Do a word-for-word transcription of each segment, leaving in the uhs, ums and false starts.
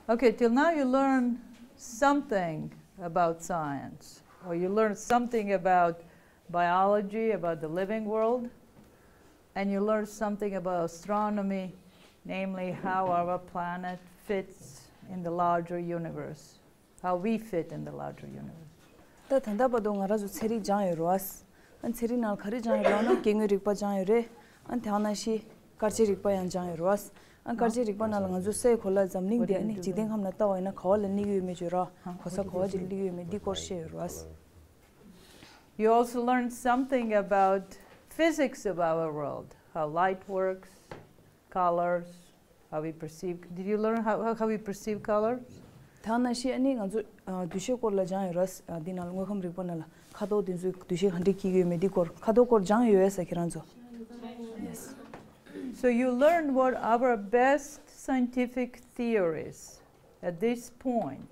Okay, till now you learned something about science, or you learned something about biology, about the living world, and you learned something about astronomy, namely how our planet fits in the larger universe, how we fit in the larger universe. ད་ད་ལྟ་བར་དུ་ང་རང་ཚོ་ཚན་རིག་སྦྱངས་ཡོད་རེད་བ། ཨ་ཚན་རིག་ནང་ག་རེ་སྦྱངས་ཡོད་རེད་ལབ་ན་སྐྱེ་དངོས་རིག་པ་སྦྱངས་ཡོད་རེད། ཨ་དེ་ནང་བཞིན་སྐར་ཆའི་རིག་པ་ཡང་སྦྱངས་ཡོད་རེད་བ། ཨ་སྐར་ཆའི་རིག་པ་ནང་ལ་ང་ཚོ་སའི་གོ་ལ་འཛམ་གླིང་འདི་ཨ་ནི་འཇིག་རྟེན་ཁམས་ནང་ལྟ་བ་ཡིན་ན་ག་བ་ལ་གནས་ཀྱི་ཡོད་མེད་བརྗོད་ར། གོ་ས་ག་བ་ཅིག་ལ་གནས་ཀྱི་ཡོད་མེད་འདི་སྐོར་བཤད་ཡོད་རེད་བ། You also learned something about physics of our world, how light works, colors, how we perceive. Did you learn how, how, how we perceive colors? ད་ནང་བཞིན་ཨ་ནི་ང་ཚོ་ཨ་འདུ་ཤེས་སྐོར་ལ་སྦྱངས་ཡོད་རེད། ཨ་འདི་ནང་ལ་དངོས་ཁམས་རིག་པ་ནང་ལ་ཁ་དོག་དེ་ཚོའི་འདུ་ཤེས་ག་འདྲས་སྐྱེ་གི་ཡོད་མེད་འདི་སྐོར། ཁ་དོག་སྐོར་སྦྱངས་ཡོད་ས་ཁྱེད་རང་ཚོ། Yes. So you learned what our best scientific theories at this point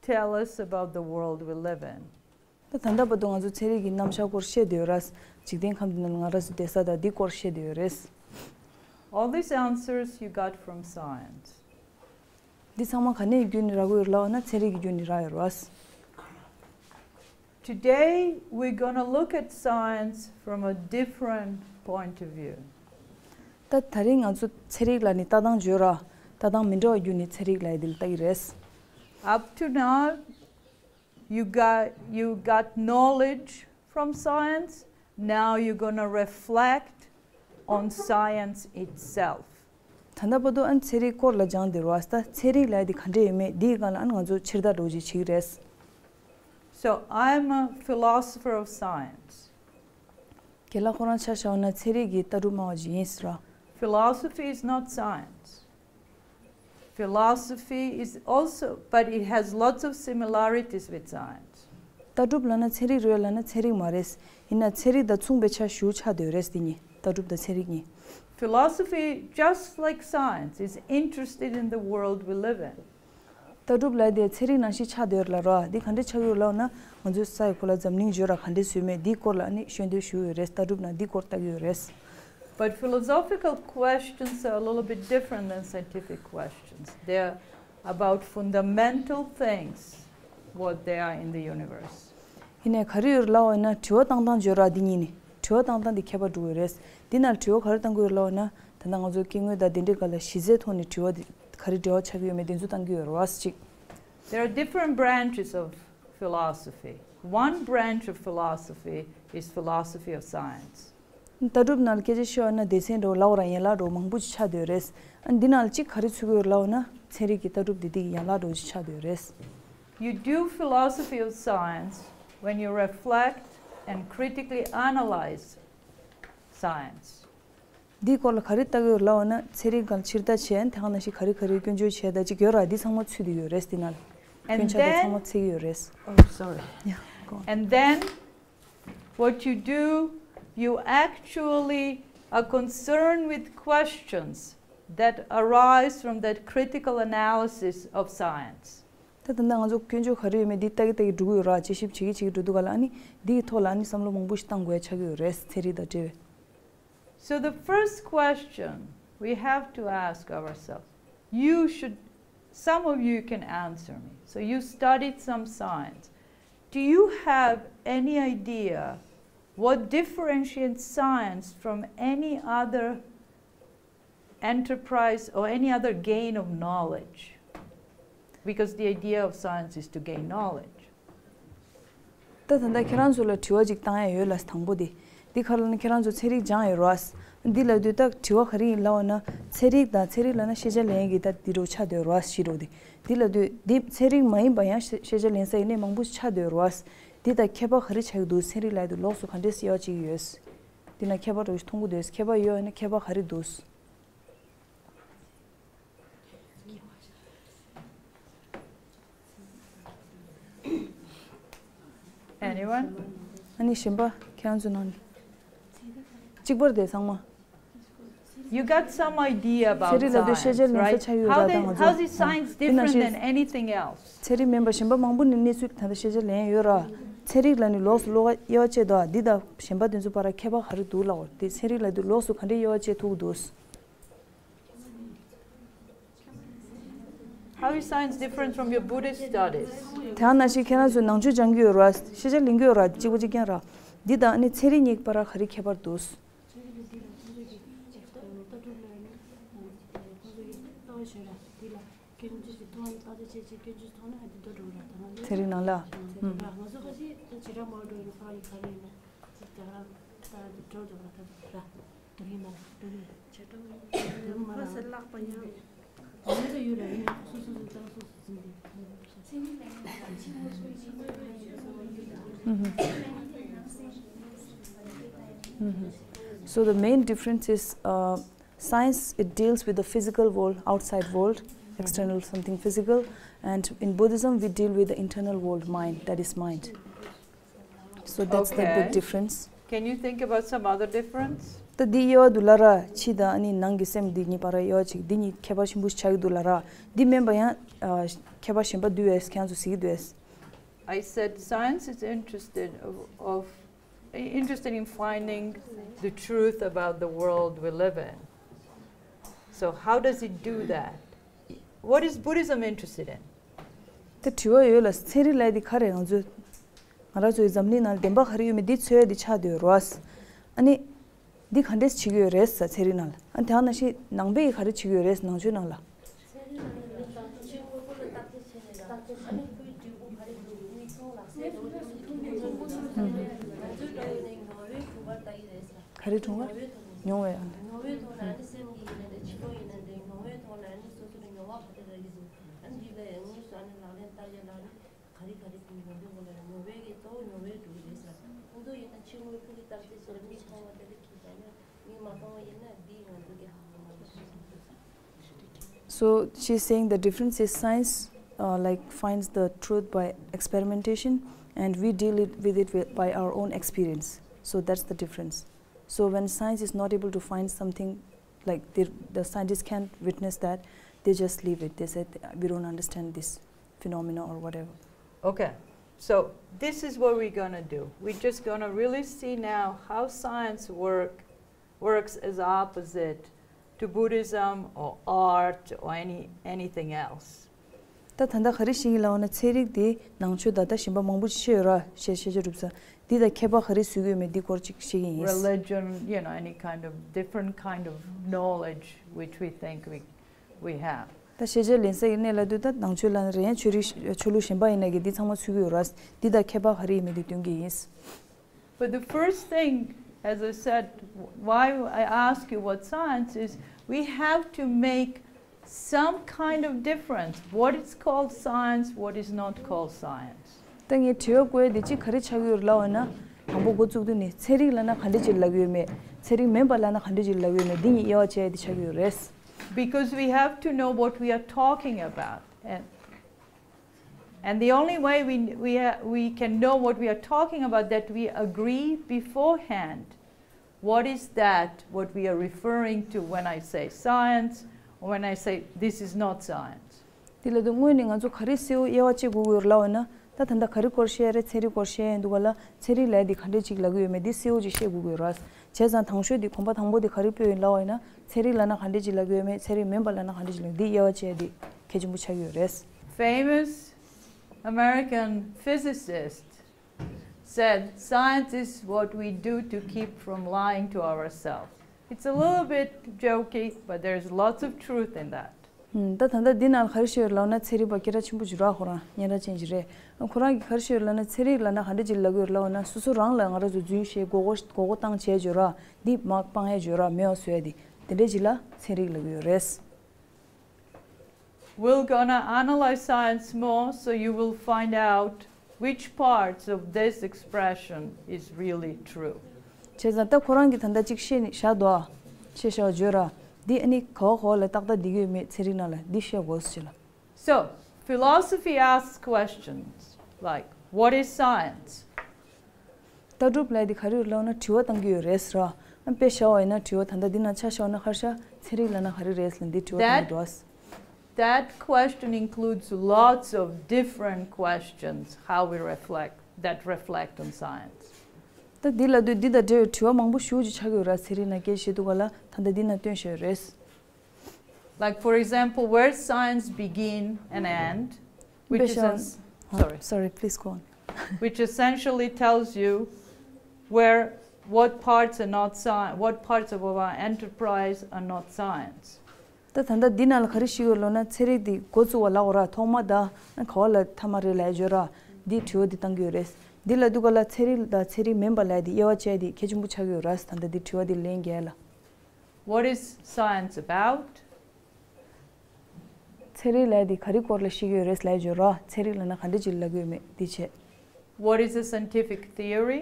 tell us about the world we live in. ད་ད་ལྟ་བར་དུ་ང་ཚོ་ཚན་རིག་གི་རྣམ་གཞག་སྐོར་བཤད་བསྡད་ཡོད་རེད། འཇིག་རྟེན་ཁམས་འདི་ནང་ང་རང་ཚོ་བསྡད་ས་དང་འདི་སྐོར་བཤད་བསྡད་ཡོད་རེད། All these answers you got from science. འདི་ཚང་མ་ག་ནས་བརྒྱུད་ནས་རག་གི་ཡོད་ལབ་ན་ཚན་རིག་གི་བརྒྱུད་ནས་རག་ཡོད་རེད། Today we're gonna look at science from a different point of view. ད་ད་རིང་ང་ཚོ་ཚན་རིག་ལ་ནི་ལྟ་སྟངས་བརྗོད་ར། ལྟ་སྟངས་མི་འདྲ་བ་བརྒྱུད་ནས་ཚན་རིག་ལ་ཡི་དེ་ལ་ལྟ་གི་རེད། Up to now, you got, you got knowledge from science. Now you're gonna reflect on science itself. ད་ལྟ་བར་དུ་ཨ་ནི་ཚན་རིག་སྐོར་ལ་སྦྱངས་བསྡད་རེད་བ། ད་ཚན་རིག་ལབ་ཡ་དེ་ག་འདྲས་ཡོད་མེད་འདིའི་སྒང་ལ་ཨ་ནི་ང་ཚོ་ཕྱིར་ལྟ་འདྲ་བོ་ཅིག་བྱེད་ཀྱི་རེད། So I'm a philosopher of science. རྒན་ལགས་ཁོ་རང་ཆ་བཞག་ན་ཚན་རིག་གི་ལྟ་གྲུབ་སྨྲ་བ་ཅིག་ཡིན་ཟེར་ར། Philosophy is not science. Philosophy is also, but it has lots of similarities with science. ལྟ་གྲུབ་ལབ་ན་ཚན་རིག་རེད་ལབ་ན་ཚན་རིག་མ་རེད། ཡིན་ན་ཚན་རིག་དང་མཚུངས་པའི་ཆ་ཞེ་པོ་ཆགས་བསྡད་ཡོད་རེད་དེ་གཉིས། ལྟ་གྲུབ་དང་ཚན་རིག་གཉིས། Philosophy, just like science, is interested in the world we live in. ལྟ་གྲུབ་ལབ་དེ་ཚན་རིག་ནང་བཞིན་ཆགས་བསྡད་ཡོད་རེད་ལ་རོ། འདི་ག་འདྲས་ཆགས་ཡོད་ལབ་ན་ང་ཚོའི་སའི་གོ་ལ་འཛམ་གླིང་བརྗོད་ར་ག་འདྲས་བཟོས་མེད་འདི་སྐོར་ལ་ནི་ཤོད་འདོད་ཞུ་ཡོད་རེད། ལྟ་གྲུབ་ནང་འདི་སྐོར་ལྟ་གི་ཡོད་རེད། But philosophical questions are a little bit different than scientific questions. They're about fundamental things, what they are in the universe. ཡིན་ནའི་ག་རེ་ཡོད་ལབ་པ་ཡིན་ན་དྲི་བ་བཏང་སྟངས་བརྗོད་ར་འདི་གཉིས་ནི་དྲི་བ་བཏང་སྟངས་འདི་ཁྱད་པར་འགྲོ་གི་རེད། འདི་ནང་དྲི་བ་ག་རེ་བཏང་གི་ཡོད་ལབ་པ་ཡིན་ན་ད་ལྟ་ང་ཚོ་སྐྱེ་དངོས་དང་དེ་འདྲའི་སྒང་ལ་གཞི་རྩའི་ཐོག་ནས་དྲི་བ་འདི་ག་རེ་འབྲེལ་བ་ཆགས་ཀྱི་ཡོད་མེད་འདི་ཚོ་བཏང་གི་ཡོད་རེད་བ་ཅིག There are different branches of philosophy. One branch of philosophy is philosophy of science. ལྟ་གྲུབ་ནང་ལ་སྐད་ཆ་ཤོད་ན་སྡེ་ཚན་འགྲོ་ལབ་ར་ཡན་ལག་འགྲོ་མང་པོ་ཅིག་ཆགས་བསྡད་ཡོད་རེད། ཨ་འདི་ནང་ལ་གཅིག་ག་རེ་ཚུད་ཀྱི་ཡོད་ལབ་ན་ཚན་རིག་གི་ལྟ་གྲུབ་འདི་འདི་ཡན་ལག་འགྲོ་ཅིག་ཆགས་བསྡད་ཡོད་རེད། You do philosophy of science when you reflect and critically analyze science. འདིའི་སྐོར་ལ་ག་རེ་ལྟ་གི་ཡོད་ལབ་པ་ན་ཚན་རིག་སྒང་ཕྱིར་ལྟ་བྱས་དེ་ག་ནང་བཞིན་ག་རེ་ག་རེ་སྐྱོན་བརྗོད་བྱས་ད་ཅིག་ཡོད་ར་འདི་ཚང་མ་ཚུད་དེ་ཡོད་རེད་འདི་ནང་ལ། And སྐྱོན་ཆ་དེ་ཚང་མ་then, ཚིག་ཡོད་རེད། Oh, sorry. Yeah, go on. And then what you do, you actually are concerned with questions that arise from that critical analysis of science. ད་ད་ལྟ་ང་ཚོ་སྐྱོན་བརྗོད་ག་རེ་ཡོད་མེད་འདི་ལྟ་གི་ལྟ་གི་འགྲོ་གི་ཡོད་ར་དཔྱད་ཞིབ་བྱེད་ཀྱི་བྱེད་ཀྱི་འགྲོ་དུས་ག་ལ་ཨ་ནི་འདིའི་ཐོག་ལ་ཨ་ནི་བསམ་བློ་མང་པོ་ཞིག་བཏང་དགོས་ཡ་ཆགས་ཀྱི་ཡོད་རེད་ཚན་རིག་དང་འབྲེལ་བའི། So the first question we have to ask ourselves, you should, some of you can answer me. So you studied some science. Do you have any idea what differentiates science from any other enterprise or any other gain of knowledge? Because the idea of science is to gain knowledge. ད་ད་ལྟ་ཁྱེད་རང་ཚོ་ལ་དྲི་བ་ཅིག་བཏང་ཡ་ཡོད་ལ་དང་པོ་དེ། འདི་ག་ལ་ན་ཁྱེད་རང་ཚོ་ཚན་རིག་སྦྱངས་ཡོད་རེད་བ། འདི་ལབ་དུས་ད་དྲི་བ་ག་རེ་ཡིན་ལབ་པ་ན་ཚན་རིག་དང་ཚན་རིག་ལབ་ན་ཤེས་བྱ་ལེན་གྱི་ད་འདི་འདྲ་ཆགས་བསྡད་ཡོད་རེད་བ་ཞེས་འདྲ་དེ། འདི་ལབ་དུས་འདི་ཚན་རིག་མ་ཡིན་པ་ཡང་ཤེས་བྱ་ལེན་ས་ཡིན་ནའི་མང་པོ་ཆགས་བསྡད་ཡོད་རེད་བ། འདི་དང་ཁྱད་པར་ག་རེ་ཆགས་ཀྱི་འདུག་ཚན་རིག་ལབ་དུས་ལོགས་སུ་ག་འདྲས་དབྱེ་བ་ཕྱེ་གི་ཡོད། འདི་ན་ཁྱད་པར་འདྲ་བོ་ཞིག་མཐོང་གི་འདུག་ཁྱད་པར་ཡོད་ན་ཁྱད་པར་ག་རེ་འདུག Anyone? ཨ་ནི་གཞན་པ་ཁྱེད་རང་ཚོའི་ནང་ནས། གཅིག་པར་དེ་ཚང་མ། You got some idea about science, right? How they, how is science different than anything else? ཚན་རིག་མིན་པ་གཞན་པ་མང་པོ་ནས་གནས་ཚུལ་ད་ལྟ་ཤེས་བྱ་ལེན་ཡོད་ར། ཚན་རིག་ལ་ནི་ལོགས་སུ་དབྱེ་བ་ཕྱེ་འདུག་འདི་དང་གཞན་པ་དེ་ཚོ་བར་ཁྱད་པར་ག་རེ་འདུག་ལབ་འོ། དེ་ཚན་རིག་ལབ་དུས་ལོགས་སུ་ག་འདྲའི་དབྱེ་བ་ཕྱེ་ཐུབ་ཀྱི་འདུག How is science different from your Buddhist studies? དེ་ནང་བཞིན་ཁྱེད་རང་ཚོས་ནང་ཆོས་སྦྱང་གི་ཡོད་ར། ཤེས་བྱ་ལེན་གི་ཡོད་ར། གཅིག་པ་གཅིག་རྐྱང་ར། འདི་དང་ཨ་ནི་ཚན་རིག་གཉིས་བར་ག་རེ་ཁྱད་པར་འདུག་ཚན་རིག་ནང་ལ། ཨ། So the main difference is uh, science, it deals with the physical world, outside world, external something physical, and in Buddhism we deal with the internal world, mind, that is mind. So that's the big difference. Can you think about some other difference? ད་འདི་དབྱེ་བ་འདུག་ལ་ར། ཕྱི་དང་ཨ་ནི་ནང་གི་སེམས་འདི་གཉིས་བར་དབྱེ་བ་ཅིག་འདི་གཉིས་ཁྱད་པར་ཆེན་པོ་ཆགས་ཀྱི་འདུག་ལ་ར། འདི་མིན་པ་ཡང་ཨ་ཁྱད་པར་གཞན་པ་འདུག་གས། ཁྱེད་རང་ཚོ་གཟིགས་ཀྱི་འདུག་གས། I said science is interested of, of interested in finding the truth about the world we live in. So how does it do that? What is Buddhism interested in? ད་དྲི་བ་ཡོད་ལ། ཚན་རིག་ལབ་ཡས་འདི་ག་རེ་རེད། ང་ཚོས་ང་རང་ཚོའི་འཛམ་གླིང་ནང་བདེན་པ་ག་རེ་ཡོད་མེད་འདི་འཚོལ་ཡས་འདི་ཆགས་བསྡད་ཡོད་རེད་བ། ཨ་ནི་འདི་ག་འདྲས་བྱེད་ཀྱི་ཡོད་རེད་ཟེར། ཚན་རིག་ནང་ལ། ཨ་ནི་དེ་ནང་བཞིན་ནང་པས་ག་རེ་བྱེད་ཀྱི་ཡོད་རེད་ནང་ཆོས་ནང་ལ། ག་རེ་བྱུང་བ། ཉུང་བའི་ཨང་། ཉོ་བའི་ཐོག་ལ་ནི་སེམས་ཀྱི་ཡིན་ན་འདྲ། ཕྱི་ལོགས་ཡིན་ན་འདྲ། ཉོ་བའི་ཐོག་ལ་ནི་སོ་སོར་ཉོ་བ་ག་དེ་རག་གི་འདུག་ཨ་ནི་འདི་ལ་དངོས་སུ་ཨ་ནི་ལག་ལེན་བསྟར་ཡ་ལ་ནི་ག་རེ་ག་རེ་ཉོ་བའི་ཐོག་ལ་ཉོ་བའི་གི་གཙོ་བོ་ཉོ་བའི་འགྲོ་གི་རེད་ཟེར། ཁོང་ཚོ་ཡིན་ན་ཕྱི་དངོས་པོ་གི་བརྟག་དཔྱད་བྱས་ནས་མིག་མཐོང་བ་དེ་ལ་ཁྱད་པར་ཡོད། མིག་མ་མཐོང་བ་ཡིན་ན་འདི་ང་ཚོ་གི་ཧ་གོ་མ་ཐུབ། So she's saying the difference is science uh, like finds the truth by experimentation, and we deal it with it with, by our own experience. So that's the difference. So when science is not able to find something, like the, the scientists can't witness that, they just leave it. They said, "We don't understand this phenomena or whatever." Okay, so this is what we're gonna do. We're just gonna really see now how science work works as opposite to Buddhism or art or any anything else. ད་ད་ལྟ་ག་རེ་ཤེས་ཀྱི་ལབ་ན། ཚན་རིག་དེ་ནང་ཆོས་ད་ལྟ་གཞན་པ་མང་པོ་ཅིག་ཤེས་ཡོད་ར། ཤེས་ཤེས་བྱ་གྲུབ་ས་འདི་དང་ཁྱད་པར་ག་རེ་བཟོ་གི་ཡོད་མེད་འདི་སྐོར་ཅིག་ཤེས་ཀྱི་ཡིན། Religion, you know, any kind of different kind of knowledge which we think we, we have. ད་ཤེས་བྱ་ལེན་ས་ཡི་གནས་ལ་དུས་ད་ནང་ཆོས་ལབ་ན་རེད། ཡང་ཆོས་རིག་ཆོས་ལུགས་གཞན་པ་ཡིན་ན་གི་འདི་ཚང་མ་ཚུད་ཀྱི་ཡོད་ར། འདི་དང་ཁྱད་པར་ག་རེ་ཡིན་མེད་འདི་སྟོན་གྱི་ཡིན། But the first thing, as I said, why I ask you what science is, we have to make some kind of difference. What is called science, what is not called science. ད་ངས་དྲི་བ་བཀོད་ཡ་དེ་གཅིག་ག་རེ་ཆགས་ཀྱི་ཡོད་ལབ་པ་ན། དང་པོ་འགོ་བཙུགས་དུས་ནས་ཚན་རིག་ལབ་ན་ག་འདྲ་ཅིག་ལབ་ཀྱི་ཡོད་མེད། ཚན་རིག་མིན་པ་ལབ་ན་ག་འདྲ་ཅིག་ལབ་ཀྱི་ཡོད་མེད་འདི་གཉིས་དབྱེ་བ་ཕྱེ་ཡ་དེ་ཆགས་ཀྱི་ཡོད་རེད། Because we have to know what we are talking about. And, and the only way we, we, ha- we can know what we are talking about, that we agree beforehand. What is that, what we are referring to when I say science, or when I say this is not science? དེ་ལ་དུ་དངོས་ནས་ང་ཚོ་ག་རེ་གསལ་བོ་དབྱེ་བ་ཕྱེ་དགོས་ཀྱི་ཡོད་ལབ་པ་ན། ད་ད་ལྟ་ག་རེ་སྐོར་བཤད་རེད། ཚན་རིག་སྐོར་བཤད་ཡིན་འདུག་ག་ལ། ཚན་རིག་ལབ་ཡ་དེ་ག་འདྲ་ཅིག་ལབ་ཀྱི་ཡོད་མེད་འདི་གསལ་བོ་ཅིག་བཤད་དགོས་ཀྱི་ཡོད་རེད། བྱས་ཙང་དང་ཤོས་དེ་གོམ་པ་དང་པོ་དེ་ག་རེ་སྤོས་ཡིན་ལབ་པ་ཡིན་ན། ཚན་རིག་ལབ་ན་ག་འདྲ་ཅིག་ལབ་ཀྱི་ཡོད་མེད། ཚན་རིག་མིན་པ་ལབ་ན་ག་འདྲ་ཅིག་ལབ། འདི་དབྱེ་བ་ཕྱེ་ཡ་དེ་གལ་ཆེན་པོ་ཆགས་ཀྱི་ཡོད་རེད། Famous American physicist said, science is what we do to keep from lying to ourselves. It's a little bit jokey, but there's lots of truth in that. ད་ད་ལྟ་འདི་ནང་ག་རེ་བཤད་ཡོད་ལབ་ན། ཚན་རིག་པ་སྐད་གྲགས་ཆེན་པོ་ཅིག་ར། ཁོ་རང་སྙན་གྲགས་ཅན་ཅིག་རེད། ཁོ་རང་གིས་ག་རེ་བཤད་ཡོད་ལབ་ན། ཚན་རིག་ལབ་ན་ག་འདྲ་ཅིག་ལབ་ཀྱི་ཡོད་ལབ་ན། སོ་སོ་རང་ལ་ང་རང་ཚོ་རྫུན་བཤད། མགོ་སྐོར་མགོ་སྐོར་བཏང་བྱས་བརྗོད་ར། འདི་མར་སྤང་ཡས་བརྗོད་ར། མེད་པ་བཟོ་ཡས་དེ། དེ་འདྲ་ཅིག་ལ་ཚན་རིག་ལབ་ཀྱི་ཡོད་རེད། We're gonna analyze science more, so you will find out which parts of this expression is really true. བྱས་ཙང་ད་ཁོ་རང་གིས་ད་ལྟ་གཅིག་བཤད་ནས་བཞག་འདུག་ཨ། བཤད་བཞག་བརྗོད་ར། འདི་ཨ་ནི་ག་བ་ག་བ་ལ་ཏག་ཏག་འདི་ཡོད་མེད་ཚན་རིག་ནང་ལ་འདི་བཤད་དགོས་ཟེར་ལ། So, philosophy asks questions like, what is science? ལྟ་གྲུབ་ལབ་ཡ་འདི་ག་རེ་ཡོད་ལབ་ན་དྲི་བ་བཏང་གི་ཡོད་རེད་ཟེར་ར། ཨ་དཔེ་བཞག་པ་ཡིན་ན་དྲི་བ་ད་ལྟ་འདི་ནང་ཆ་བཞག་ན་ཁར་ཤ་ཚན་རིག་ལབ་ན་ག་རེ་རེད་ཟེར་ལ་འདི་དྲི་བ་བཏང་གི་འདུག་ཨ། That question includes lots of different questions, how we reflect, that reflect on science. ད་འདི་ལ་དུས་འདི་དང་འབྲེལ་བའི་དྲི་བ་མང་པོ་ཞེ་པོ་ཅིག་ཆགས་ཀྱི་ཡོད་ར། ཚན་རིག་ནང་སྐད་ཆ་བཤད་དུས་ག་ལ་ད་ལྟ་འདི་ནང་བཏོན་བཞག་ཡོད་རེད། Like, for example, where science begin and end, which is, sorry, sorry, please go on. Which essentially tells you where, what parts are not science, what parts of our enterprise are not science. ད་ད་ལྟ་འདི་ནང་ལ་ག་རེ་ཞིག་ཡོད་ལབ་ན། ཚན་རིག་འདི་འགོ་བཙུགས་པ་ལབ་དགོས་ར། ཐོག་མ་དང་ཨ་ནི་ག་བ་ལ་མཐའ་མ་རེད་ལབ་ཡ་ཡོད་ར། འདི་དྲི་བ་འདི་བཏང་གི་ཡོད་རེད། འདི་ལབ་དུས་ག་ལ་ཚན་རིག་དང་ཚན་རིག་མིན་པ་ལབ་ཡ་འདི་དབྱེ་བ་བཅད་འདི་གལ་ཆེན་པོ་ཆགས་ཀྱི་ཡོད་ར། ད་ལྟ་འདི་དྲི་བ་འདི་ལན་རྒྱག་ཡ་ལ། What is science about? ཚན་རིག་ལབ་ཡ་འདི་ག་རེ་སྐོར་ལ་བཤད་ཀྱི་ཡོད་རེད་ལབ་ཡ་ཡོད་ར། ཚན་རིག་ལབ་ན་ག་འདྲ་ཅིག་ལབ་ཀྱི་ཡོད་མེད་འདི་བྱས། What is a scientific theory?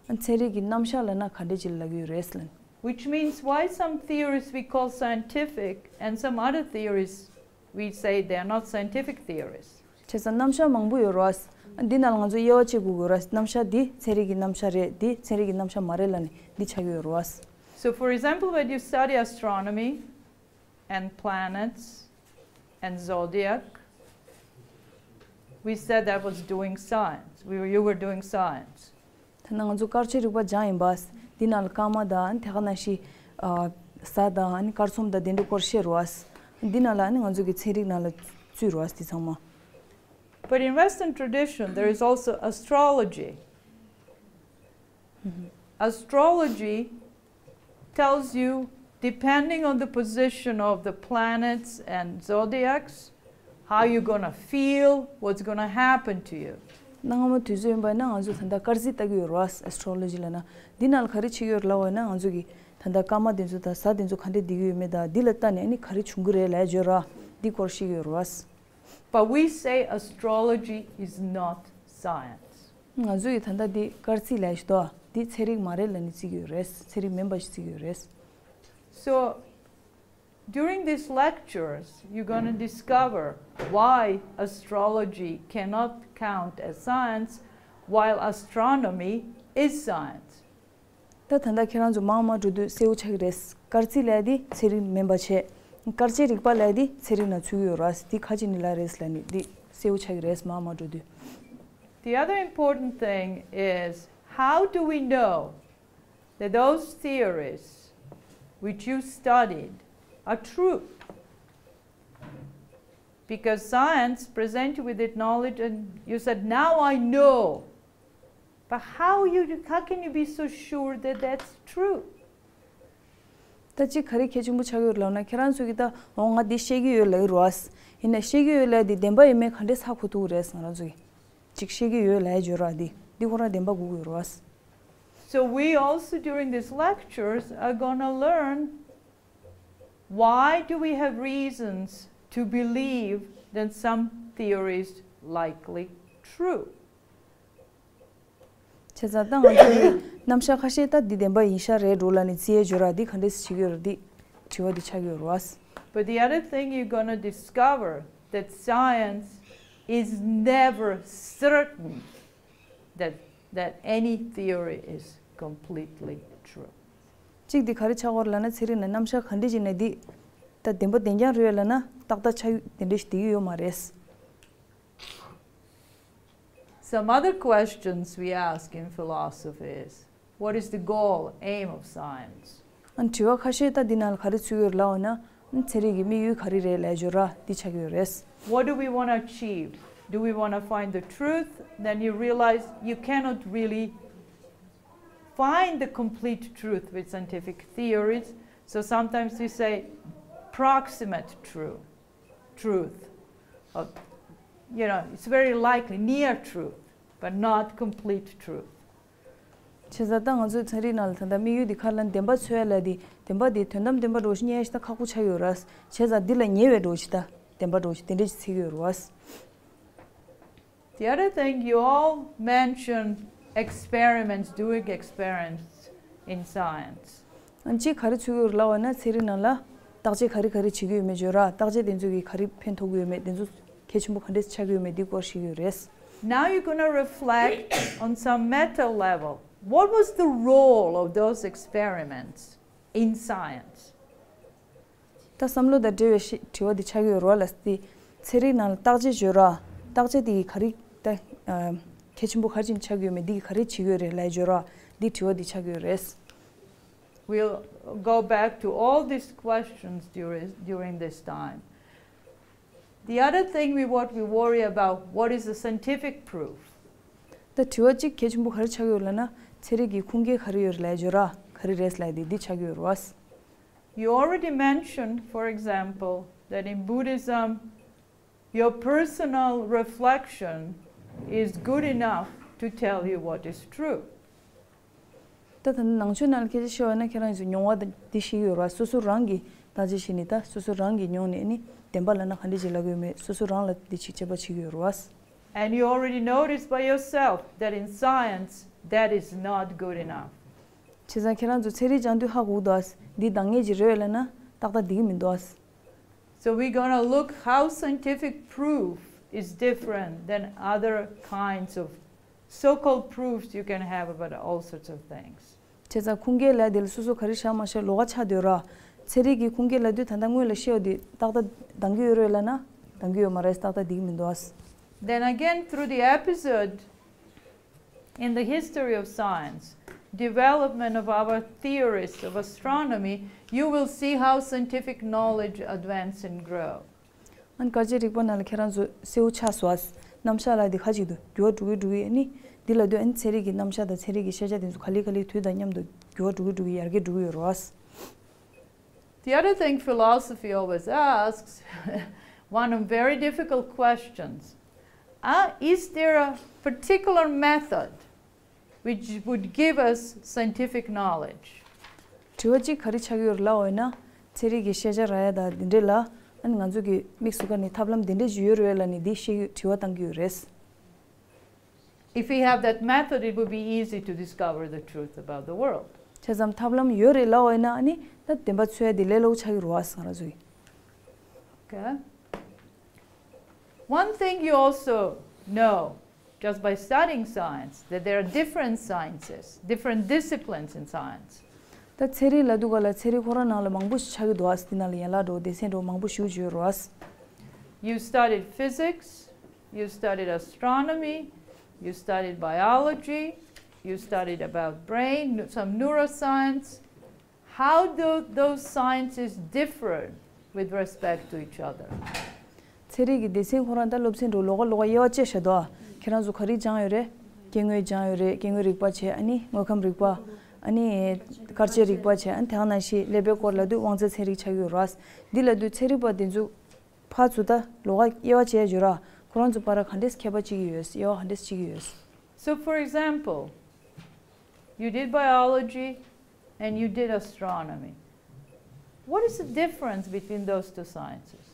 ཨ་ཚན་རིག་གི་རྣམ་གཞག་ལབ་ན་ག་འདྲ་ཅིག་ལབ་ཀྱི་ཡོད་རེད་ལབ་ན། Which means, why some theories we call scientific and some other theories we say they are not scientific theories. བྱས་ཙང་རྣམ་གཞག་མང་པོ་ཡོད་རེད་བ། འདི་ནང་ལ་ང་ཚོ་དབྱེ་བ་ཕྱེ་དགོས་ཀྱི་ཡོད་རེད་བ། རྣམ་གཞག་འདི་ཚན་རིག་གི་རྣམ་གཞག་རེད། འདི་ཚན་རིག་གི་རྣམ་གཞག་མ་རེད་ལབ་ནས་འདི་ཆགས་ཀྱི་ཡོད་རེད་བ། So, for example, when you study astronomy and planets and zodiac, we said that was doing science. We were, you were doing science. ད་ནང་ང་ཚོ་སྐར་ཆའི་རིག་པ་སྦྱངས་ཡིན་པ། འདི་ནང་ལ་སྐར་མ་དང་ཐད་ཀར་གནམ་གཤིས། ཨ། གཟའ་དང་ཨ་ནི་སྐར་ཚོམ་དང་དེ་འདྲའི་སྐོར་བཤད་རེད་བ། འདི་ནང་ལ་ཨ་ནི་ང་ཚོ་གི་ཚན་རིག་ནང་ལ་བཙུད་རེད་བ་འདི་ཚང་མ། But in Western tradition, there is also astrology. Astrology tells you, depending on the position of the planets and zodiacs, how you're gonna feel, what's gonna happen to you. གནའ་སྔ་མོ་དུས་ཚོད་ཡིན་པ་ན་ང་ཚོ་ད་ལྟ་སྐར་རྩིས་ལྟ་གི་ཡོད་རེད་བ། ཨེ་སི་ཊོ་ལོ་ཇི་ལབ་ན། འདི་ནང་ལ་ག་རེ་བྱེད་ཀྱི་ཡོད་རེད་ལབ་པ་ན། ང་ཚོ་གི་ད་ལྟ་སྐར་མ་དེ་ཚོ་དང་གཟའ་དེ་ཚོ་ག་འདྲས་བསྡད་ཀྱི་ཡོད་མེད་དང་། འདི་ལ་ལྟ་ནས་ཨ་ནི་ག་རེ་བྱུང་གི་རེད་ལབ་ཡ་ཡོད་རེད་བ། འདི་སྐོར་བཤད་ཀྱི་ཡོད་རེད་བ། But we say astrology is not science. ང་ཚོ་ཡི་ད་ལྟ་འདི་སྐར་རྩིས་ལབ་ཡ་ཞིག་འདུག་འདི་ཚན་རིག་མ་རེད་ལབ་ནས་བརྩི་གི་ཡོད་རེད། ཚན་རིག་མིན་པ་ཞིག་བརྩི་གི་ཡོད་རེད། So, during these lectures, you're gonna discover why astrology cannot count as science, while astronomy is science. ད་ད་ལྟ་ཁྱེད་རང་ཚོ་མར་མར་འགྲོ་དུས་གསལ་བོ་ཆགས་ཀྱི་རེད། སྐར་རྩིས་ལབ་ཡ་འདི་ཚན་རིག་མིན་པ་བྱས། སྐར་ཆའི་རིག་པ་ལབ་ཡ་འདི་ཚན་རིག་ནང་ཚུད་ཀྱི་ཡོད་རེད། འདི་ཁ་ཅིག་ནི་ལབ་རེད་ལབ་ནས་འདི་གསལ་བོ་ཆགས་ཀྱི་རེད། མར་མར་འགྲོ་དུས། The other important thing is, how do we know that those theories which you studied are true? Because science present you with that knowledge and you said, "Now I know." But how you, how can you be so sure that that's true? ད་ཅིག་ག་རེ་གལ་ཆེན་པོ་ཆགས་ཀྱི་ཡོད་ལབ་ན། ཁྱེད་རང་ཚོ་གིས་ད་འོ་ང་འདི་ཤེས་ཀྱི་ཡོད་ལབ་ཀྱི་རེད་བ། ཡིན་ནའི་ཤེས་ཀྱི་ཡོད་ལབ་ཡ་འདི་བདེན་པ་ཡིན་མིན་ག་འདྲས་ཧ་གོ་ཐུབ་ཀྱི་རེད། ང་རང་ཚོ་གིས་ཅིག་ཤེས་ཀྱི་ཡོད་ལབ་ཡ་ཡོད་ར། འདི་འདི་ཁོ་རང་བདེན་པ་དགོས་ཀྱི་ཡོད་རེད་བ། So we also during these lectures are gonna learn why do we have reasons to believe that some theories likely true. བྱས་ཙང་ད་ང་ཚོ་ཡི་རྣམ་གཞག་ཁ་ཤས་ད་འདི་བདེན་པ་ཡིན་ཤག་རེད་འགྲོ་ལབ་ནས་བརྩི་ཡ་ཡོད་ར། འདི་ག་འདྲས་བྱེད་ཀྱི་ཡོད་ར། འདི་དྲི་བ་འདི་ཆགས་ཀྱི་ཡོད་རེད་བ། But the other thing you're gonna discover that science is never certain that, that any theory is completely true. གཅིག་འདི་ག་རེ་ཆགས་ཀྱི་ཡོད་རེད་ལབ་ན། ཚན་རིག་ནང་རྣམ་གཞག་ག་འདྲས་ཅིག་ནས་འདི་ད་བདེན་པ་བདེན་རྐྱང་རེད་ལབ་ན་ཏག་ཏག་ཆགས་དེ་འདྲས་ཞིག་བསྡད་ཀྱི་ཡོད་མ་རེད། Some other questions we ask in philosophy is, what is the goal, aim of science? ཨ་དྲི་བ་ཁ་ཤས་ད་འདི་ནང་ལ་ག་རེ་ཚུད་ཡོད་རེད་ལབ་པ་ན། ཨ་ཚན་རིག་གི་དམིགས་ཡུལ་ག་རེ་རེད་ལབ་ཡ་ཡོད་ར། འདི་ཆགས་ཀྱི་ཡོད་རེད། What do we want to achieve? Do we want to find the truth? Then you realize you cannot really find the complete truth with scientific theories. So sometimes we say proximate true, truth. Or, you know, it's very likely near truth, but not complete truth. བྱས་ཙང་ད་ང་ཚོའི་ཚན་རིག་ནང་ལ་ད་ལྟ་དམིགས་ཡུལ་འདི་ག་རེ་ལབ་ན། བདེན་པ་འཚོལ་ཡ་ལབ་ཡ་འདི། བདེན་པ་འདི་དོན་དམ་བདེན་པ་འདྲ་བོ་ཞིག་རྙེད་ཡ་ཞིག་ད་ཁག་པོ་ཆགས་ཡོད་ར། བྱས་ཙང་འདི་ལ་ཉེ་བའི་འདྲ་བོ་ཞིག་ད་བདེན་པ་འདྲ་བོ་ཞིག་དེ་འདྲས་ཞིག་བརྩི་གི་ཡོད་ར་བ། The other thing, you all mentioned experiments, doing experiments in science. ཨ་གཅིག་ག་རེ་ཚུད་ཀྱི་ཡོད་རེད་ལབ་པ་ན། ཚན་རིག་ནང་ལ་བརྟག་དཔྱད་ག་རེ་ག་རེ་བྱེད་ཀྱི་ཡོད་མེད་ཡོད་ར། བརྟག་དཔྱད་དེ་ཚོ་གིས་ག་རེ་ཕན་ཐོགས་ཀྱི་ཡོད་མེད། དེ་ཚོ་གལ་ཆེན་པོ་ག་འདྲས་ཆགས་ཀྱི་ཡོད་མེད་འདི་སྐོར་ཞིག་ཡོད་རེད། Now you're gonna reflect on some meta level. What was the role of those experiments in science? ད་བསམ་བློ་དང་འབྲེལ་བའི་ཤི་དྲི་བ་འདི་ཆགས་ཀྱི་ཡོད་རེད་བ་ལ། དེ་ཚན་རིག་ནང་ལ་བརྟག་དཔྱད་བྱོས་ར། བརྟག་དཔྱད་དེ་ག་རེ་ད་ཨ་གལ་ཆེན་པོ་ག་རེ་ཆགས་ཀྱི་ཡོད་མེད། འདི་ག་རེ་བྱེད་ཀྱི་ཡོད་རེད་ལབ་བྱོས་ར། འདི་དྲི་བ་འདི་ཆགས་ཀྱི་ཡོད་རེད། We'll go back to all these questions during, during this time. The other thing we, what we worry about, what is the scientific proof? ད་དྲི་བ་གཅིག་གལ་ཆེན་པོ་ག་རེ་ཆགས་ཀྱི་ཡོད་ལབ་ན། ཚན་རིག་གི་ཁུངས་སྐྱེལ་ག་རེ་ཡོད་རེད་ལབ་ཡ་བརྗོད་ར། ག་རེ་རེད་ལབ་ཡ་དེ་འདི་ཆགས་ཀྱི་ཡོད་རེད་བ། You already mentioned, for example, that in Buddhism, your personal reflection is good enough to tell you what is true. ད་ད་ནང་ཆོས་ནང་ལ་སྐད་ཆ་བཤད་པ་ན་ཁྱེད་རང་ཚོ་མྱོང་བ་འདི་ཤེས་ཀྱི་ཡོད་རེད་བ། སོ་སོ་རང་གིས་བརྟག་དཔྱད་བྱས་ནས་ད་སོ་སོ་རང་གིས་མྱོང་ནས་ནི་བདེན་པ་ལབ་ན་ག་འདྲ་ཅིག་ལབ་ཀྱི་ཡོད་མེད་སོ་སོ་རང་ལ་འདི་ཅིག་དཔྱད་པ་བྱེད་ཀྱི་ཡོད་རེད་བ། And you already noticed by yourself that in science, that is not good enough. བྱས་ཙང་ཁྱེད་རང་ཚོ་ཚན་རིག་སྦྱང་དུས་ཧ་གོ་གི་འདུག་ཨ། འདི་འདང་ངེས་ཅིག་རེད་ལབ་ན་ཏག་ཏག་འགྲིག་གི་མི་འདུག་ཨ། So we're gonna look how scientific proof is different than other kinds of so-called proofs you can have about all sorts of things. བྱས་ཙང་ཁུངས་སྐྱེལ་ལབ་དེ་ལ་སོ་སོ་ག་རེ་བཞག་མ་བཞག་ལོགས་ཀ་ཆགས་སྡོད་ར། ཚན་རིག་གི་ཁུངས་སྐྱེལ་ལབ་དུས་ད་ལྟ་སྔོན་ལ་བཤད་པ་དེ་ཏག་ཏག་འདང་གི་ཡོད་རེད་ལབ་ན་འདང་གི་ཡོད་མ་རེད། ཏག་ཏག་འགྲིག་གི་མི་འདུག་ཨ། Then again, through the episode, in the history of science, development of our theories of astronomy, you will see how scientific knowledge advance and grow. ཨན་སྐར་ཆའི་རིག་པ་ནང་ལ་ཁྱེད་རང་ཚོ་གསལ་བོ་ཆགས་སོང་ཨ། རྣམ་གཞག་ལ་འདི་ཁ་ཅིག་ཏུ་འགྱུར་བ་འགྲོ་གི་འགྲོ་གི་ཨ་ནི། འདི་ལ་དུས་ཨ་ནི་ཚན་རིག་གི་རྣམ་གཞག་དང་ཚན་རིག་གི་ཤེས་བྱ་དེ་ཚོ་ག་ལེ་ག་ལེ་དུས་དང་མཉམ་དུ་འགྱུར་བ་འགྲོ་གི་འགྲོ་གི་ཡར་རྒྱས་འགྲོ་གི་ཡོད་རེད་བ། The other thing philosophy always asks, one of very difficult questions, uh, is there a particular method which would give us scientific knowledge? དྲི་བ་གཅིག་ག་རེ་ཆགས་ཀྱི་ཡོད་རེད་ལབ་པ་ཡིན་ན། ཚན་རིག་གི་ཤེས་བྱ་རག་ཡ་དང་འདི་འདྲས་ལ་ཨ་ནི་ང་ཚོ་གི་དམིགས་སུ་བཀར་ནས་ཐབས་ལམ་འདི་འདྲས་ཅིག་ཡོད་རེད་ལབ་ནས་འདི་ཤེས་ཀྱི་དྲི་བ་བཏང་གི་ཡོད་རེད། If we have that method, it would be easy to discover the truth about the world. བྱས་ཙང་ཐབས་ལམ་ཡོད་རེད་ལབ་པ་ཡིན་ན་ཨ་ནི་ད་བདེན་པ་འཚོལ་ཡ་དེ་ལས་སླ་པོ་ཆགས་ཀྱི་རེད་བ་ང་རང་ཚོ་གི། Okay. One thing you also know just by studying science, that there are different sciences, different disciplines in science. ད་ཚན་རིག་ལབ་དུས་ག་ལ་ཚན་རིག་ཁོ་རང་ནང་ལ་མང་པོ་ཞིག་ཆགས་ཀྱི་འདུག་ཨ། དེ་ནང་ལ་ཡན་ལག་འདྲ་བོ་སྡེ་ཚན་འདྲ་བོ་མང་པོ་ཞིག་ཡོད་རེད་བ། You studied physics, you studied astronomy, you studied biology, you studied about brain, some neuroscience. How do those sciences differ with respect to each other? ཚན་རིག་གི་སྡེ་ཚན་ཁོ་རང་ད་སློབ་ཚན་འགྲོ་ལོགས་ཀ་ལོགས་ཀ་དབྱེ་བ་བཅད་བཞག་འདུག་ཨ། ཁྱེད་རང་ཚོ་ག་རེ་སྦྱངས་ཡོད་རེད། སྐྱེ་དངོས་སྦྱངས་ཡོད་རེད། སྐྱེ་དངོས་རིག་པ་བྱས་ཨ་ནི་དངོས་ཁམས་རིག་པ། ཨ་ནི་སྐར་ཆའི་རིག་པ་བྱས་ཨ་ནི་དེ་ནང་བཞིན་ཀླད་པའི་སྐོར་ལབ་དུས་དབང་རྩའི་ཚན་རིག་ཆགས་ཀྱི་ཡོད་རེད། འདི་ལབ་དུས་ཚན་རིག་པ་འདི་ཚོ་ཕར་ཚུར་ད་ལོགས་ཀ་དབྱེ་བ་བཅད་བརྗོད་ར། ཁོ་རང་ཚོ་བར་ག་འདྲས་ཁྱད་པར་ཅིག་ཡོད། དབྱེ་བ་ག་འདྲས་ཅིག་ཡོད། So, for example, you did biology and you did astronomy. What is the difference between those two sciences?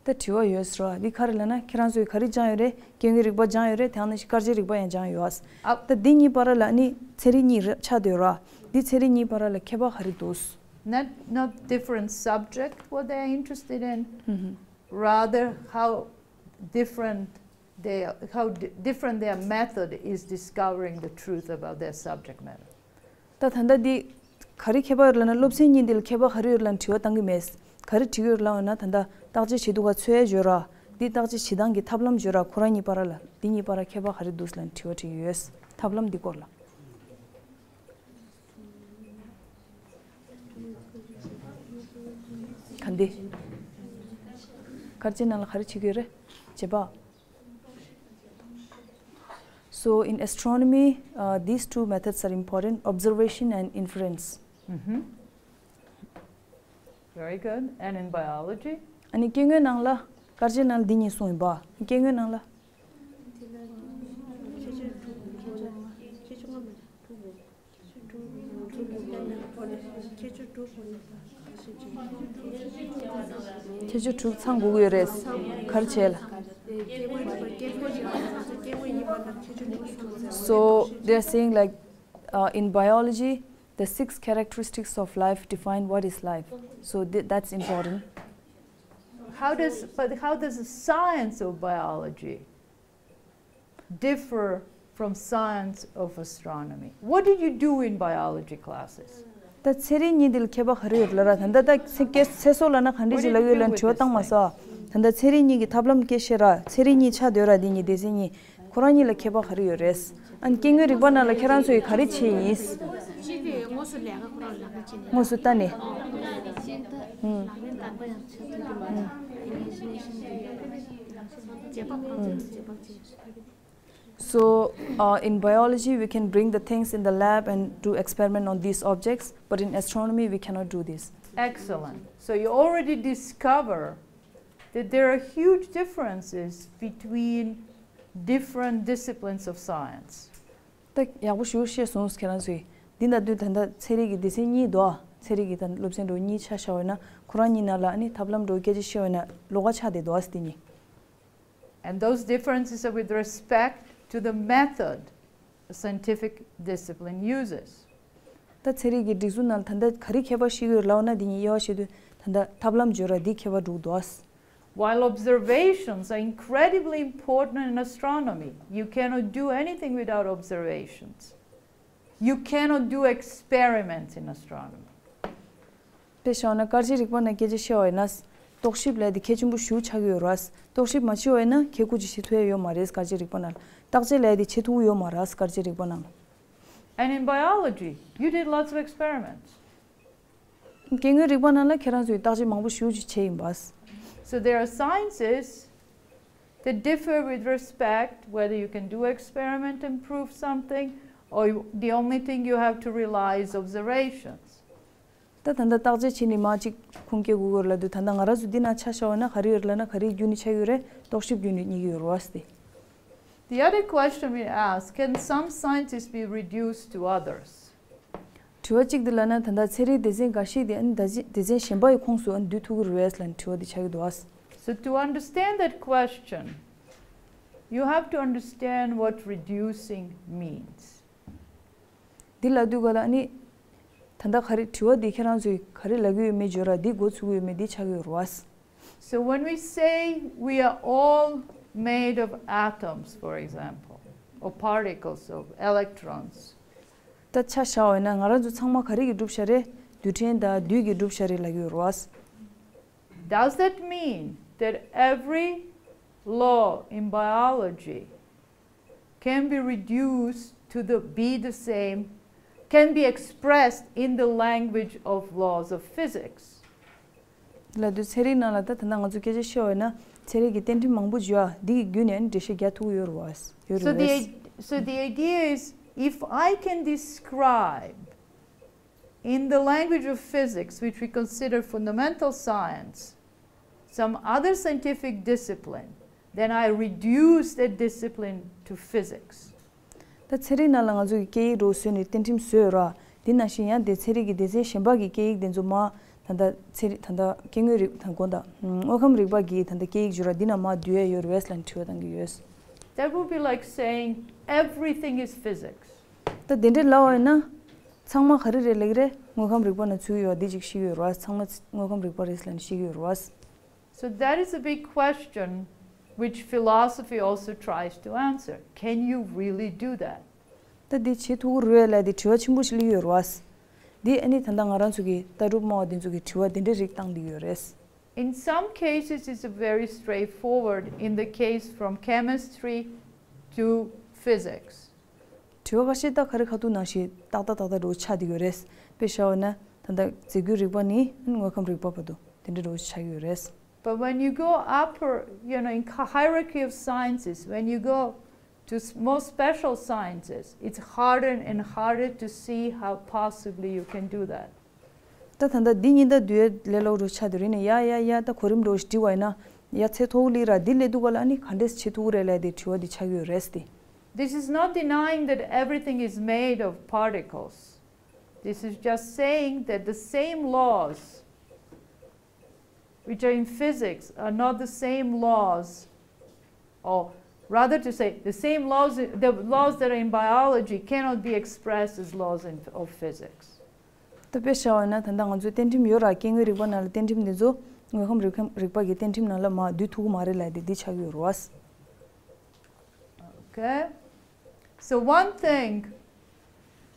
ད་དྲི་བ་ཡོད་ཟེར་བ་འདི་ག་རེ་ལབ་ན། ཁྱེད་རང་ཚོས་ག་རེ་སྦྱངས་ཡོད་རེད། སྐྱེ་དངོས་རིག་པ་སྦྱངས་ཡོད་རེད། དེ་ནང་བཞིན་སྐར་ཆའི་རིག་པ་ཡང་སྦྱངས་ཡོད། ཨ། ད་འདི་གཉིས་བར་ལ་ནི་ཚན་རིག་གཉིས་རེ་ཆགས་བསྡད་ཡོད་ར། འདི་ཚན་རིག་གཉིས་བར་ལ་ཁྱད་པར་ག་རེ་འདུག Not, not different subject what they are interested in, rather how different they, how di- different their method is discovering the truth about their subject matter. ད་ད་ལྟ་འདི་ག་རེ་ཁྱད་པར་ཡོད་ལབ་ན། སློབ་ཚན་གཉིས་འདི་ལ་ཁྱད་པར་ག་རེ་ཡོད་ལབ་ན་དྲི་བ་བཏང་གི་མེད། ག་རེ་དྲི་གི་ཡོད་ལབ་ན་ད་ལྟ་བརྟག་དཔྱད་བྱེད་དུས་ག་འཚོལ་ཡ་བརྗོད་ར། འདི་བརྟག་དཔྱད་བྱེད་སྟངས་ཀྱི་ཐབས་ལམ་བརྗོད་ར། ཁོ་རང་གཉིས་བར་ལ་འདི་གཉིས་བར་ཁྱད་པར་ག་རེ་འདུག་ལབ་ནས་དྲི་བ་དྲི་གི་ཡོད། ཐབས་ལམ་འདི་སྐོར་ལ། ག་འདི། སྐར་ཆའི་ནང་ལ་ག་རེ་བྱེད་ཀྱི་ཡོད་རེད། བྱེད་པ། So in astronomy, uh, these two methods are important, observation and inference. Mm-hmm. Very good. And in biology? ཨ་ནི་སྐྱེ་དངོས་ནང་ལ། སྐར་ཆའི་ནང་ལ་འདི་གཉིས་གསུངས་ཡིན་པ། སྐྱེ་དངོས་ནང་ལ། ཁྱད་ཆོས་དྲུག་ཚང་དགོས་ཀྱི་ཡོད་རེད། ག་རེ་བྱས་ལ། So they are saying, like, uh, in biology, the six characteristics of life define what is life. So th- that's important. How does, but how does the science of biology differ from science of astronomy? What did you do in biology classes? ད་ཚན་རིག་གཉིས་འདི་ལ་ཁྱད་པར་ག་རེ་ཡོད་ལབ་ར། ད་ད་ད་ཚེ་སྐྱེ་ཚེ་སྲོག་ལབ་ན་ག་འདྲ་ཅིག་ལབ་ཡོད་ལབ་དྲི་བ་བཏང་མ་སོང་། ད་ད་ཚན་རིག་གཉིས་ཀྱི་ཐབས་ལམ་སྐད་བཤད་ར། ཚན་རིག་གཉིས་ཆགས་སྡོད་ར། འདི་གཉིས་སྡེ་ཚན་གཉིས། ཁོ་རང་གཉིས་ལ་ཁྱད་པར་ག་རེ་ཡོད་རེད། ཨ་ནི་སྐྱེ་དངོས་རིག་པ་ནང་ལ་ཁྱེད་རང་ཚོ་ཡིས་ག་རེ་བྱས་ཡིན། དངོས་སུ་ལྟ་ནས། ཨུམ། ཨུམ། So, uh, in biology, we can bring the things in the lab and do experiment on these objects, but in astronomy, we cannot do this. Excellent. So you already discover that there are huge differences between different disciplines of science. ད་ཡག་པོ་ཞེ་པོ་ཤེས་སོང་ཁྱེད་རང་ཚོས། འདི་ལྟ་དུས་ད་ལྟ་ཚན་རིག་གི་སྡེ་ཚན་གཉིས་འདུག་ཚན་རིག་གི་ད་སློབ་ཚན་འགྲོ་གཉིས་ཆ་བཞག་པ་ཡིན་ན་ཁོ་རང་གཉིས་ནང་ལ་ཨ་ནི་ཐབས་ལམ་འགྲོ་སྐད་ཆ་བཤད་པ་ཡིན་ན་ལོགས་ཀ་ཆགས་བསྡད་འདུག་ཟེར་དེ་གཉིས། And those differences are with respect to the method a scientific discipline uses. ད་ཚན་རིག་གི་སྒྲིག་འཛུགས་ནང་ལ་ད་ལྟ་ག་རེ་ཁྱད་པར་ཤེས་ཀྱི་ཡོད་ལབ་ན་འདི་གཉིས་དབྱེ་བ་ཕྱེ་དུས་ད་ལྟ་ཐབས་ལམ་བརྗོད་ར་འདི་ཁྱད་པར་འགྲོ་གི་འདུག While observations are incredibly important in astronomy, you cannot do anything without observations. You cannot do experiments in astronomy. དཔེ་བཞག་ན་སྐར་རྩིས་རིག་པ་ནང་སྐད་ཆ་བཤད་པ་ཡིན་ན། རྟོག་ཞིབ་ལས་དེ་གལ་ཆེན་པོ་ཞེ་པོ་ཆགས་ཀྱི་ཡོད་རེད། རྟོག་ཞིབ་མ་བྱས་པ་ཡིན་ན་ཁྱེད་ཀྱིས་ཅིག་བྱེད་ཐུབ་ཡ་ཡོད་མ་རེད། སྐར་རྩིས་རིག་པ་ནང་བརྟག་དཔྱད་ལས་དེ་བྱེད་ཐུབ་ཀྱི་ཡོད་མ་རེད། སྐར་རྩིས་རིག་པ་ནང་། And in biology, you did lots of experiments. སྐྱེ་དངོས་རིག་པ་ནང་ལ་ཁྱེད་རང་ཚོས་བརྟག་དཔྱད་མང་པོ་ཞེ་པོ་ཅིག་བྱས་ཡིན་པ། So there are sciences that differ with respect whether you can do experiment and prove something, or you, the only thing you have to rely is observations. ད་ད་ལྟ་བརྟག་དཔྱད་བྱས་ནས་མར་ཅིག་ཁུངས་སྐྱེལ་དགོས་ཀྱི་ཡོད་ལབ་དུས་ད་ལྟ་ང་རང་ཚོ་འདི་ན་ཆ་བཞག་པ་ན་ག་རེ་ཡོད་ལབ་ན་ག་རེ་བརྒྱུད་ནས་ཆགས་ཡོད་རེད། རྟོག་ཞིབ་བརྒྱུད་ནས་རྙེད་ཀྱི་ཡོད་རེད་པ་སྟེ། The other question we ask, can some scientists be reduced to others? དྲི་བ་གཅིག་འདི་ལབ་ན་ད་ལྟ་ཚན་རིག་སྡེ་ཚན་འགའ་ཞིག་དེ་ཨ་ནི་ད་ཅི་སྡེ་ཚན་གཞན་པ་ཡི་ཁོངས་སུ་ཨ་ནི་བསྡུ་ཐུབ་ཀྱི་རེད་པས་ལབ་ནས་དྲི་བ་འདི་ཆགས་ཀྱི་འདུག་པ། So to understand that question, you have to understand what reducing means. འདི་ལབ་དུས་ག་ལ་ཨ་ནི། ད་ལྟ་ག་རེ་དྲི་བ་འདི་ཁྱེད་རང་ཚོས་ག་རེ་ལབ་ཀྱི་ཡོད་མེད་བརྗོད་ར་འདི་མགོ་ཚོད་ཀྱི་ཡོད་མེད་འདི་ཆགས་ཀྱི་ཡོད་རེད་པ། So when we say we are all made of atoms, for example, or particles of electrons, ད་ཆ་བཞག་པ་ཡིན་ན་ང་རང་ཚོ་ཚང་མ་ག་རེ་གིས་གྲུབ་བཞག་རེད། རྡུལ་ཕྲན་དང་རྡུལ་གྱིས་གྲུབ་བཞག་རེད་ལབ་ཀྱི་ཡོད་རེད་པ། Does that mean that every law in biology can be reduced to the, be the same, can be expressed in the language of laws of physics? ལབ་དུས་ཚན་རིག་ནང་ལ་ད་ད་ལྟ་ང་ཚོ་སྐད་ཆ་བཤད་པ་ཡིན་ན་ཚན་རིག་གི་རྟེན་ཁྲིམས་མང་པོ་བརྗོད་ཡ་འདི་གི་བརྒྱུད་ནས་ཨ་ནི་འགྲེལ་བཤད་རྒྱག་ཐུབ་ཀྱི་ཡོད་རེད་པ། ཡོད་So རེད་the, པས། so the idea is, if I can describe in the language of physics, which we consider fundamental science, some other scientific discipline, then I reduce that discipline to physics. ད་ཚན་རིག་ནང་ལ་ང་ཚོ་གི་སྐད་ཡིག་འདྲ་བོ་བཟོས་ནས་རྟེན་ཁྲིམས་བཟོས་ཡོད་ར། དེ་ནང་བཞིན་ཡང་དེ་ཚན་རིག་གི་སྡེ་ཚན་གཞན་པ་གི་སྐད་ཡིག་དེ་ཚོ་མར་ད་ལྟ་ཚན་རིག་ད་ལྟ་སྐྱེ་དངོས་རིག་དང་དགོན་དང་དངོས་ཁམས་རིག་པ་གི་ད་ལྟ་སྐད་ཡིག་བརྗོད་ར་འདི་ནང་མར་བསྡུ་ཡ་ཡོད་རེད་པས་ལབ་ནས་དྲི་བ་བཏང་གི་ཡོད། That would be like saying everything is physics. ད་དེ་འདྲ་ལབ་པ་ཡིན་ན། ཚང་མ་ག་རེ་རེད་ལབ་ཀྱི་རེད། དངོས་ཁམས་རིག་པ་ནང་ཚུད་ཡོད་འདི་ཅིག་ཤེས་ཀྱི་ཡོད་རེད་པ། ཚང་མ་དངོས་ཁམས་རིག་པ་རེད་ལབ་ནས་ཤེས་ཀྱི་ཡོད་རེད་པ། So that is a big question which philosophy also tries to answer. Can you really do that? ད་འདི་བྱེད་ཐུབ་ཀྱི་རེད་ལབ་དེ་དྲི་བ་ཆེན་པོ་ཞིག་སླེབས་ཡོད་རེད་པ། འདི་ཨ་ནི་ད་ལྟ་ང་རང་ཚོ་གི་ལྟ་གྲུབ་སྨྲ་བ་འདི་ཚོ་གི་དྲི་བ་འདི་འདྲ་རིགས་བཏང་བསྡད་ཡོད་རེད། In some cases, it's very straightforward in the case from chemistry to physics. དྲི་བ་ཁ་ཤས་ད་ག་རེ་ཁ་ཐུག་ནང་བཞིན་ཏག་ཏག་ཏག་ཏག་འདྲ་བོ་ཆགས་བསྡད་ཡོད་རེད། དཔེ་བཞག་པ་ན་ད་ལྟ་རྫས་འགུལ་རིག་པ་ནས་དངོས་ཁམས་རིག་པ་བར་དུ་དེ་འདྲ་འདྲ་བོ་ཆགས་ཡོད་རེད། But when you go upper, you know, in hierarchy of sciences, when you go to more special sciences, it's harder and harder to see how possibly you can do that. ད་ད་ལྟ་འདི་གཉིས་ད་བསྡུ་ཡ་ལས་སླ་པོ་འདྲ་བོ་ཆགས་བསྡད་ཡོད་རེད། ཡ་ཡ་ཡ་ད་གོ་རིམ་འདྲ་བོ་ཞིག་བྲིས་པ་ཡིན་ན་ཡ་ཚད་མཐོ་པོ་སླེབས་ར། འདི་སླེབས་དུས་ག་ལ་ཨ་ནི་ག་འདྲས་བྱེད་ཐུབ་ཀྱི་རེད་ལབ་དེ་དྲི་བ་འདི་ཆགས་ཀྱི་ཡོད་རེད་དེ། This is not denying that everything is made of particles. This is just saying that the same laws which are in physics are not the same laws, or rather to say, the same laws, the laws that are in biology cannot be expressed as laws in, of physics. ད་དཔེ་བཞག་པ་ན་ད་ལྟ་ང་ཚོའི་རྟེན་ཁྲིམས་ཡོད་ར། སྐྱེ་དངོས་རིག་པ་ནང་ལ་རྟེན་ཁྲིམས་འདི་ཚོ་དངོས་ཁམས་རིག་ཁམས་རིག་པ་གི་རྟེན་ཁྲིམས་ནང་ལ་མར་བསྡུ་ཐུབ་ཀྱི་མ་རེད་ལབ་དེ་འདི་ཆགས་ཀྱི་ཡོད་རེད་པ། Okay. So one thing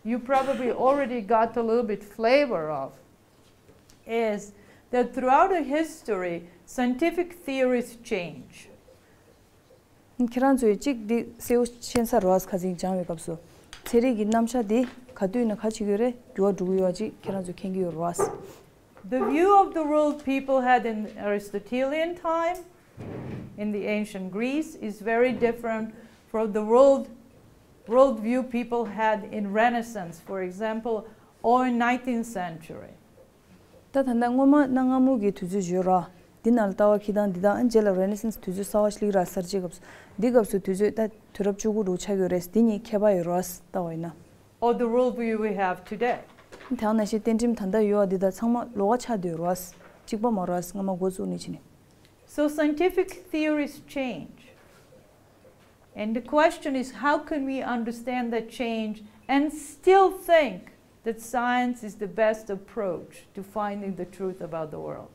you probably already got a little bit flavor of is that throughout the history, scientific theories change. ཁྱེད་རང་ཚོས་གཅིག་འདི་གསལ་པོ་ཤེས་ས་རེད་བ། ཁ་སང་སྦྱངས་པའི་སྐབས་སུ་ཚན་རིག་གི་རྣམ་གཞག་འདི་ག་དུས་ན་ག་བྱེད་ཀྱི་ཡོད་རེད། འགྱུར་བ་འགྲོ་གི་ཡོད་པ་ཅིག་ཁྱེད་རང་ཚོས་མཁྱེན་གྱི་ཡོད་རེད་བ། The view of the world people had in Aristotelian time, in the ancient Greece, is very different from the world worldview people had in Renaissance, for example, or in nineteenth century. ད་ད་ལྟ་སྔོན་མ་གནའ་སྔ་མོ་གི་དུས་ཚོད་བརྗོད་ར། འདི་ནང་ལ་ལྟ་བ་འཁྱེར་སྟངས་འདི་དང་། ཨ། རྗེས་ལ་Renaissance དུས་ཚོད་གསར་བ་ཞིག་སླེབས་ར། གསར་བརྗེའི་སྐབས་སུ། འདི་སྐབས་སུ་དུས་ཚོད་ད་དུས་རབས་བཅུ་དགུ་འདྲ་ཆགས་ཡོད་རེད། འདི་གཉིས་ཁྱད་པར་ཡོད་ར་ལྟ་བ་ཡིན་ན། Or the worldview we have today. དེ་ནང་བཞིན་གཏན་ཁྲིམས་ད་ལྟ་ཡོད་པ་འདི་དང་ཚང་མ་ལོགས་ཀ་ཆགས་བསྡད་ཡོད་ར། གཅིག་པ་མ་ར། སྔ་མ་འགོ་བཙུགས་ནས་བྱས་ནས། So scientific theories change. And the question is, how can we understand that change and still think that science is the best approach to finding the truth about the world?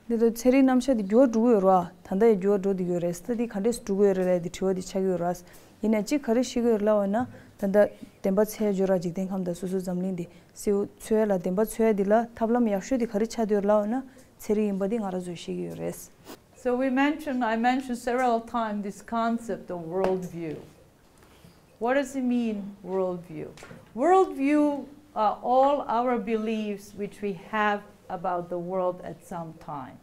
འདི་ཚོ་ཚན་རིག་རྣམ་གཞག་འདི་འགྱུར་བ་འགྲོ་གི་ཡོད་རེད་བ། ད་ལྟ་ཡང་འགྱུར་བ་འགྲོ་བསྡད་ཀྱི་ཡོད་རེད། ད་འདི་ག་འདྲས་སེ་འགྲོ་གི་ཡོད་རེད་ལབ་ཡ་འདི་དྲི་བ་འདི་ཆགས་ཀྱི་ཡོད་རེད་བ། ཡིན་ནའི་གཅིག་ག་རེ་ཤེས་ཀྱི་ཡོད་རེད་ལབ་པ་ཡིན་ན། ད་ལྟ་བདེན་པ་འཚོལ་ཡ་འགྱུར་བ། འཇིག་རྟེན་ཁམས་དང་སོ་སོའི་འཛམ་གླིང་འདི་གསལ་པོ་འཚོལ་ཡ་ལ། བདེན་པ་འཚོལ་ཡ་འདི་ལ་ཐབས་ལམ་ཡག་ཤོས་འདི་ག་རེ་ཆགས་བསྡད་ཡོད་རེད་ལབ་པ་ཡིན་ན། ཚན་རིག་ཡིན་པ་འདི་ང་རང་ཚོས་ཤེས་ཀྱི་ཡོད་རེད། So we mentioned, I mentioned several times this concept of worldview. What does it mean, worldview? Worldview are all our beliefs which we have about the world at some time.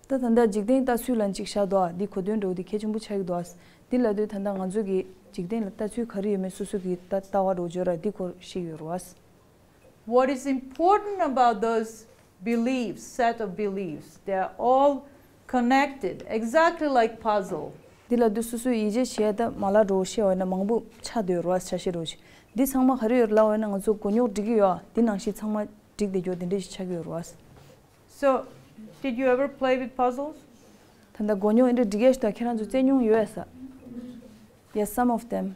ད་ད་ལྟ་འཇིག་རྟེན་ལྟ་ཚུལ་ལབ་ཅིག་བཞག་འདུག་ཨ། འདི་གོ་དོན་འདྲ་བོ་འདི་གལ་ཆེན་པོ་ཆགས་ཀྱི་འདུག་ཨ། འདི་ལབ་དུས་ད་ལྟ་ང་ཚོ་གི་འཇིག་རྟེན་ལ་ལྟ་ཚུལ་ག་རེ་ཡོད་མེད། སོ་སོ་གི་ད་ལྟ་བ་འདྲ་བོ་བརྗོད་ར། འདི་སྐོར་ཤེས་ཀྱི་ཡོད་རེད་བ། What is important about those beliefs, set of beliefs, they are all connected, exactly like puzzle. འདི་ལབ་དུས་སོ་སོའི་ཡིད་ཆེས་བྱེད་ཡ་ད་མ་ལག་འདྲ་བོ་བཤད་པ་ཡིན་ན་མང་པོ་ཆགས་བསྡད་ཡོད་རེད་བ། ཆ་ཤས་འདྲ་བོ་ཞིག་འདི་ཚང་མ་ག་རེ་ཡོད་རེད་ལབ་པ་ཡིན་ན། ང་ཚོ་མགོ་རྙོག་སྒྲིག་གི་ཡོད་ཨ། འདི་ནང་བཞིན་ཚང་མ་སྒྲིག་བསྡད་རྒྱུ་འདི་འདྲ་ཞིག་ཆགས་ཀྱི་ཡོད་རེད་བ། So, did you ever play with puzzles? ད་ལྟ་མགོ་རྙོག་འདི་འདྲ་སྒྲིག་ཡ་ཞིག་ད་ཁྱེད་རང་ཚོ་རྩེ་མྱོང་ཡོད་ས། Yes, some of them.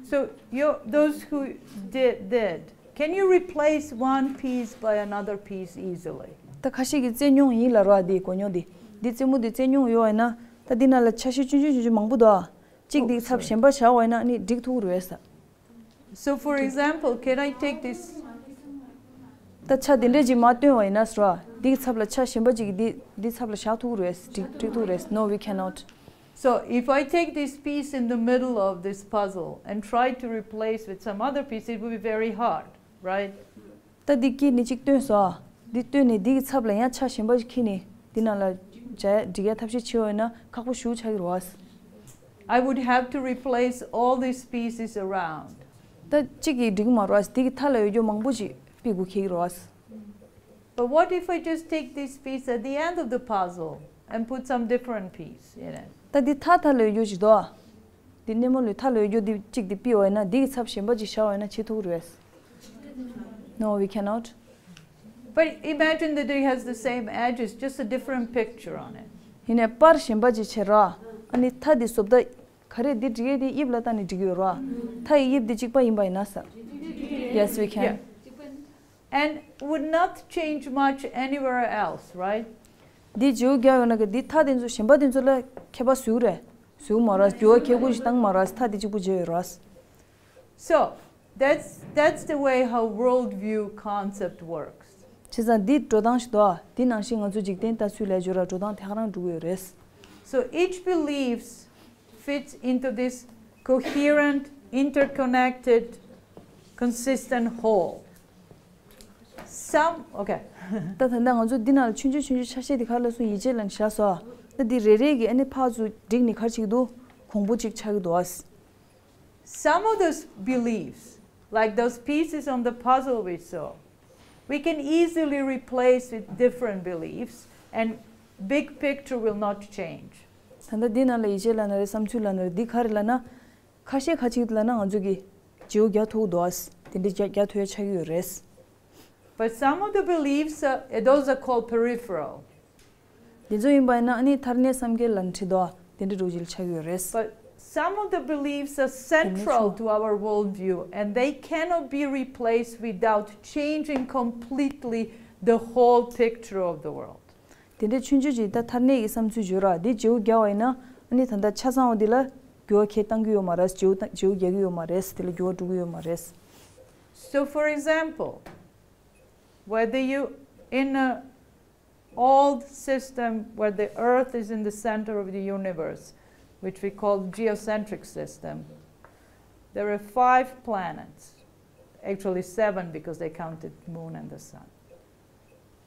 So, you, those who did, did, can you replace one piece by another piece easily? ད་ཁ་ཤས་ཀྱིས་རྩེ་མྱོང་ཡིན་ལབ་ར། འདི་མགོ་རྙོག་འདི། འདི་རྩེ་མོ་འདི་རྩེ་མྱོང་ཡོད་པ་ཡིན་ན། ད་འདི་ནང་ལ་ཆ་ཤས་ཆུང་ཆུང་ཆུང་ཆུང་མང་པོ་འདུག་ཨ། གཅིག་འདི་ཚབ་གཞན་པ་བཞག་པ་ཡིན་ན་ནི་སྒྲིག་ཐུབ་ཀྱི་རེད་ས། So, for example, can I take this? ད་ཆ་དེ་འདྲས་ཅིག་མར་བཏོན་པ་ཡིན་ན་ཟེར་བ། འདིའི་ཚབ་ལ་ཆ་གཞན་པ་ཅིག་གིས་འདི་འདིའི་ཚབ་ལ་བཞག་ཐུབ་ཀྱི་རེད། སྒྲིག་སྒྲིག་ཐུབ་ཀྱི་རེད། No, we cannot. So, if I take this piece in the middle of this puzzle and try to replace with some other piece, it would be very hard, right? ད་འདི་ཀི་ནི་གཅིག་བཏོན་སོང་། འདི་བཏོན་ནས་འདི་གི་ཚབ་ལ་ཡང་ཆ་གཞན་པ་ཞིག་ཁྱེར་ནས་འདི་ནང་ལ་སྦྱར་ཡ་སྒྲིག་ཡ་ཐབས་ཤེས་བྱེད་པ་ཡིན་ན་ཁག་པོ་ཞེ་པོ་ཆགས་ཀྱི་རེད་བ། I would have to replace all these pieces around. ད་གཅིག་གིས་འགྲིག་གི་མ་རེད་བ། འདི་གི་མཐའ་ལ་ཡོད་རྒྱུ་མང་པོ་ཞིག་ཕུད་དགོས་ཀྱི་རེད་བ། But what if I just take this piece at the end of the puzzle and put some different piece in it? ད་འདི་མཐའ་མཐའ་ལ་ཡོད་རྒྱུ་ཞིག་འདུག་ཨ། འདི་སྣེ་མོ་ལོས་མཐའ་ལ་ཡོད་རྒྱུ་འདི་གཅིག་འདི་ཕུད་པ་ཡིན་ན། འདི་གི་ཚབ་གཞན་པ་ཅིག་བཞག་པ་ཡིན་ན་བྱེད་ཐུབ་ཀྱི་རེད། No, we cannot. But imagine that it has the same edges, just a different picture on it. ཡིན་ནའི་པར་གཞན་པ་ཅིག་བྱེད་ར། ཨ་ནི་མཐའ་འདི་བཟོ་ལྟ་ག་རེ། འདི་སྒྲིག་ཡས་འདི་དབྱིབས་ལ་བལྟས་ནས་སྒྲིག་གི་ཡོད་ར། མཐའ་ཡི་དབྱིབས་འདི་གཅིག་པ་ཡིན་པ་ཡིན་ན་ས། Yes, we can. Yeah. And would not change much anywhere else, right? འདི་བརྗེ་པོ་རྒྱག་ཡོད་ན་གི་འདི་མཐའ་འདི་ཚོ་གཞན་པ་འདི་ཚོ་ལ་ཁྱད་པར་བཟོ་གི་རེད། བཟོ་གི་མ་རེད། འགྱུར་བ་ཁྱད་ཁུར་ཞིག་བཏང་གི་མ་རེད། མཐའ་འདི་གཅིག་པུ་བརྗེ་ཡོད་རེད། So, that's, that's the way how worldview concept works. བྱས་ཙང་འདི་འགྲོ་སྟངས་ཤིག་འདུག་ཨ། འདི་ནང་བཞིན་ང་ཚོ་འཇིག་རྟེན་ལྟ་ཚུལ་ལ་བརྗོད་ར། འགྲོ་སྟངས་དེ་ག་རང་འགྲོ་གི་ཡོད་རེད། So each belief fits into this coherent, interconnected, consistent whole. Some, okay. ད་ད་ལྟ་ང་ཚོ་འདི་ནང་ལ་ཆུང་ཆུང་ཆུང་ཆུང་ཆ་ཤས་འདི་ག་རེ་ལབ་སོང་། ཡིད་ཆེས་ལབ་ནས་བཞག་སོང་ཨ། ད་འདི་རེ་རེ་གི་ཨ་ནི་ཕར་ཚུར་བསྒྲིགས་ནས་ག་རེ་བྱེད་ཀྱི་འདུག་གོང་བུ་གཅིག་ཆགས་ཀྱི་འདུག་ཨ། Some of those beliefs, like those pieces on the puzzle we saw, we can easily replace with different beliefs and big picture will not change. ད་ལྟ་འདི་ནང་ལ་ཡིད་ཆེས་ལབ་ན་རེད། བསམ་ཚུལ་ལབ་ན་རེད། འདི་ག་རེ་ལབ་ན། ཁ་ཤས་ཁ་ཅིག་ལབ་ན་ང་ཚོ་གིས་བརྗེ་པོ་རྒྱག་ཐུབ་འདུག་ཨ། དེ་འདྲའི་རྒྱག་རྒྱག་ཐུབ་ཡ་ཆགས་ཀྱི་ཡོད་རེད། But some of the beliefs, uh, those are called peripheral. འདི་ཚོ་ཡིན་པ་ཡིན་ན་ཨ་ནི་མཐར་གནས་བསམ་གྱིས་ལབ་ནས་བྲིས་འདུག་ཨ། དེ་འདྲའི་འདྲ་བོ་ཅིག་ལ་ཆགས་ཀྱི་ཡོད་རེད། But some of the beliefs are central to our worldview and they cannot be replaced without changing completely the whole picture of the world. དེ་འདྲའི་ཆུང་ཆུང་ཅིག་ད་མཐར་གནས་ཀྱི་བསམ་ཚུལ་བརྗོད་ར། འདི་བརྗེ་པོ་རྒྱག་པ་ཡིན་ན་ཨ་ནི་ད་ལྟ་ཆ་ཚང་བ་འདི་ལ་འགྱུར་བ་ཁྱེད་གཏང་གི་ཡོད་མ་རེད། བརྗེ་པོ་བརྗེ་པོ་རྒྱག་གི་ཡོད་མ་རེད། དེ་ལ་འགྱུར་བ་འགྲོ་གི་ཡོད་མ་རེད། So, for example, whether you in a old system where the Earth is in the center of the universe, which we call geocentric system, there are five planets. Actually, seven because they counted moon and the sun.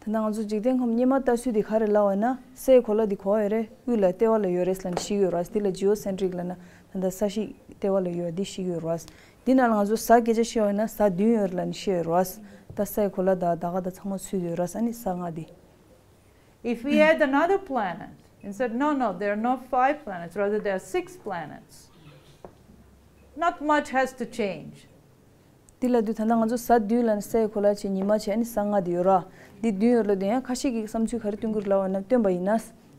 ད་ལྟ་ང་ཚོ་འཇིག་རྟེན་ཁམས་སྔོན་མ་ལྟ་ཚུལ་འདི་ག་རེ་ལབ་པ་ན། སའི་གོ་ལ་འདི་ག་པར་ཡོད་རེད། དབུས་ལ་ལྟེ་བ་ལ་ཡོད་རེད་ལབ་ནས་བཤད་ཀྱི་ཡོད་རེད། འདི་ལ་geocentric ལབ་ན་ད་ལྟ་ས་གཞི་ལྟེ་བ་ལ་ཡོད་འདི་བཤད་ཀྱི་ཡོད་རེད། འདི་ནང་ལ་ང་ཚོ་གཟའ་སྐད་ཆ་བཤད་པ་ན་གཟའ་བདུན་ཡོད་རེད་ལབ་ནས་བཤད་ཡོད་རེད། ད་སའི་གོ་ལ་དང་ཟླ་ག་དང་ཚང་མ་ཚུད་ཡོད་རེད། ཨ་ནི་གཟའ་ལྔ་འདི། If we add another planet and said, "No, no, there are not five planets, rather there are six planets," not much has to change. འདི་ལབ་དུས་ད་ལྟ་ང་ཚོ་གཟའ་བདུན་ལབ་ན་སའི་གོ་ལ་བྱས། ཉི་མ་བྱས། ཨ་ནི་གཟའ་ལྔ་འདི་ཡོད་རེད། འདི་བདུན་ཡོད་ལབ་དུས་ཡང་ཁ་ཤས་ཀྱིས་བསམ་ཚུལ་ག་རེ་སྟོན་གྱི་རེད་ལབ་པ་ན། སྟོན་པ་ཡིན་ན་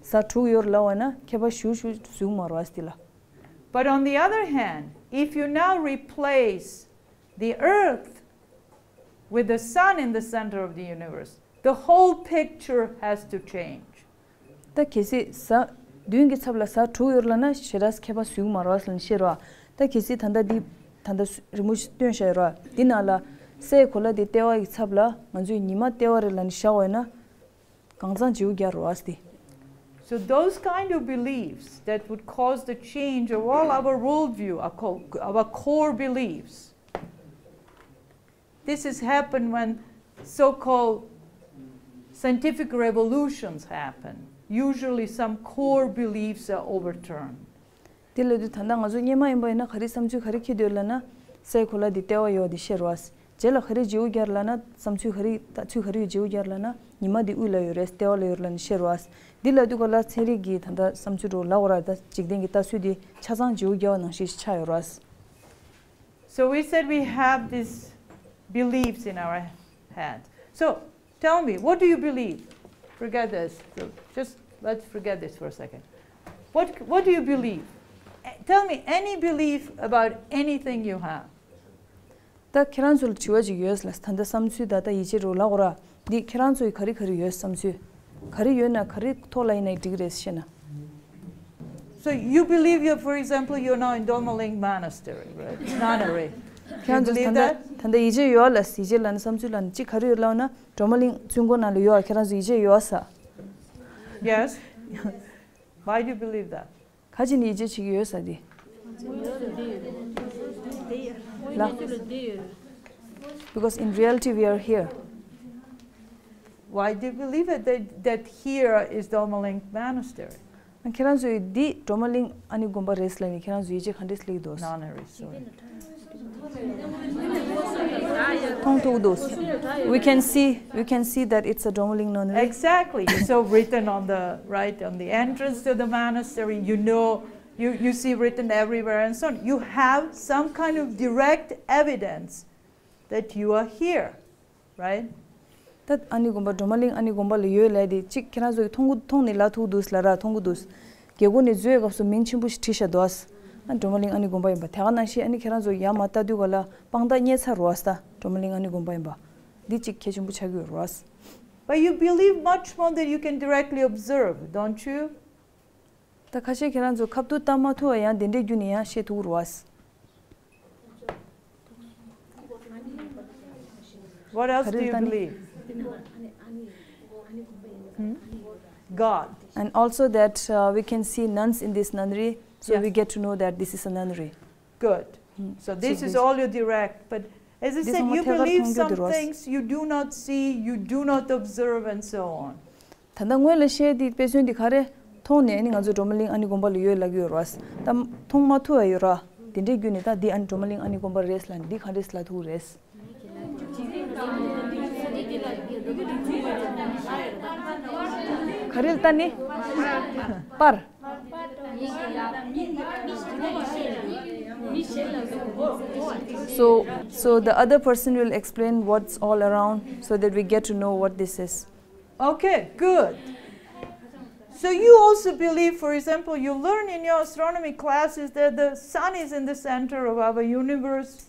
གཟའ་དྲུག་ཡོད་རེད་ལབ་པ་ན་ཁྱད་པར་ཞེ་པོ་ཞིག་འཛུགས་མ་རེད་པ་འདི་ལ། But on the other hand, if you now replace the Earth with the sun in the center of the universe, the whole picture has to change. ད་གལ་སྲིད་གཟའ་བདུན་གྱི་ཚབ་ལ་གཟའ་དྲུག་ཡོད་ལབ་ན་ཞེ་དྲག་ཁྱད་པར་འཛུགས་མ་རེད་ལབ་ནས་བཤད་རེད། ད་གལ་སྲིད་ད་ལྟ་འདི་ད་ལྟ་རི་མོ་ཞིག་སྟོན་བཞག་ཡོད་རེད། འདི་ནང་ལ་སའི་གོ་ལ་འདི་ལྟེ་བ་ཡི་ཚབ་ལ་ང་ཚོའི་ཉི་མ་ལྟེ་བ་རེད་ལབ་ནས་བཞག་པ་ཡིན་ན་གང་ཚང་བརྗེ་པོ་རྒྱག་རེད་པ་འདི། So those kind of beliefs that would cause the change of all our worldview, our co- our core beliefs. This has happened when so-called scientific revolutions happen. Usually some core beliefs are overturned. དེ་ལབ་དུས་ད་ལྟ་ང་ཚོ་སྔོན་མ་ཡིན་པ་ཡིན་ན་ག་རེ་བསམ་ཚུལ་ག་རེ་འཁྱེར་སྡོད་ལབ་ན། སའི་གོ་ལ་འདི་ལྟེ་བ་ཡོད་པ་འདི་བཤད་རེད་པ། རྗེས་ལ་ག་རེ་བརྗེ་པོ་རྒྱག་རེད་ལབ་ན། བསམ་ཚུལ་ག་རེ་ལྟ་ཚུལ་ག་རེ་བརྗེ་པོ་རྒྱག་རེད་ལབ་ན། ཉི་མ་འདི་དབུས་ལ་ཡོད་རེད། ལྟེ་བ་ལ་ཡོད་རེད་ལབ་ནས་བཤད་རེད་པ། འདི་ལབ་དུས་ག་ལ་ཚན་རིག་གི་ད་ལྟ་བསམ་ཚུལ་འདྲ་ལབ་དགོས་རེད། ད་འཇིག་རྟེན་གྱི་ལྟ་ཚུལ་འདི་ཆ་ཚང་བརྗེ་པོ་རྒྱག་པ་ནང་བཞིན་ཞིག་ཆགས་ཡོད་རེད་པ། So we said we have these beliefs in our head. So tell me, what do you believe? Forget this. So just let's forget this for a second. What, what do you believe? Eh, tell me any belief about anything you have. ད་ཁྱེད་རང་ཚོ་ལ་དྲི་བ་ཅིག་ཡོད་ལ། ད་ལྟ་བསམ་ཚུལ་ད་ལྟ་ཡིད་ཆེས་རོགས་ལབ་དགོས་རེད་པ། འདི་ཁྱེད་རང་ཚོ་ཡི་ག་རེ་ག་རེ་ཡོད་བསམ་ཚུལ། ག་རེ་ཡོད་ན་ག་རེ་ཐོག་ལ་ཡིན་ན་འགྲིག་རེད་ཤེ་ན། So you believe you, for example, you're now in Dormaling Monastery, right? Nunnery. ཁྱེད་རང་ཚོ་ད་ལྟ་ད་ལྟ་ཡིད་ཆེས་ཡོད་ལ། ཡིད་ཆེས་ལབ་ན་བསམ་ཚུལ་ལབ་ན་གཅིག་ག་རེ་ཡོད་ལབ་ན། སྒྲོལ་མ་གླིང་ཚུན་སྐོར་ནང་ལ་ཡོད་པ་ཁྱེད་རང་ཚོ་ཡིད་ཆེས་ཡོད་ས། Yes. Why do you believe that? ག་ཅི་ནས་ཡིད་ཆེས་བྱེད་ཀྱི་ཡོད་ས་དེ། ལ། Because in reality we are here. Why do you believe it that, that here is Dormaling Monastery? ཁྱེད་རང་ཚོས་འདི་སྒྲོལ་མ་གླིང་ཨ་ནི་དགོན་པ་རེད་ལབ་ནས་ཁྱེད་རང་ཚོས་ཡིད་ཆེས་ག་འདྲས་སླེབས་འདུག Nunnery, sorry. མཐོང་ཐུབ་འདུག We can see, we can see that it's a Dormaling nunnery. Exactly. You saw written on the, right, on the entrance to the monastery. You know, you, you see written everywhere and so on. You have some kind of direct evidence that you are here, right? ད་ཨ་ནི་དགོན་པ་སྒྲོལ་མ་གླིང་ཨ་ནི་དགོན་པ་ལ་ཡོད་ལབ་དེ་གཅིག་ཁྱེད་རང་ཚོ་གིས་མཐོང་གི་མཐོང་ནས་ལབ་ཐུབ་འདུག་ལབ་ར། མཐོང་གི་འདུག་རྒྱལ་སྒོ་ནས་འཛུལ་བའི་སྐབས་སུ་མིང་ཆེན་པོ་ཞིག་བྲིས་བཞག་འདུག་ཨ་སྒྲོལ་མ་གླིང་ཨ་ནི་དགོན་པ་ཡིན་པ། དེ་ག་ནང་བཞིན་ཨ་ནི་ཁྱེད་རང་ཚོ་ཡར་མར་ལྟ་དུས་ག་ལ་དཔང་རྟགས་རྙེད་ཚར་རེད་པ། ད་སྒྲོལ་མ་གླིང་ཨ་ནི་དགོན་པ་ཡིན་པ་འདི་གཅིག་གལ་ཆེན་པོ་ཆགས་ཀྱི་ཡོད་རེད་པ། But you believe much more that you can directly observe, don't you? ད་ཁ་ཤས་ཁྱེད་རང་ཚོ་ཁ་ཐུག་ལྟ་མ་ཐུབ་པ་ཡང་དེ་འདྲའི་བརྒྱུད་ནས་ཡང་ཤེས་ཐུབ་ཀྱི་རེད་པ། What else do you believe? Hmm? God. And also that uh, we can see nuns in this nunnery, so we get to know that this is a nunnery. Good. So this is all you direct, but as I said, you believe some things you do not see, you do not observe, and so on. ད་ལྟ་སྔོན་ལ་བཤད་དེ་དཔེ་མཚོན་དེ་ག་རེ། མཐོང་ནས་ཨ་ནི་ང་ཚོ་སྒྲོལ་མ་གླིང་ཨ་ནི་དགོན་པ་ལ་ཡོད་ལབ་ཀྱི་ཡོད་རེད་པ། ད་མཐོང་མ་ཐུབ་པ་ཡོད་ར། དེ་འདྲའི་བརྒྱུད་ནས་ད་འདི་ཨ་ནི་སྒྲོལ་མ་གླིང་ཨ་ནི་དགོན་པ་རེད་ལབ་ནས་འདི་ག་འདྲས་ལབ་ཐུབ་ཀྱི་རེད། ག་རེ་ལྟ་ནི། པར། So, so the other person will explain what's all around so that we get to know what this is. Okay, good. So you also believe, for example, you learn in your astronomy classes that the sun is in the center of our universe,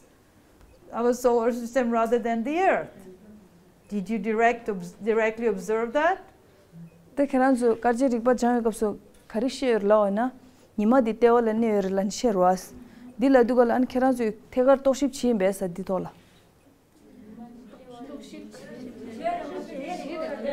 our solar system, rather than the earth. Did you direct, obs- directly observe that? ད་ཁྱེད་རང་ཚོ་སྐར་རྩིས་རིག་པ་སྦྱང་བའི་སྐབས་སུ་ག་རེ་ཤེས་ཡོད་ལབ་པ་ན། ཉི་མ་འདི་ལྟེ་བ་ལ་གནས་ཡོད་རེད་ལབ་ནས་ཤེས་རེད་པ། འདི་ལབ་དུས་ག་ལ་ཨ་ནི་ཁྱེད་རང་ཚོས་ཐད་ཀར་རྟོག་ཞིབ་བྱས་ཡིན་པས་ས་འདི་ཐོག་ལ།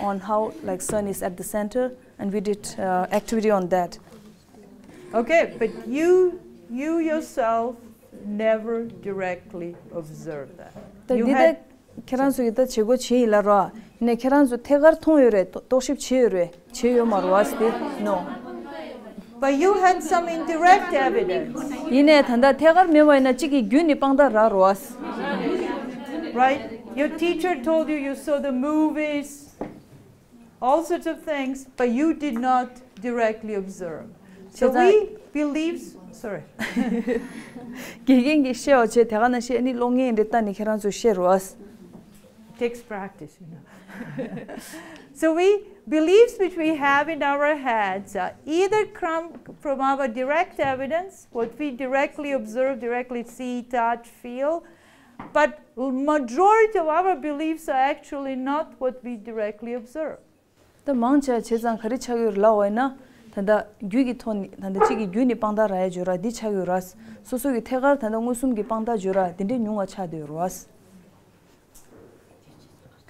on how, like, sun is at the center, and we did, uh, activity on that. Okay, but you, you yourself never directly observed that. ད You འདི had ད་ཁྱེད་རང་ཚོ་ཡི་ད་བྱེད་སྒོ་བྱེད་ཡིན་ལ་རོ། ཡིན་ནའི་ཁྱེད་རང་ཚོ་ཐད་ཀར་མཐོང་ཡོད་རེད། རྟོག་ཞིབ་བྱེད་ཡོད་རེད། བྱེད་ཡོད་མ་རེད་བ་སི་ཏི། No. But you had some indirect evidence. ཡིན་ནའི་ད་ལྟ་ཐད་ཀར་མེད་པ་ཡིན་ན་གཅིག་གི་རྒྱུད་ནི་དཔང་རྟགས་རག་རེད་བ། Right? Your teacher told you you saw the movies, all sorts of things, but you did not directly observe. So བྱས་ཙང་། We believe, sorry. དགེ་རྒན་གྱིས་བཤད་པ་བྱས་དེ་ག་ནང་བཤད་ནི་གློག་བརྙན་འདི་ལྟ་ནི་ཁྱེད་རང་ཚོས་བཤད་རེད་བ། Takes practice, you know. So we, beliefs which we have in our heads are either come from our direct evidence, what we directly observe, directly see, touch, feel, but majority of our beliefs are actually not what we directly observe. ད་མང་ཆེ་བ་བྱས་ཙང་ག་རེ་ཆགས་ཡོད་རེད་ལབ་པ་ཡིན་ན། ད་ལྟ་རྒྱུད་ཀྱི་ཐོག་ནས་ད་ལྟ་གཅིག་གི་རྒྱུད་ནས་དཔང་རྟགས་རག་ཡ་བརྗོད་ར་འདི་ཆགས་ཡོད་ར། སོ་སོ་གི་ཐད་ཀར་ད་ལྟ་མངོན་སུམ་གྱི་དཔང་རྟགས་བརྗོད་ར་འདི་འདྲའི་ཉུང་བ་ཆགས་བསྡད་ཡོད་རེད་བ།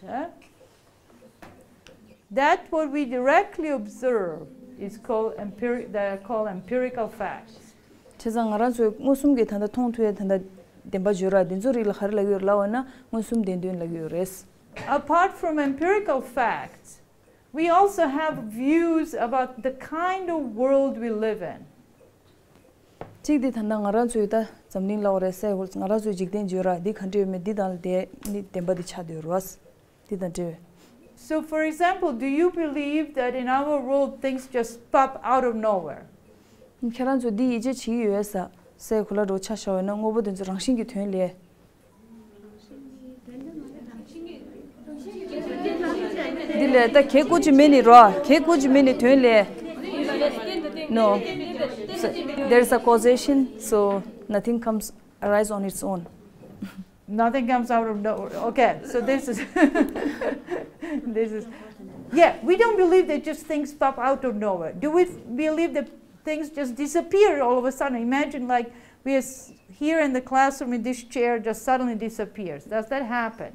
Okay. That what we directly observe is called empiric, they are called empirical facts. བྱས་ཙང་ང་རང་ཚོས་མངོན་སུམ་གྱིས་ད་ལྟ་མཐོང་ཐུབ་ཡ་ད་ལྟ་བདེན་པ་བརྗོད་ར་འདི་ཚོ་རིགས་ལ་ག་རེ་ལབ་ཀྱི་ཡོད་ལབ་པ་ན་མངོན་སུམ་བདེན་དོན་ལབ་ཀྱི་ཡོད་རེད། Apart from empirical facts, we also have views about the kind of world we live in. གཅིག་དེ་ད་ལྟ་ང་རང་ཚོའི་ད་འཛམ་གླིང་ལབ་པ་རེད་ཟེར་ང་རང་ཚོའི་འཇིག་རྟེན་བརྗོད་ར་འདི་ག་འདྲ་ཡོད་མེད་འདི་དང་ལ་དེ་ནི་བདེན་པ་འདི་ཆགས་བསྡད་ཡོད་རེད་བ། འདི་དང་འབྲེལ་བའི། So, for example, do you believe that in our world things just pop out of nowhere? ཁྱེད་རང་ཚོ་འདི་ཡིད་ཆེས་བྱེད་ཀྱི་ཡོད་ས་སའི་གོ་ལ་འགྲོ་ཆ་བཞག་ཡོད་ན་དངོས་པོ་དེ་ཚོ་རང་བཞིན་གྱི་དོན་ལས། འདི་ལས་ད་གེ་ཀུ་ཅི་མེ་ནི་རོ་གེ་ཀུ་ཅི་མེ་ནི་དོན་ལས། No. So, there is a causation, so nothing comes arise on its own. Nothing comes out of nowhere. Okay, so this is, this is, yeah, we don't believe that just things pop out of nowhere. Do we believe that things just disappear all of a sudden? Imagine, like, we are s- here in the classroom in this chair, just suddenly disappears. Does that happen?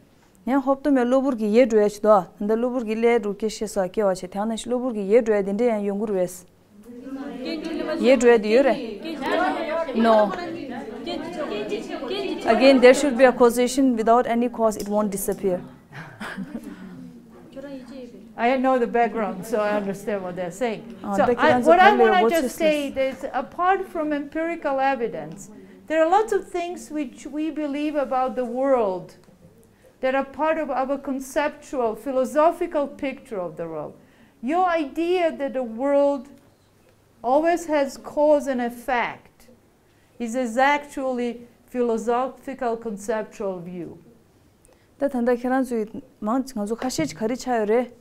ཡང་ཧོབ་ཏེ་མེད་གློ་བུར་གྱི་ཡལ་འགྲོ་ཡ་ཞིག་འདུག་ད་ལྟ་གློ་བུར་གྱི་ཀླད་རུ་སྐད་ཤེས་སོགས་སྐྱེ་བ་བྱས་དེ་ནང་བཞིན་གློ་བུར་གྱི་ཡལ་འགྲོ་ཡ་དེ་འདྲ་ཡང་ཡོང་གི་རེད་བས། ཡལ་འགྲོ་ཡ་དེ་ཡོད་རེད། No. Again, there should be a causation. Without any cause, it won't disappear. I know the background, so I understand what they're saying. Ah, So, the I, what I want to just say is, apart from empirical evidence, there are lots of things which we believe about the world that are part of our conceptual, philosophical picture of the world. Your idea that the world always has cause and effect is, is actually philosophical conceptual view. ད་ད་ལྟ་ཁྱེད་རང་ཚོའི་མང་ང་ཚོ་ཁ་ཤས་ཀྱིས་ག་རེ་ཆགས་ཡོད་རེད།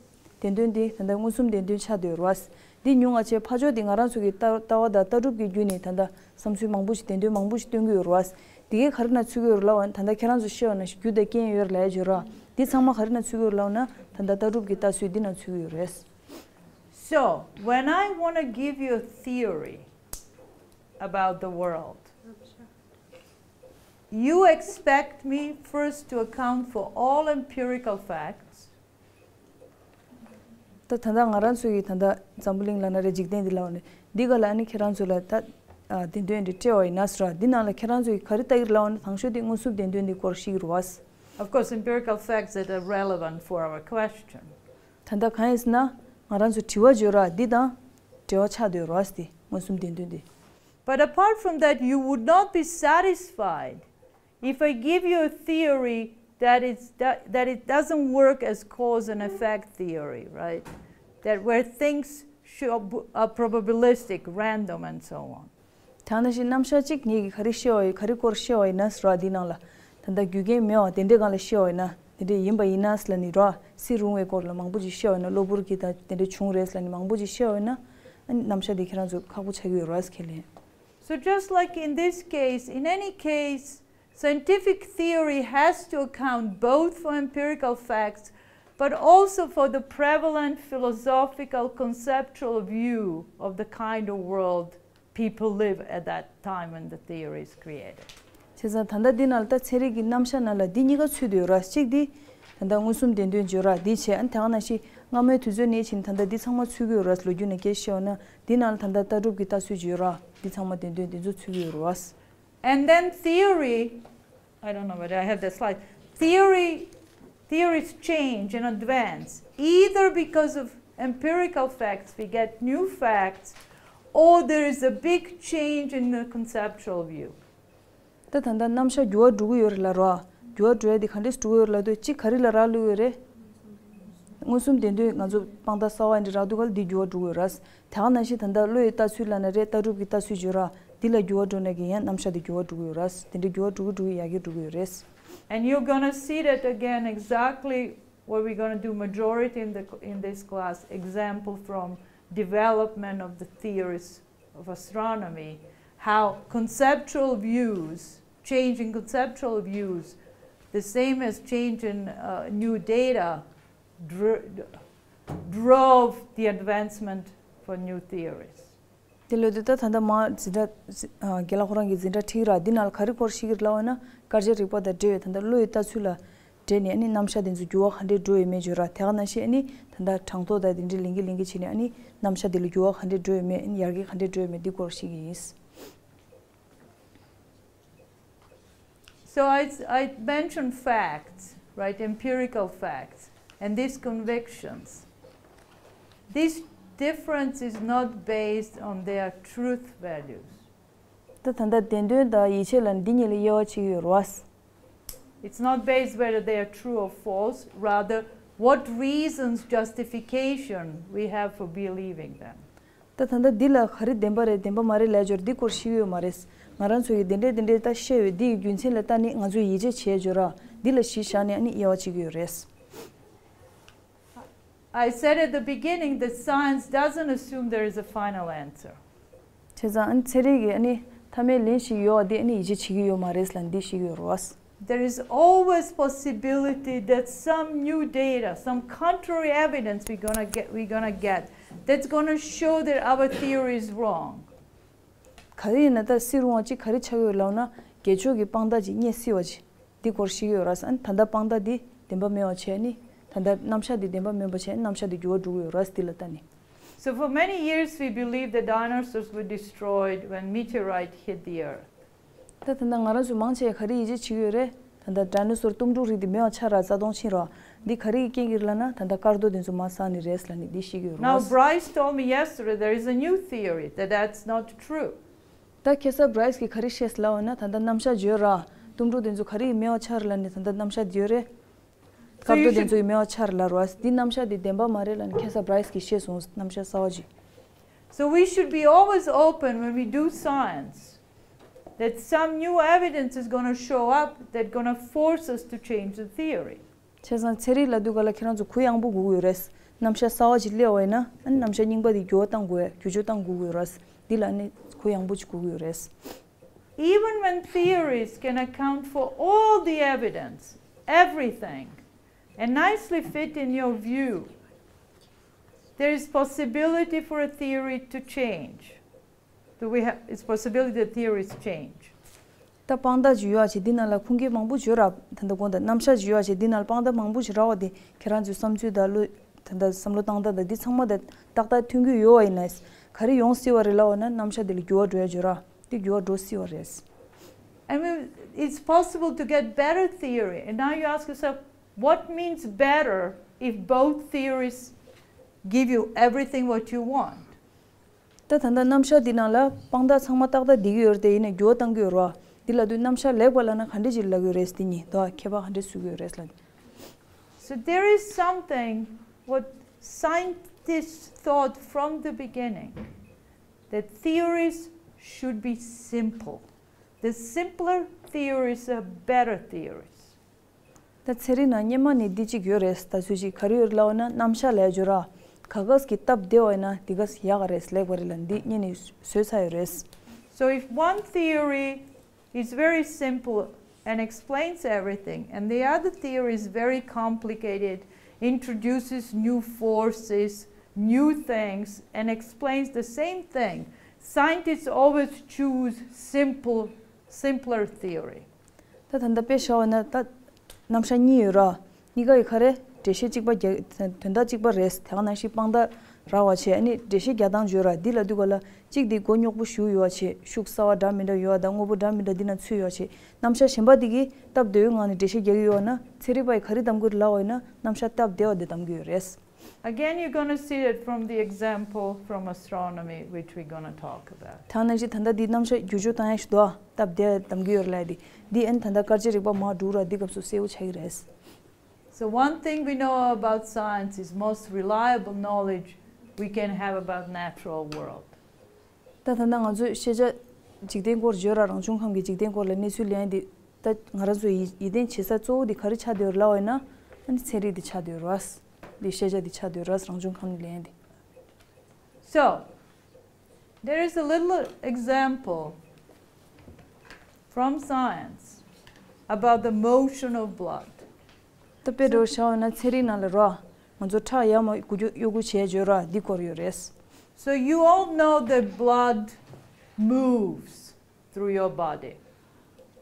བདེན་དོན་འདི་ད་ལྟ་མངོན་སུམ་བདེན་དོན་ཆགས་བསྡད་ཡོད་རེད་བ། འདི་ཉུང་ང་ཆེ་ཕ་ཕྱོགས་འདི་ང་རང་ཚོ་གི་ལྟ་ལྟ་བ་དང་ལྟ་གྲུབ་ཀྱི་བརྒྱུད་ནས་ད་ལྟ་བསམ་ཚུལ་མང་པོ་ཞིག་བདེན་དོན་མང་པོ་ཞིག་སྟོན་གྱི་ཡོད་རེད་བ། འདི་གས་ག་རེ་ན་ཚུད་ཀྱི་ཡོད་རེད་ལབ་པ་ད་ལྟ་ཁྱེད་རང་ཚོ་ཤེས་པ་ན་རྒྱུ་དང་རྐྱེན་ཡོད་རེད་ལབ་ཡ་བརྗོད་ར། འདི་ཚང་མ་ག་རེ་ན་ཚུད་ཀྱི་ཡོད་རེད་ལབ་ན་ད་ལྟ་ལྟ་གྲུབ་ཀྱི་ལྟ་ཚུལ་འདི་ན་ཚུད་ཀྱི་ཡོད་རེད། So, when I want to give you a theory about the world, you expect me first to account for all empirical facts. ད་ད་ལྟ་ང་རང་ཚོ་ཡི་ད་ལྟ་འཛམ་བུ་གླིང་ལ་ན་རེ་འཇིག་རྟེན་འདི་ལ་བ་ནི་འདི་ག་ལ་ཨ་ནི་ཁྱེད་རང་ཚོ་ལ་ད་ཨ་བདེན་དོན་འདི་སྤྲད་བ་ཡིན་ན་ཟེར་བ་འདི་ནང་ལ་ཁྱེད་རང་ཚོ་ཡི་ག་རེ་ལྟ་གི་རེད་ལབ་པ་ན་དང་ཤོས་འདི་མངོན་སུམ་བདེན་དོན་འདི་སྐོར་ཤེས་ཀྱི་རེད་བ། Of course, empirical facts that are relevant for our question. ད་ལྟ་གང་ཡིན་ཟེར་ན་ང་རང་ཚོ་དྲི་བ་བརྗོད་ར་འདི་དང་འབྲེལ་བ་ཆགས་བསྡད་ཡོད་རེད་བ་སྟེ་མངོན་སུམ་བདེན་དོན་འདི། But apart from that, you would not be satisfied If I give you a theory that is that, that it doesn't work as cause and effect theory, right? That where things show, are probabilistic, random, and so on. ད་ནང་བཞིན་རྣམ་གཞག་གཅིག་ངེད་ཀྱིས་ག་རེ་བཤད་པ་ཡོད། ག་རེ་སྐོར་བཤད་པ་ཡིན་ན་ཟེར་བ་འདི་ནང་ལ། ད་ལྟ་རྒྱུ་རྐྱེན་མེད་པ་དེ་འདྲའི་སྒང་ལ་བཤད་པ་ཡིན་ན། དེ་འདྲ་ཡིན་པ་ཡིན་ན་ཟེར་ལབ་ནི་རེད་བ། སྲིད་རུང་བའི་སྐོར་ལ་མང་པོ་ཅིག་བཤད་པ་ཡིན་ན། གློ་བུར་གྱི་ད་དེ་འདྲ་བྱུང་རེད་ཟེར་ལབ་ནི་མང་པོ་ཅིག་བཤད་པ་ཡིན་ན། ཨ་ནི་རྣམ་གཞག་དེ་ཁྱེད་རང་ཚོ་ཁག་པོ་ཆགས་ཀྱི་ཡོད་རེད་བ། ཁས་ལེན། So just like in this case, in any case, scientific theory has to account both for empirical facts but also for the prevalent philosophical conceptual view of the kind of world people live at that time when the theory is created. བྱས་ཙང་ད་ལྟ་འདི་ནང་ལ་ད་ཚན་རིག་གི་རྣམ་གཞག་ནང་ལ་འདི་གཉིས་ཀ་ཚུད་དུ་ཡོད་ར། གཅིག་འདི་ད་ལྟ་མངོན་སུམ་བདེན་དོན་བརྗོད་ར་འདི་བྱས། ཨ་ནི་དེ་ག་ནང་བཞིན་སྔ་མའི་དུས་ཚོད་ནས་བྱས་ནས་ད་ལྟ་འདི་ཚང་མ་ཚུད་ཀྱི་ཡོད་ར། ལོ་རྒྱུས་ནས་སྐད་ཆ་བཤད་ན་འདི་ནང་ལ་ད་ལྟ་ལྟ་གྲུབ་ཀྱི་ལྟ་ཚུལ་བརྗོད་ར་འདི་ཚང་མ་བདེན་དོན་འདི་ཚོ་ཚུད་ཀྱི་ཡོད་ར། And then theory, I don't know whether I have the slide. Theory, theories change and advance either because of empirical facts, we get new facts, or there is a big change in the conceptual view. ད་ད་ལྟ་རྣམ་གཞག་འགྱུར་བ་འགྲོ་གི་ཡོད་རེད་ལབ་ར། འགྱུར་བ་འགྲོ་ཡ་དེ་ག་འདྲས་འགྲོ་གི་ཡོད་རེད་ལབ་དུས། གཅིག་ག་རེ་ལ་རག་ལུས་ཡོད་རེད། མངོན་སུམ་བདེན་དོན་ང་ཚོ་དཔང་རྟགས་གསར་བ་འདི་རག་དུས་ག་ལ་འདི་འགྱུར་བ་འགྲོ་གི་ཡོད་ར། དེ་ག་ནང་བཞིན་ད་ལྟ་བློ་ཡི་ལྟ་ཚུལ་ལབ་ན་རེད། ལྟ་གྲུབ་ཀྱི་ལྟ་ཚུལ་བརྗོད་ར། འདི་ལ་འགྱུར་བ་འགྲོ་ན་གི་ཡང་རྣམ་གཞག་དེ་འགྱུར་བ་འགྲོ་གི་ཡོད་ར། དེ་འདྲའི་འགྱུར་བ་འགྲོ་གི་འགྲོ་གི་ཡག་གི་འགྲོ་གི་ཡོད་རེད། And you're gonna see that again exactly what we're gonna do majority in the in this class, example from development of the theories of astronomy, how conceptual views, change in conceptual views, the same as change in uh, new data, dr- drove the advancement for new theories. དེ་ལོས་དུས་ད་ད་ལྟ་མ་འཛིན་གྲྭ་རྒན་ལགས་ཁོ་རང་གི་འཛིན་གྲྭ་ཁྲིད་ར་འདི་ནང་ལ་ག་རེ་སྐོར་ཤེས་ཀྱི་རེད་ལབ་ན། སྐར་ཆ་རིག་པ་དང་འབྲེལ་བའི་ད་ལྟ་བློ་ཡི་ལྟ་ཚུལ་ལ་འབྲེལ་ནས་ཨ་ནི་རྣམ་གཞག་དེ་ཚོ་འགྱུར་བ་ག་འདྲས་འགྲོ་ཡོད་མེད་བརྗོད་ར། དེ་ག་ནང་བཞིན་ཨ་ནི་ད་ལྟ་གྲངས་ཐོ་དང་དེ་འདྲའི་ལེན་གྱི་ལེན་གྱི་བྱས་ནས་ཨ་ནི་རྣམ་གཞག་དེ་ལ་འགྱུར་བ་ག་འདྲས་འགྲོ་ཡོད་མེད། ཨ་ནི་ཡར་རྒྱས་ག་འདྲས་འགྲོ་ཡོད་མེད་འདི་སྐོར་ཤེས་ཀྱི་ཡིན། So I, I mentioned facts, right? Empirical facts, and these convictions. This difference is not based on their truth values. ད་ད་ལྟ་བདེན་དོན་དང་ཡིད་ཆེས་ལ་འདི་གཉིས་ལ་དབྱེ་བ་ཕྱེ་གི་ཡོད་རེད་བ། It's not based whether they are true or false, rather, what reasons, justification we have for believing them. ད་ད་ལྟ་འདི་ལ་ག་རེ་བདེན་པ་རེད་བདེན་པ་མ་རེད་ལབ་ཡ་འདི་སྐོར་ཤེས་ཀྱི་ཡོད་མ་རེད། ང་རང་ཚོ་ཡིས་འདི་འདྲས་འདི་འདྲས་ད་བཤད་ཡོད། འདི་ཡི་རྒྱུ་མཚན་ལ་ལྟ་ནས་ང་ཚོས་ཡིད་ཆེས་བྱས་བརྗོད་ར་འདི་ལ་གཞི་བཞག་ནས་ཨ་ནི་དབྱེ་བ་ཕྱེ་གི་ཡོད་རེད། I said at the beginning that science doesn't assume there is a final answer. བྱས་ཙང་ཨ་ནི་ཚན་རིག་གིས་ཨ་ནི་མཐའ་མའི་ལན་ཞིག་ཡོད་པ་འདི་ཨ་ནི་ཡིད་ཆེས་བྱེད་ཀྱི་ཡོད་མ་རེད་ལབ་འདི་ཤེས་ཀྱི་ཡོད་རེད་བ། There is always possibility that some new data, some contrary evidence we're gonna get, we're gonna get, that's gonna show that our theory is wrong. ག་རེ་ཡིན་ན་ད་སྲིད་རུང་བ་ཅིག་ག་རེ་ཆགས་ཡོད་ལབ་ན་རྒྱལ་ཕྱོགས་ཀྱི་དཔང་རྟགས་ཅིག་རྙེད་སྲིད་པ་ཅིག་འདི་སྐོར་ཤེས་ཀྱི་ཡོད་རེད། ཨ་ནི་ད་ལྟ་དཔང་རྟགས་འདི་བདེན་པ་མེད་པ་བྱས་ནི་ད་ལྟ་རྣམ་གཞག་འདི་བདེན་པ་མིན་པ་བྱས་རྣམ་གཞག་འདི་འགྱུར་བ་འགྲོ་གི་ཡོད་རེད་འདི་ལ་ལྟ་ནི། So for many years we believed that dinosaurs were destroyed when meteorite hit the earth. ད་ད་ལྟ་ང་རང་ཚོས་མང་ཆེ་ག་རེ་ཡིད་ཆེས་བྱེད་ཀྱི་ཡོད་རེད། ད་ལྟ་ཌའི་ནོ་སོར་གཏུམ་དྲུག་རིགས་འདི་མེད་པ་ཆགས་ར་རྩ་སྟོང་ཕྱིན་ར། འདི་ག་རེ་ཡི་རྐྱེན་གྱིས་ལབ་ན་ད་ལྟ་སྐར་རྡོ་འདི་ཚོ་མར་སངས་ནི་རེད་ལབ་ནི་འདི་ཤེས་ཀྱི་ཡོད་Now རེད། Bryce told me yesterday there is a new theory that that's not true. ད་ཁ་སང་བྷ་རའི་སི་གིས་ག་རེ་བཤད་ལབ་པ་ན་ད་ལྟ་རྣམ་གཞག་བརྗོད་ར། གཏུམ་དྲུག་དེ་ཚོ་ག་རེ་ཡིས་མེད་པ་ཆགས་རེད་ལབ་ནས་ད་ལྟ་རྣམ་གཞག་བརྗོད་རེད། So སྐར་you རྡོ་དེ་should ཚོ་ཡིས་མེད་པ་ཆགས་རེད་ལབ་ར། འདི་རྣམ་གཞག་འདི་བདེན་པ་མ་རེད་ལབ་ནས་ཁ་སང་བྷ་རའི་སི་གིས་བཤད་སོང་རྣམ་གཞག་གསར་བ་ཅིག So we should be always open when we do science that some new evidence is gonna show up that gonna force us to change the theory. བྱས་ཙང་ཚན་རིག་ལབ་དུས་ག་ལ་ཁྱེད་རང་ཚོ་གུ་ཡངས་པོ་དགོས་ཀྱི་ཡོད་རེད། རྣམ་གཞག་གསར་བ་ཅིག་སླེབས་པ་ཡིན་ན་ཨ་ནི་རྣམ་གཞག་རྙིང་པ་དེ་འགྱུར་བ་གཏང་དགོས་འགྱུར་བཅོས་གཏང་དགོས་ཀྱི་ཡོད་རེད། འདི་ལ་ཨ་ནི་གུ་ཡངས་པོ་ཅིག་དགོས་ཀྱི་ཡོད་རེད། Even when theories can account for all the evidence, everything, and nicely fit in your view, there is possibility for a theory to change. Do we have, it's possibility that theories change. ད་དཔང་རྟགས་ཅིག་ཡོད་ཅེ་འདི་ནང་ལ་ཁུངས་སྐྱེལ་མང་པོ་བརྗོད་ར། ད་ལྟ་དགོངས་དག་རྣམ་གཞག་ཅིག་ཡོད་ཅེ་འདི་ནང་ལ་དཔང་རྟགས་མང་པོ་ཞིག་རག་པ་དེ་ཁྱེད་རང་ཚོའི་བསམ་ཚུལ་དང་བློ་ད་ལྟ་བསམ་བློ་བཏང་སྟངས་དང་འདི་ཚང་མ་དང་ཏག་ཏག་མཐུན་གྱི་ཡོད་པ་ཡིན་ན། ག་རེ་ཡོང་སྲིད་པ་རེད་ལབ་པ་ན་རྣམ་གཞག་འདི་ལ་འགྱུར་བ་འགྲོ་ཡ་བརྗོད་ར། འདི་འགྱུར་བ་འགྲོ་སྲིད་པ་རེད། I mean, it's possible to get better theory, and now you ask yourself, what means better if both theories give you everything what you want? ད་ད་ལྟ་རྣམ་གཞག་འདི་ནང་ལ་དཔང་རྟགས་ཚང་མ་ཏག་ཏག་བསྡད་ཀྱི་ཡོད་རེད་དེ་ཡིན་ནའི་འགྱུར་བ་གཏང་གི་ཡོད་རེད་བ། འདི་ལབ་དུས་རྣམ་གཞག་ལེགས་པ་ལབ་ན་ག་འདྲ་ཅིག་ལབ་ཀྱི་རེད། འདི་གཉིས་དོ་ཁྱད་པར་ག་འདྲ་བཟོ་གི་རེད་ལབ། So there is something what scientists thought from the beginning, that theories should be simple. The simpler theories are better theories. ད་ཚན་རིག་ནང་སྔོན་མ་ནས་འདི་གཅིག་ཡོད་རེད། ད་ཚོད་ཅིག་ག་རེ་ཡོད་ལབ་ན་རྣམ་གཞག་ལབ་ཡ་ཅིག་ཡོད་ར། ག་ག་གི་སྟབས་བདེ་བ་ཡིན་ན་འདི་ག་ཡག་ག་རེད། ལེགས་པ་རེད་ལབ་འདི་སྔོན་ནས་བཟོས་ཚར་ཡོད་རེད། So if one theory is very simple and explains everything, and the other theory is very complicated, introduces new forces, new things, and explains the same thing. Scientists always choose simple, simpler theory. ད་ད་ལྟ་དཔེ་བཞག་པ་ན་ད་རྣམ་གཞག་གཉིས་ཡོད་ར། གཉིས་ཀ་ཡི་ག་རེ་འགྲེལ་བཤད་གཅིག་པ་རྒྱག་དོན་དག་གཅིག་པ་རེད། དེ་ག་ནང་བཞིན་དཔང་རྟགས་རག་པ་བྱས་ཨ་ནི་འགྲེལ་བཤད་རྒྱག་སྟངས་ཅིག་ཡོད་ར། འདི་ལབ་དུས་ག་ལ་གཅིག་འདི་མགོ་རྙོག་པོ་ཞེ་པོ་ཡོད་པ་བྱས། ཤུགས་གསར་པ་འདྲ་མི་འདྲ་ཡོད་པ་དང་དངོས་པོ་འདྲ་མི་འདྲ་འདི་ནང་ཚུད་ཡོད་པ་བྱས། རྣམ་གཞག་གཞན་པ་འདི་གིས་སྟབས་བདེ་བའི་ངང་ནས་འགྲེལ་བཤད་རྒྱག་གི་ཡོད་པ་ན་ཚན་རིག་པ་ཡིས་ག་རེ་གདམ་གྱི་ཡོད་རེད་ལབ་པ་ཡིན་ན་རྣམ་གཞག་སྟབས་བདེ་བ་འདི་གདམ་གྱི་ཡོད་རེད། Again, you're going to see it from the example from astronomy, which we're going to talk about. ད་ནང་བཞིན་ད་ལྟ་འདི་རྣམ་གཞག་བསྒྱུར་བཅོས་བཏང་ཡ་ཞིག་འདུག་ཨ། སྟབས་བདེ་བ་གདམ་གྱི་ཡོད་རེད་ལབ་ཡ་འདི། འདི་ཨ་ནི་ད་ལྟ་སྐར་ཆའི་རིག་པ་མར་འགྲོ་ར་འདི་སྐབས་སུ་གསལ་པོ་ཆགས་ཀྱི་རེད། So one thing we know about science is most reliable knowledge we can have about natural world. ད་ད་ལྟ་ང་ཚོས་ཤེས་བྱ་འཇིག་རྟེན་སྐོར་བརྗོད་ར། རང་བྱུང་ཁམས་ཀྱི་འཇིག་རྟེན་སྐོར་ལ་གནས་ཚུལ་ལེན་འདི་ད་ང་རང་ཚོའི་ཡིད་ཡིད་བརྟན་བྱེད་ས་གཙོ་བོ་འདི་ག་རེ་ཆགས་བསྡད་ཡོད་རེད་ལབ་པ་ཡིན་ན་ཨ་ནི་ཚན་རིག་འདི་ཆགས་བསྡད་ཡོད་རེད། འདི་ཤེས་བྱ་འདི་ཆགས་བསྡད་ཡོད་རེད། རང་བྱུང་ཁམས་ལེན་འདི། So, there is a little example from science about the motion of blood. ད་དཔེ་འདྲ་བོ་བཞག་པ་ཡིན་ན་ཚན་རིག་ནང་ལ་ར་ང་ཚོ་ཁྲག་ཡར་མར་འགུལ་སྐྱོད་གཡོ་འགུལ་བྱས་བརྗོད་ར་འདི་སྐོར་ཡོད་རེད། So you all know that blood moves through your body.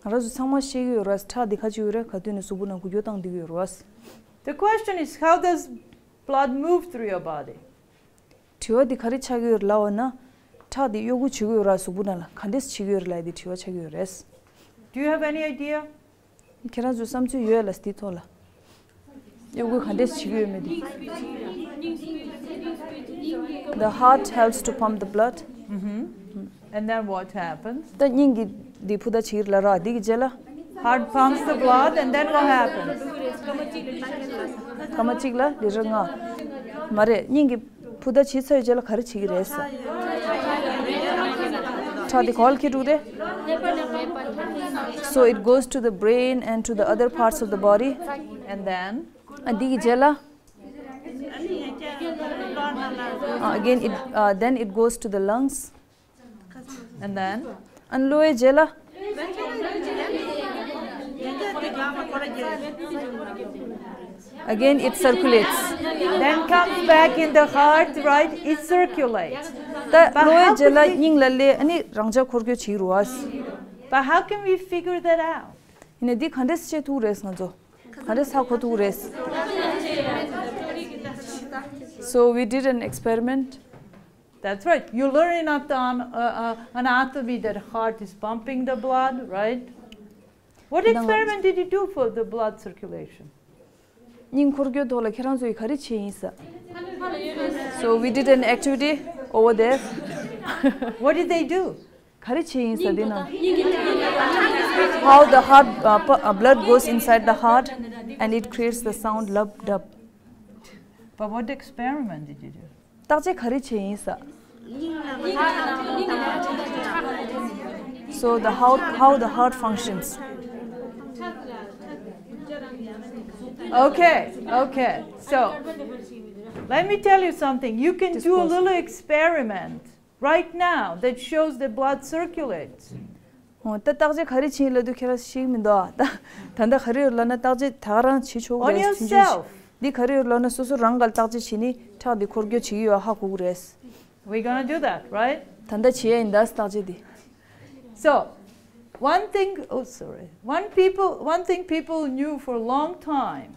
ང་རང་ཚོ་ཚང་མ་ཤེས་ཀྱི་ཡོད་རེད། ཁྲག་འདི་ག་ཅིག་ཡོད་རེད། ག་དུས་ནས་གཟུགས་པོ་ནང་འགུལ་སྐྱོད་བཏང་བསྡད་ཀྱི་ཡོད་རེད། The question is, how does blood move through your body? དྲི་བ་འདི་ག་རེ་ཆགས་ཀྱི་ཡོད་རེད་ལབ་པ་ན། ཁྲག་འདི་གཡོ་འགུལ་བྱེད་ཀྱི་ཡོད་རེད་གཟུགས་པོ་ནང་ལ། ག་འདྲས་བྱེད་ཀྱི་ཡོད་རེད་ལབ་ཡ་འདི་དྲི་བ་ཆགས་ཀྱི་ཡོད་རེད། Do you have any idea? ཁྱེད་རང་ཚོའི་བསམ་ཚུལ་ཡོད་ལ་འདི་ཐོག་ལ། གཡོ་འགུལ་ག་འདྲས་བྱེད་ཀྱི་ཡོད་མེད་འདི། The heart helps to pump the blood. And then what happens? ད་སྙིང་གི་འདི་ཕུ་ད་བྱེད་ཀྱི་རེད་ལ་ར། འདི་གི་རྗེས་ལ། Heart pumps the blood and then what happens? སྐར་མ་གཅིག་ལ་ལི་ཊར་ལྔ། མ་རེད། སྙིང་གི་ཕུ་ད་བྱེད་ཚར་བའི་རྗེས་ལ་ག་རེ་བྱེད་ཀྱི་རེད་ཟེར། ཁྲག་དེ་ག་པར་འཁྱེར་འགྲོ་གི་རེད། So it goes to the brain and to the other parts of the body. And then? ཨ་འདི་གི་རྗེས་ལ། Uh, again, it, uh, then it goes to the lungs. And then? ཨ་ནི་གློ་བའི་རྗེས་ལ། Again, it circulates. Then comes back in the heart, right? It circulates. ད་གློ་བའི་རྗེས་ལ་སྙིང་ལ་སླེབས། ཨ་ནི་རང་འཇགས་འཁོར་སྐྱོད་བྱེད་ཀྱི་རེད་པ། But how can we figure that out? ཡིན་ནའི་འདི་ག་འདྲས་ཤེས་ཐུབ་རེད་ང་ཚོ། ག་འདྲས་ཧ་གོ་ཐུབ་རེད། So we did an experiment. That's right. You learn in auton- uh, uh, anatomy that heart is pumping the blood, right? What experiment did you do for the blood circulation? སྙིང་འཁོར་སྐྱོད་ཐོག་ལ་ཁྱེད་རང་ཚོས་ག་རེ་བྱས་ཡིན་ཟེར། So we did an activity over there. What did they do? ག་རེ་བྱས་ཡིན་ཟེར་འདི་ན། How the heart, uh, pu- uh, blood goes inside the heart and it creates the sound lub dub. But what experiment did you do? བརྟག་དཔྱད་ག་རེ་བྱས་ཡིན་ཟེར། So the how, how the heart functions. Okay, okay. So let me tell you something. You can do a little experiment right now that shows the blood circulates. ད་བརྟག་དཔྱད་ག་རེ་བྱས་ཡིན་ལབ་དུས་ཁྱེད་རང་ཤེས་ཀྱི་མི་འདུག་ཨ། ད་ད་ལྟ་ག་རེ་ཡོད་ལབ་ན་བརྟག་དཔྱད་ད་ག་རང་བྱེད་ཆོག་གི་རེད། On yourself. འདི་ག་རེ་ཡོད་ལབ་ན་སོ་སོ་རང་ག་ལ་བརྟག་དཔྱད་བྱས་ནས་ཁྲག་འདི་འཁོར་སྐྱོད་བྱེད་ཀྱི་ཡོད་ཧ་གོ་གི་རེད། We're gonna do that, right? ད་ལྟ་བྱེད་ཡ་ཡིན་ད་བརྟག་དཔྱད་འདི། So, one thing, oh, sorry. One people, one thing people knew for a long time,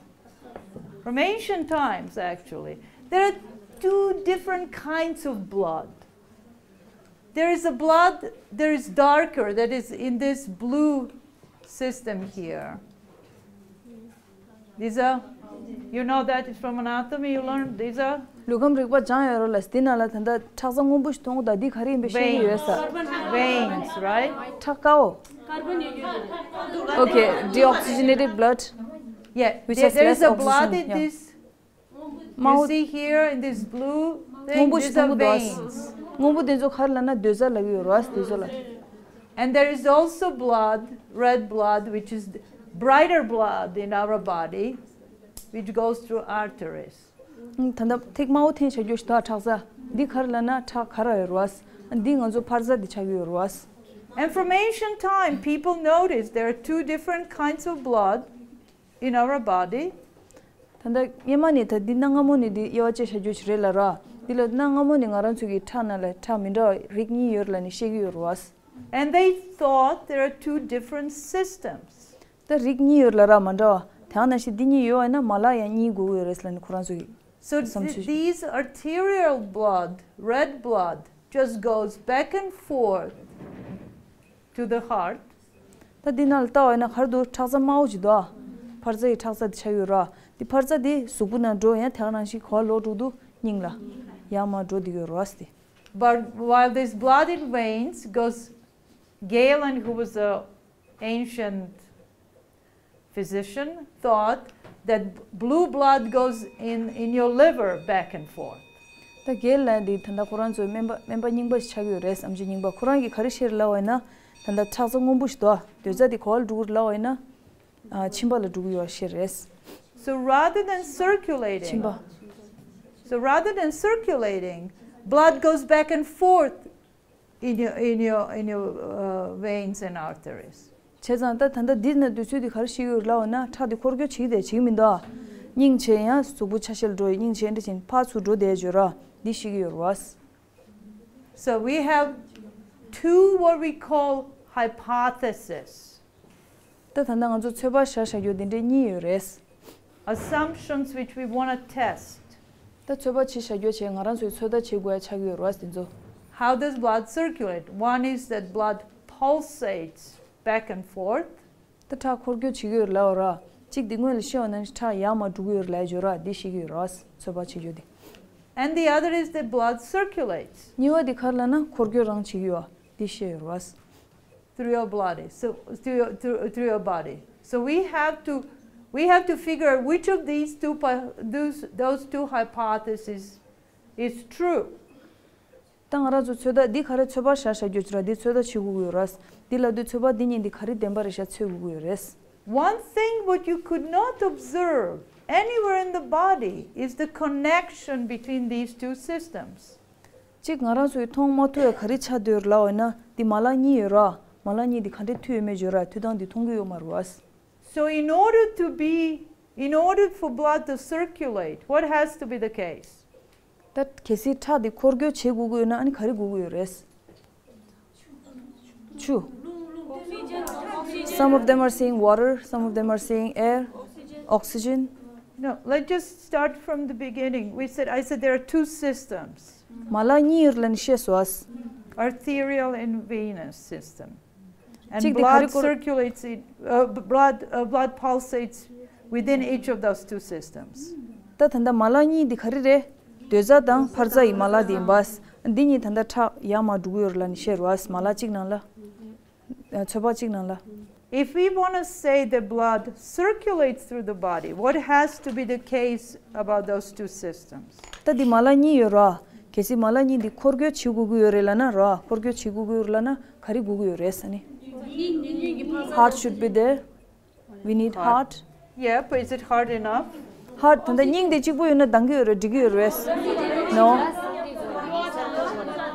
from ancient times actually, there are two different kinds of blood. There is a blood, there is darker, that is in this blue system here. These are, you know that is from anatomy, you learned, these are ལུས་ཁམས་རིག་པ་སྦྱངས་ཡོད་རོགས་ལ། དེ་ནང་ལ་ད་ལྟ་ཁྲག་རྩ་སྔོན་པོ་ཞིག་མཐོང་གི་འདུག་འདི་ག་རེ་ཡིན་པའི་ཤེས་ཀྱི་ཡོད་ས། Veins, right? ཁྲག་དཀར་པོ། Okay, deoxygenated blood. Yeah, Which there, has there is less a blood oxygen, in yeah. this. མའོ། You see here in this blue སྔོན་པོ་thing, ཞིག་these are མཐོང་གི་འདུག་ཨ། veins. སྔོན་པོ་དེ་ཚོ་ག་རེ་ལབ་ན་སྡོད་རྩ་ལབ་ཀྱི་ཡོད་རོགས་ཨ། དེ་ཚོ་ལ། And there is also blood, red blood, which is brighter blood in our body, which goes through arteries. ད་ལྟ་ཐིག་དམར་པོ་འཐེན་བྱ་རྒྱུ་ཞིག་འདུག་ཨ། ཁྲག་རྩ། འདི་ག་རེ་ལབ་ན་ཁྲག་ཁ་ར་ཡོད་རོགས་ཨ། འདི་ང་ཚོ་འཕར་རྩ་འདི་ཆགས་ཀྱི་ཡོད་རོགས་ཨ། And from ancient time, people noticed there are two different kinds of blood in our body. ད་ལྟ་སྔོན་མ་ནས་ད་འདི་གནའ་སྔ་མོ་ནས་འདི་དབྱེ་བ་དཔྱད་བྱ་རྒྱུ་ཞིག་རེད་ལབ་ར། འདི་ལ་གནའ་སྔ་མོ་ནས་ང་རང་ཚོ་གི་ཁྲག་ནང་ལ་ཁྲག་མི་འདྲ་བ་རིགས་གཉིས་ཡོད་རེད་ལབ་ནས་བཤད་ཀྱི་ཡོད་རེད་བ། And they thought there are two different systems. ད་རིགས་གཉིས་ཡོད་ལབ་ར་མ་འདྲ་བ། དེ་ནང་བཞིན་འདི་གཉིས་ཡོད་པ་ཡིན་ན་མ་ལག་ཡང་གཉིས་དགོས་ཀྱི་ཡོད་རེད་ལབ་ནས་ཁོ་རང་ཚོ་གི། So Some th- sushi. These arterial blood, red blood, just goes back and forth to the heart. ད་འདི་ནང་ལ་ལྟ་བ་ཡིན་ན་ག་རེ་འདུག་ཁྲག་རྩ་དམར་པོ་ཅིག་འདུག་ཨ། འཕར་རྩ་ཡི་ཁྲག་རྩ་དེ་ཆགས་ཡོད་ར། འདི་འཕར་རྩ་དེ་གཟུགས་པོ་ནང་འགྲོ་ཡང་དེ་ག་ནང་བཞིན་ག་པར་ལོག་འགྲོ་འདུག་སྙིང་ལ། ཡར་མར་འགྲོ་བསྡད་ཡོད་ར་སྟེ། But while this blood in veins goes, Galen, who was an ancient physician, thought that blue blood goes in, in your liver back and forth. ད་གེ་ལན་འདི་ད་ལྟ་ཁོ་རང་ཚོའི་སྨན་པ་སྨན་པ་རྙིང་པ་ཞིག་ཆགས་ཀྱི་ཡོད་རེད། ཨམ་ཆི་རྙིང་པ། ཁོ་རང་གིས་ག་རེ་བཤད་ལབ་པ་ཡིན་ན། ད་ལྟ་ཁྲག་རྩ་སྔོན་པོ་ཞིག་འདུག་ཨ། སྡོད་རྩ་དེ་ག་པར་འགྲོ་གི་རེད་ལབ་པ་ཡིན་ན། ཨ། མཆིན་པ་ལ་འགྲོ་གི་ཡོད་པ་བཤད་རེད། So rather than མཆིན་circulating, པ། so rather than circulating, blood goes back and forth in your in your in your uh, veins and arteries. བྱས་ཙང་ད་ད་ལྟ་འདི་ནས་དུས་ཚོད་འདི་ག་རེ་ཤེས་ཀྱི་ཡོད་ལབ་པ་ན། ཁྲག་འདི་འཁོར་སྐྱོད་བྱེད་ཀྱི་བསྡད་བྱེད་ཀྱི་མི་འདུག་ཨ། སྙིང་ཆེ་ཡང་གཟུགས་པོ་ཆ་ཤས་ལ་འགྲོ་ཡི། སྙིང་ཆེ་འདྲ་ཅིག་ཕར་ཚུར་འགྲོ་བསྡད་ཡོད་ར། འདི་ཤེས་ཀྱི་ཡོད་རེད་བ། So we have two what we call hypotheses. ད་ད་ལྟ་ང་ཚོ་ཚོད་དཔག་བཞག་བཞག་རྒྱུ་འདི་འདྲའི་གཉིས་ཡོད་རེད། Assumptions which we want to test. ད་ཚོད་དཔག་བྱེད་བཞག་རྒྱུ་བྱས་ང་རང་ཚོས་ཚོད་ལྟ་བྱེད་དགོས་ཡ་ཆགས་ཀྱི་ཡོད་རེད་བ་དེ་ཚོ། How does blood circulate? One is that blood pulsates back and forth. ད་ཁྲག་འཁོར་སྐྱོད་བྱེད་ཀྱི་ཡོད་ལབ་ར། གཅིག་འདི་སྔོན་ལ་བཤད་པ་ནང་བཞིན་ཁྲག་ཡར་མར་འགྲོ་གི་ཡོད་ལབ་བརྗོད་ར། འདི་ཤེས་ཀྱི་ཡོད་ར། ཚོད་དཔག་བྱེད་རྒྱུ་དེ། And the other is that blood circulates. གཉིས་པ་དེ་ག་རེ་ལབ་ན་འཁོར་སྐྱོད་རང་བྱེད་ཀྱི་ཡོད། འདི་ཤེས་ཡོད་ར། Through your body. So through your, through, through your body. So we have to we have to figure out which of these two pa- those those two hypotheses is true. ད་ང་རང་ཚོ་ཚོད་ལྟ་འདི་ག་རེ་ཚོད་དཔག་བཞག་བཞག་རྒྱུ་ཅིག་ར། འདི་ཚོད་ལྟ་བྱེད་དགོས་ཀྱི་ཡོད་ར། འདི་ལབ་དུས་ཚོད་དཔག་འདི་གཉིས་འདི་ག་རེ་བདེན་པ་རེད་ཤག་འཚོལ་དགོས་ཀྱི་ཡོད་རེད། One thing what you could not observe anywhere in the body is the connection between these two systems. གཅིག་ང་རང་ཚོས་མཐོང་མ་ཐུབ་པའི་ག་རེ་ཆགས་བསྡད་ཡོད་ལབ་པ་ཡིན་ན། འདི་མ་ལག་གཉིས་ཡོད་ར། མ་ལག་གཉིས་འདི་ག་འདྲས་མཐུད་ཡོད་མེད་བརྗོད་ར། མཐུད་སྟངས་འདི་མཐོང་གི་ཡོད་མ་རེད་བ། So in order to be, in order for blood to circulate, what has to be the case? ད་གལ་སྲིད་ཁྲག་འདི་འཁོར་སྐྱོད་བྱེད་དགོས་ཀྱི་ཡོད་ན་ཨ་ནི་ག་རེ་དགོས་ཀྱི་ཡོད་རེད། ཆུ། Some of them are saying water, some of them are saying air, oxygen. No, let's just start from the beginning. We said I said there are two systems, མ་ལག་གཉིས་ཡོད་ལབ་ནས་བཤད་སོང་ཨ། arterial and venous system. And གཅིག་དེ་ག་blood རེ་སྐོར- circulates in, uh, b- blood uh, blood pulsates within each of those two systems. ད་ད་ལྟ་མ་ལག་གཉིས་འདི་ག་རེ་རེད། སྡོད་རྩ་དང་འཕར་རྩ་ཡི་མ་ལག་འདི་ཡིན་པ། འདི་གཉིས་ད་ལྟ་ཁྲག་ཡར་མར་འགྲོ་གི་ཡོད་རེད་ལབ་ནས་བཤད་རེད་བ། མ་ལག་གཅིག་ནང་ལ། ཨ། ཚོད་དཔག་གཅིག་ནང་ལ། If we want to say the blood circulates through the body, what has to be the case about those two systems? ད་འདི་མ་ལག་གཉིས་ཡོད་ར། གལ་སྲིད་མ་ལག་གཉིས་འདི་འཁོར་སྐྱོད་བྱེད་དགོས་ཀྱི་ཡོད་རེད་ལབ་ན་ར། འཁོར་སྐྱོད་བྱེད་དགོས་ཀྱི་ཡོད་རེད་ལབ་ན་ག་རེ་དགོས་ཀྱི་ཡོད་རེད་ཟེར་ནས། Heart should be there. We need heart. Yeah, but is it hard enough? Heart ད་ལྟ་སྙིང་དེ་གཅིག་པོ་ཡོད་ན་འདང་གི་ཡོད་རེད། འགྲིག་གི་ཡོད་རེད། No.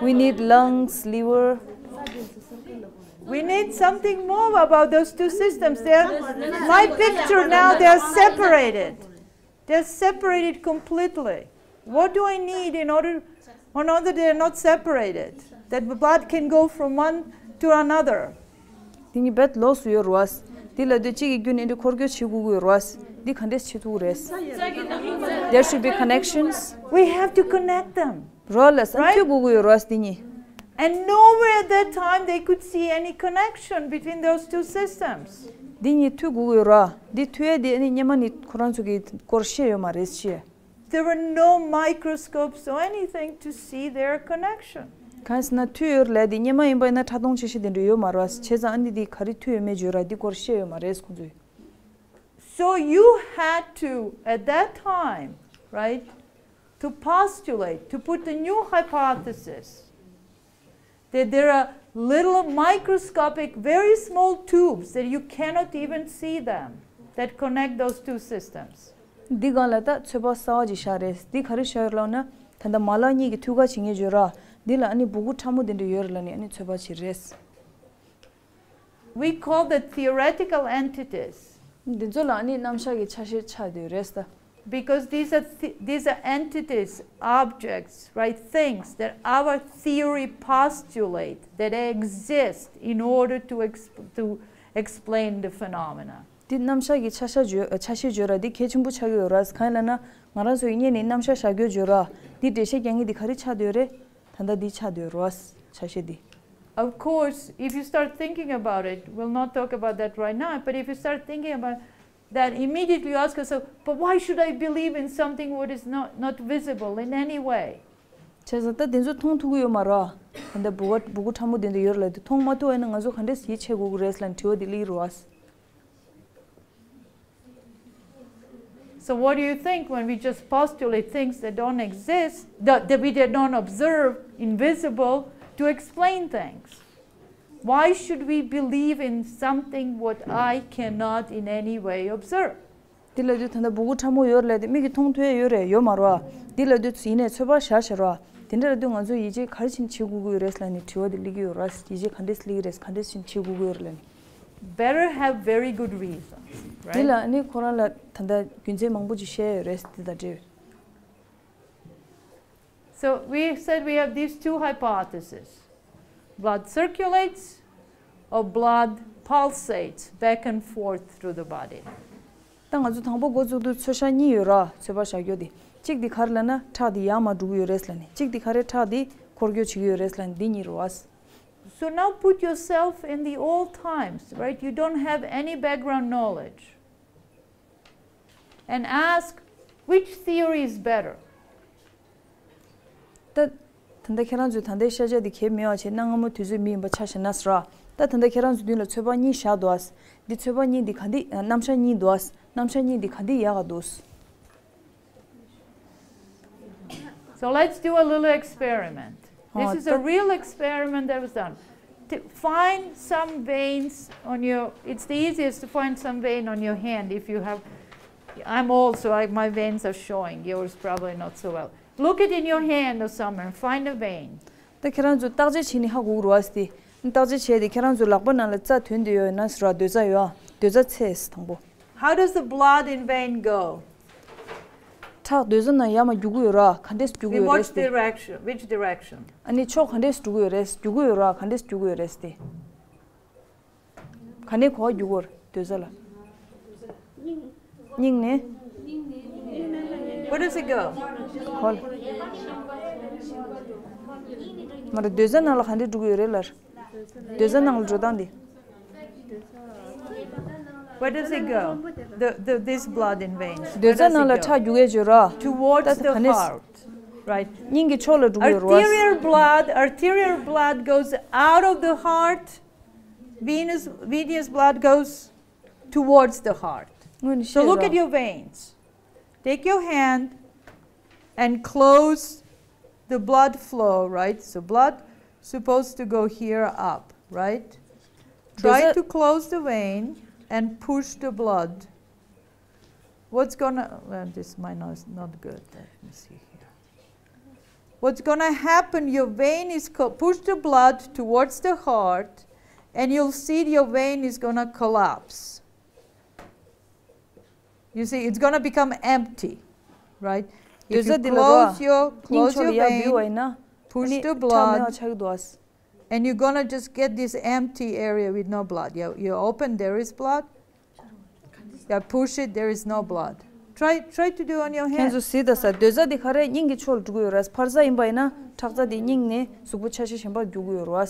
We need lungs, liver. We need something more about those two systems. They're, my picture now, they're separated. They're separated completely. What do I need in order, in order they're not separated? That the blood can go from one to another. འདི་གཉིས་རྦད་ལོགས་སུ་ཡོད་རེད་བ། འདི་ལབ་དུས་གཅིག་གི་རྒྱུན་ནས་འདི་འཁོར་སྐྱོད་བྱེད་དགོས་ཀྱི་ཡོད་རེད་བ། འདི་ག་འདྲས་བྱེད་ཐུབ་ཀྱི་རེད། There should be connections. We have to connect them. རོ་ལ་སང་མཐུད་དགོས་ཀྱི་ཡོད་རེད་བ་འདི་གཉིས། And nowhere at that time they could see any connection between those two systems. འདི་གཉིས་མཐུད་དགོས་ཀྱི་ཡོད་རེད་བ། འདི་མཐུད་ཡས་འདི་ཨ་ནི་སྔོན་མ་ནས་ཁོ་རང་ཚོ་གིས་སྐོར་བཤད་ཡོད་མ་རེད་ཅེས། There were no microscopes or anything to see their connection. གང་ཟེར་ན་མཐུད་ཡོད་ལབ་དེ་སྔོན་མ་ཡིན་པ་ཡིན་ན་ཕྲ་མཐོང་ཆེ་ཤོས་དེ་འདྲ་ཡོད་མ་རེད་བ། བྱས་ཙང་ཨ་ནི་དེ་ག་རེ་མཐུད་ཡོད་མེད་བརྗོད་ར་དེ་སྐོར་བཤད་ཡོད་མ་རེད་ཁོང་ཚོས། So you had to, at that time, right, to postulate, to put the new hypothesis that there are little microscopic, very small tubes that you cannot even see them that connect those two systems. འདི་སྒང་ལ་ད་ཚོད་དཔག་གསར་བ་ཅིག་བཞག་རེད། འདི་ག་རེ་བཞག་ཡོད་ལབ་ན་ད་ལྟ་མ་ལག་གཉིས་ཀྱི་མཐུད་ཁ་བྱེད་མཁན་བརྗོད་ར་འདི་ལ་ཨ་ནི་སྦུ་གུ་ཕྲ་མོ་དེ་འདྲ་ཡོད་རེད་ལབ་ནས་ཨ་ནི་ཚོད་དཔག་བྱེད་རེད། We call the theoretical entities. འདི་ཚོ་ལ་ནི་རྣམ་གཞག་གི་ཆ་ཤས་ཆགས་བསྡད་རེད་ད། Because these are th- these are entities, objects, right? Things that our theory postulate that exist in order to exp- to explain the phenomena. འདི་རྣམ་གཞག་གི་ཆ་ཤས་བརྗོད་ཆ་ཤས་བརྗོད་ར་འདི་གལ་ཆེན་པོ་ཆགས་ཀྱི་ཡོད་ར། གང་ཡིན་ལབ་ན་ང་རང་ཚོའི་སྔོན་ནས་རྣམ་གཞག་བཞག་རྒྱུ་བརྗོད་ར་འདི་འགྲེལ་བཤད་རྒྱག་མཁན་འདི་ག་རེ་ཆགས་བསྡད་ཡོད་རེད། ད་ལྟ་འདི་ཆགས་བསྡད་ཡོད་ར་ཆ་ཤས་འདི། Of course, if you start thinking about it, we'll not talk about that right now, but if you start thinking about that, immediately you ask yourself, but why should I believe in something what is not, not visible in any way? བྱས་ཙང་ད་དེ་ཚོ་མཐོང་ཐུབ་ཀྱི་ཡོད་མ་རེད། ད་ལྟ་སྦུ་གུ་སྦུ་གུ་ཕྲ་མོ་དེ་འདྲ་ཡོད་རེད་ལབ་དུས་མཐོང་མ་ཐུབ་པ་ཡིན་ན་ང་ཚོ་ག་འདྲས་ཡིད་ཆེས་དགོས་ཀྱི་རེད་ལབ་དྲི་བ་དེ་སླེབས་ཀྱི་རེད་བ། So what do you think when we just postulate things that don't exist, that, that we did not observe, invisible, to explain things? Why should we believe in something what I cannot in any way observe? འདི་ལབ་དུས་ད་ལྟ་སྦུ་གུ་ཕྲ་མོ་ཡོད་ལབ་དེ་མིག་གིས་མཐོང་ཐུབ་ཡ་ཡོད་རེད་ཡོད་མ་རེད་བ། འདི་ལབ་དུས་ཡིན་ནའི་ཚོད་དཔག་བཞག་བཞག་རེད་བ། དེ་འདྲ་ལབ་དུས་ང་ཚོ་ཡིད་ཆེས་ག་རེ་བྱས་ནས་བྱེད་དགོས་ཀྱི་ཡོད་རེད་ལབ་ནས་དྲི་བ་དེ་སླེབས་ཀྱི་ཡོད་རེད། ཡིད་ཆེས་ག་འདྲས་སླེབས་ཀྱི་རེད་ག་འདྲས་བྱས་ནས་བྱེད་དགོས་ཀྱི་ཡོད་རེད་ལབ་ནས། Better have very good reasons, right? འདི་ལ་ནི་ཁོ་རང་ལ་ད་ལྟ་རྒྱུ་མཚན་མང་པོ་ཅིག་བཤད་ཡོད་རེད་འདི་དང་འབྲེལ། So we said we have these two hypotheses. Blood circulates or blood pulsates back and forth through the body. ད་ང་ཚོ་དང་པོ་འགོ་བཙུགས་དུས་ཚོད་ཤག་གཉིས་ཡོད་ར། ཚོད་དཔག་བྱ་རྒྱུ་དེ། གཅིག་དེ་ག་རེ་ལབ་ན་ཁྲག་དེ་ཡར་མར་འགྲོ་གི་ཡོད་རེད་ལབ་ནས། གཅིག་དེ་ག་རེ་ཁྲག་དེ་འཁོར་སྐྱོད་བྱེད་ཀྱི་ཡོད་རེད་ལབ་ནས་འདི་གཉིས་རེད་བ། So now put yourself in the old times, right? You don't have any background knowledge. And ask, which theory is better? ད་ད་ལྟ་ཁྱེད་རང་ཚོས་ད་ལྟའི་ཤ་ཆ་འདི་གལ་མེད་པ་བྱས་གནའ་སྔ་མོ་དུས་ཚོད་མི་ཡིན་པ་ཆ་བཞག་ན་ཟེར་བ། ད་ད་ལྟ་ཁྱེད་རང་ཚོའི་མདུན་ལ་ཚོད་དཔག་གཉིས་བཞག་འདུག་ཨ། འདི་ཚོད་དཔག་གཉིས་འདི་ག་འདི་རྣམ་གཞག་གཉིས་འདུག་ཨ། རྣམ་གཞག་གཉིས་འདི་ག་འདི་ཡག་ག་འདུག So let's do a little experiment. This is a real experiment that was done. To find some veins on your, it's the easiest to find some vein on your hand if you have, I'm old, so I, my veins are showing. Yours probably not so well. Look it in your hand or somewhere and find a vein. ད་ཁྱེད་རང་ཚོ་བརྟག་དཔྱད་བྱས་ནས་ཧ་གོ་གི་རེད་བ་སྟེ། བརྟག་དཔྱད་བྱས་ཏེ་ཁྱེད་རང་ཚོ་ལག་པ་ནང་ལ་རྩ་ཐོན་བསྡད་ཡོད་ན་ཟེར་བ། འདོད་རྩ་ཡོད་ཨ། འདོད་རྩ་འཚོལ་དང་པོ། How does the blood in vein go? ཁྲག་འདོད་རྩ་ནང་ཡར་མར་རྒྱུག་གི་ཡོད་ར། ག་འདྲས་རྒྱུག་གི་In ཡོད་རེད་what ཟེར་ཏེ། Direction? Which direction? ཨ་ནི་ཕྱོགས་ག་འདྲས་འགྲོ་གི་ཡོད་རེད། རྒྱུག་གི་ཡོད་ར། ག་འདྲས་རྒྱུག་གི་ཡོད་རེད་ཟེར་ཏེ། ག་ནས་ག་པར་རྒྱུག་གི་ཡོད་རེད་འདོད་རྩ་ལ། སྙིང་ནས། Where does it go? ག་པར། མ་རེད། འདོད་རྩ་ནང་ལ་ག་འདྲས་འགྲོ་གི་ཡོད་རེད་ལབ། འདོད་རྩ་ནང་ལ་འགྲོ་སྟངས་དེ། Where does it go? The, the, this blood in veins. Where འདོད་རྩ་does ནང་ལ་it go? ཁྲག་རྒྱུག་གི་ཡོད་ར། Towards ད་the ག་ནས། Heart. Right. སྙིང་གི་ཕྱོགས་ལ་འགྲོ་གི་ཡོད་ར། Arterial blood, arterial blood goes out of the heart. Venous, venous blood goes towards the heart. སྔོན་ནས་So བཤད་look ར། At your veins. Take your hand and close the blood flow, right? So blood supposed to go here up, right? Try Does it- to close the vein and push the blood. What's gonna, well, this might not, not good. Let me see here. What's gonna happen, your vein is co- push the blood towards the heart, and you'll see your vein is gonna collapse. You see, it's gonna become empty, right? If འདོད་རྩ་you འདི་ལ་རོ། close your, སྙིང་close ཕྱོགས་ལ་your ཡར་བུད་པ་vein, ཡིན་ན། push ཨ་ནི་the ཁྲག་མེད་པ་blood, ཆགས་ཀྱི་འདུག་ཨ། and you're gonna just get this empty area with no blood. You, you open, there is blood. You push it, there is no blood. Try, try to do on your hand. ཁྱེད་ཚོ་གཟིགས་དང་ས། འདོད་རྩ་འདི་ག་རེ་སྙིང་གི་ཕྱོགས་ལ་འགྲོ་གི་ཡོད་རེད། འཕར་རྩ་ཡིན་པ་ཡིན་ན་ཁྲག་རྩ་འདི་སྙིང་ནས་གཟུགས་པོ་ཆ་ཤས་གཞན་པར་རྒྱུག་གི་ཡོད་རེད།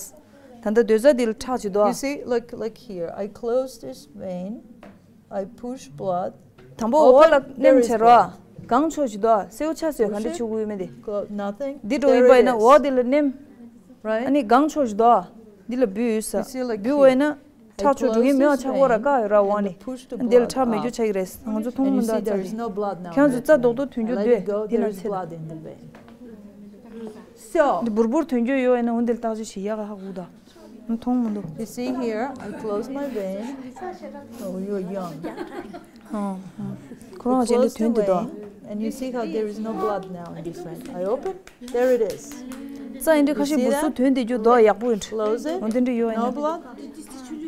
ད་ལྟ་འདོད་རྩ་འདི་ལ་ཁྲག་ཅིག་འདུག You see, look, look here. I close this vein. I push blood. དང་པོ་འོག་ལ་Open, there མནན་is བྱས་རོ། blood. གང་ཕྱོགས་ཤིག་འདུག་ཨ། སེའུ་ཆ་སོས་ག་འདྲ་བྱུག་གི་ཡོད་མེད་དེ། འདི་འགྲོ་ཡིན་པ་ཡིན་ན་འོག་འདི་ལ་མནན། ཨ་ནི་གང་ཕྱོགས་ཤིག་འདུག་ཨ། འདི་ལ་འབུད་ཡོད་ས། འབུད་འོ་ཡིན་ན། ཁྲག་ཕྱོགས་འགྲོ་གི་མེད་པ་ཆགས་ཀྱི་ཡོད་ར་བཀག་ཡོད་ར་འོག་ནས། འདི་ལ་ཁྲག་མེད་རྒྱུ་ཆགས་ཀྱི་རེད། ང་ཚོ་མཐོང་མི་འདུག་ཨ། རྩ་འདི། ཁྱེད་ཚོ་རྩ་རྡོག་རྡོག་ཐོན་རྒྱུ་འདུག་འདི་ན་ཚེ་ད། འདི་འབུར་འབུར་ཐོན་རྒྱུ་ཡོད་ཡིན་ན་འོ་འདི་ལ་བརྟག་དཔྱད་བྱེད་ཡག་ག་ཧ་གོ་ད། མཐོང་མི་འདུག You see here, I close my vein. Oh, you're young. ཁོ་རང་ཅན་དུ་དོན་དེ་དོ། And you see how there is no blood now in this vein. I open, there it is. རྩ་ཡིན་འདྲི་ཁ་ཤས་འབུར་སུ་དོན་དེ་རྒྱུ་དོ་ཡག་པོ་ཡིན། Close it. འོ་དེ་འདྲི་ཡོད་ཡིན། No blood.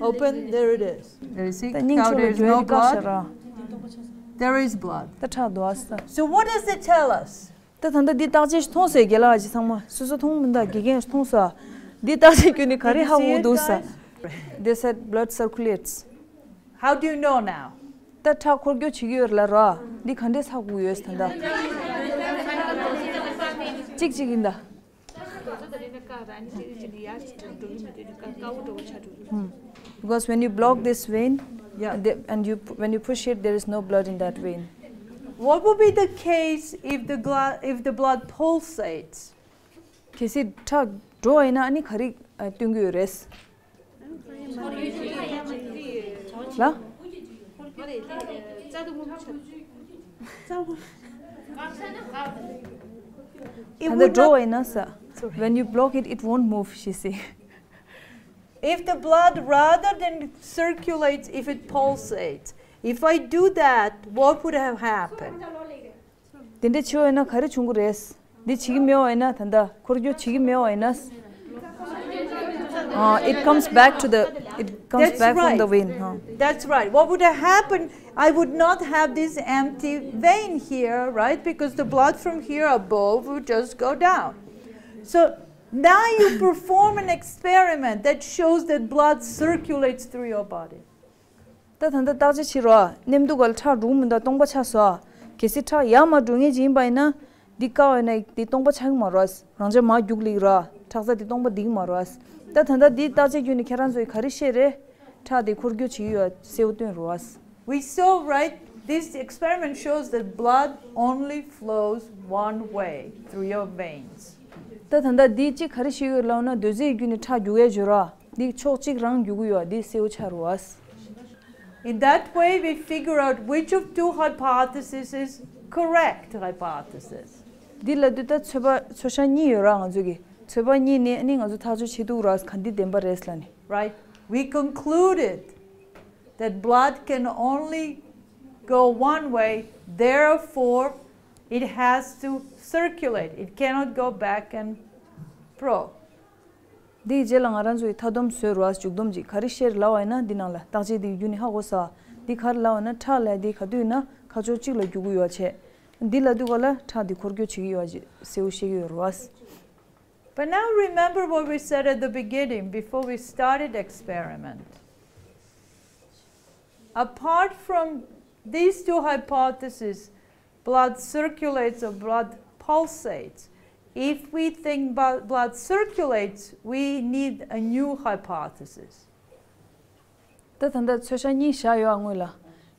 Open, there it is. You see ད་སྙིང་ཆུ་ལ་འགྱོད་ཡ་དེ་བཀག་ཤ་ར། There is blood. ད་ཁྲག་དོ་ཨ་ས། So what does it tell us? ད་ད་ལྟ་འདི་བརྟག་དཔྱད་ཞིག་མཐོང་སོང་རྒན་ལགས་ཅིག་ཚང་མ་སོ་སོ་མཐོང་མི་འདུག་དགེ་རྒན་ཞིག་མཐོང་སོང་། འདི་བརྟག་དཔྱད་བརྒྱུད་ནས་ག་རེ་ཧ་གོ་འདུག་ས། They said blood circulates. How do you know now? ད་ཁྲག་འཁོར་སྐྱོད་བྱེད་ཀྱི་ཡོད་ལ་ར། འདི་ག་འདྲས་ཧ་གོ་ཡོད་ད་ལྟ། གཅིག་གཅིག་ཡིན་ད། Because when you block this vein, yeah, the, and you when you push it, there is no blood in that vein. What would be the case if the gla- if the blood pulsates? གལ་སྲིད་ཁྲག་འགྲོ་བ་ཡིན་ན་ཨ་ནི་ག་རེ་སྟོན་གྱི་ཡོད་རེད། ལ། It ད་ལྟ་འགྲོ་བ་ཡིན་ན་ས། When you block it, it won't move, she say. If the blood rather than circulates, if it pulsates, if I do that, what would have happened? དེ་འདྲ་བྱས་པ་ཡིན་ན་ག་རེ་བྱུང་གི་རེད། འདི་བྱེད་ཀྱི་མེད་པ་ཡིན་ན་ད་ལྟ་འཁོར་སྐྱོད་བྱེད་ཀྱི་མེད་པ་ཡིན་ན། Uh, it comes back to the, it comes That's back from right. the vein. Huh? That's right. What would have happened? I would not have this empty vein here, right? Because the blood from here above would just go down. So now you perform an experiment that shows that blood circulates through your body. ད་ད་ལྟ་བརྟག་དཔྱད་བྱེད་རོགས། ནེམ་དུ་ག་ལ་ཁྲག་འགྲོ་གི་མི་འདུག་སྟོང་པ་ཆགས་སོ། གལ་སྲིད་ཁྲག་ཡར་མར་འགྲོ་མཁན་ཅིག་ཡིན་པ་ཡིན་ན། འདི་བཀག་ཡོད་ན་འདི་སྟོང་པ་ཆགས་ཀྱི་མ་རེད། རང་འཇགས་མར་རྒྱུག་ལེ་ར། ཁྲག་རྩ་འདི་སྟོང་པ་འདི་གི་མ་རེད། ད་ད་ལྟ་འདི་བརྟག་དཔྱད་བརྒྱུད་ནས་ཁྱེད་རང་ཚོས་ག་རེ་ཤེས་རེད། ཁྲག་འདི་འཁོར་སྐྱོད་བྱེད་ཀྱི་ཡོད་གསལ་པོ་སྟོན་རོགས། We saw, right? This experiment shows that blood only flows one way through your veins. ད་ད་ལྟ་འདི་གཅིག་ག་རེ་ཤེས་ཡོད་ལབ་ན་རྡོ་རྗེ་བརྒྱུད་ནས་ཁྲག་རྒྱུག་ཡས་བརྗོད་ར། འདི་ཕྱོགས་གཅིག་རང་རྒྱུག་གི་ཡོད་འདི་གསལ་པོ་ཆགས་རོགས། In that way, we figure out which of two hypotheses is correct hypothesis. འདི་ལ་དུས་ད་ཚོད་པ་ཚོད་ཤག་གཉིས་ཡོད་ར་ང་ཚོ་གི། ཚོད་པ་གཉིས་ནི་ནི་ང་ཚོ་ཐག་གཅོད་བྱེད་ཐུབ་ར་ག་འདི་བདེན་པ་རེད་ལ་ནི། Right? We concluded that blood can only go one way, therefore, it has to circulate. It cannot go back and fro. འདིའི་རྗེས་ལ་ང་རང་ཚོའི་མཐའ་སྡོམ་བཟོས་རོགས། མཇུག་སྡོམ་ཅིག་ག་རེ་བཤད་ལབ་པ་ཡིན་ན་འདི་ནང་ལ་བརྟག་དཔྱད་འདི་བརྒྱུད་ནས་ཧ་གོ་ས། འདི་ག་རེ་ལབ་པ་ན་ཁྲག་ལ་འདི་ག་དུས་ན་ཁ་ཕྱོགས་གཅིག་ལ་རྒྱུག་གི་ཡོད་བྱས། འདི་ལ་དུས་ག་ལ་ཁྲག་འདི་འཁོར་སྐྱོད་བྱེད་ཀྱི་ཡོད་ཅེས་གསལ་པོ་བཤད་ཀྱི་ཡོད་རོགས། But now remember what we said at the beginning before we started experiment. Apart from these two hypotheses, blood circulates or blood pulsates. If we think about blood circulates, we need a new hypothesis. ད་ད་ལྟ་ཚོད་ཤག་གཉིས་བཞག་ཡོད་ཨ་སྔོན་ལ།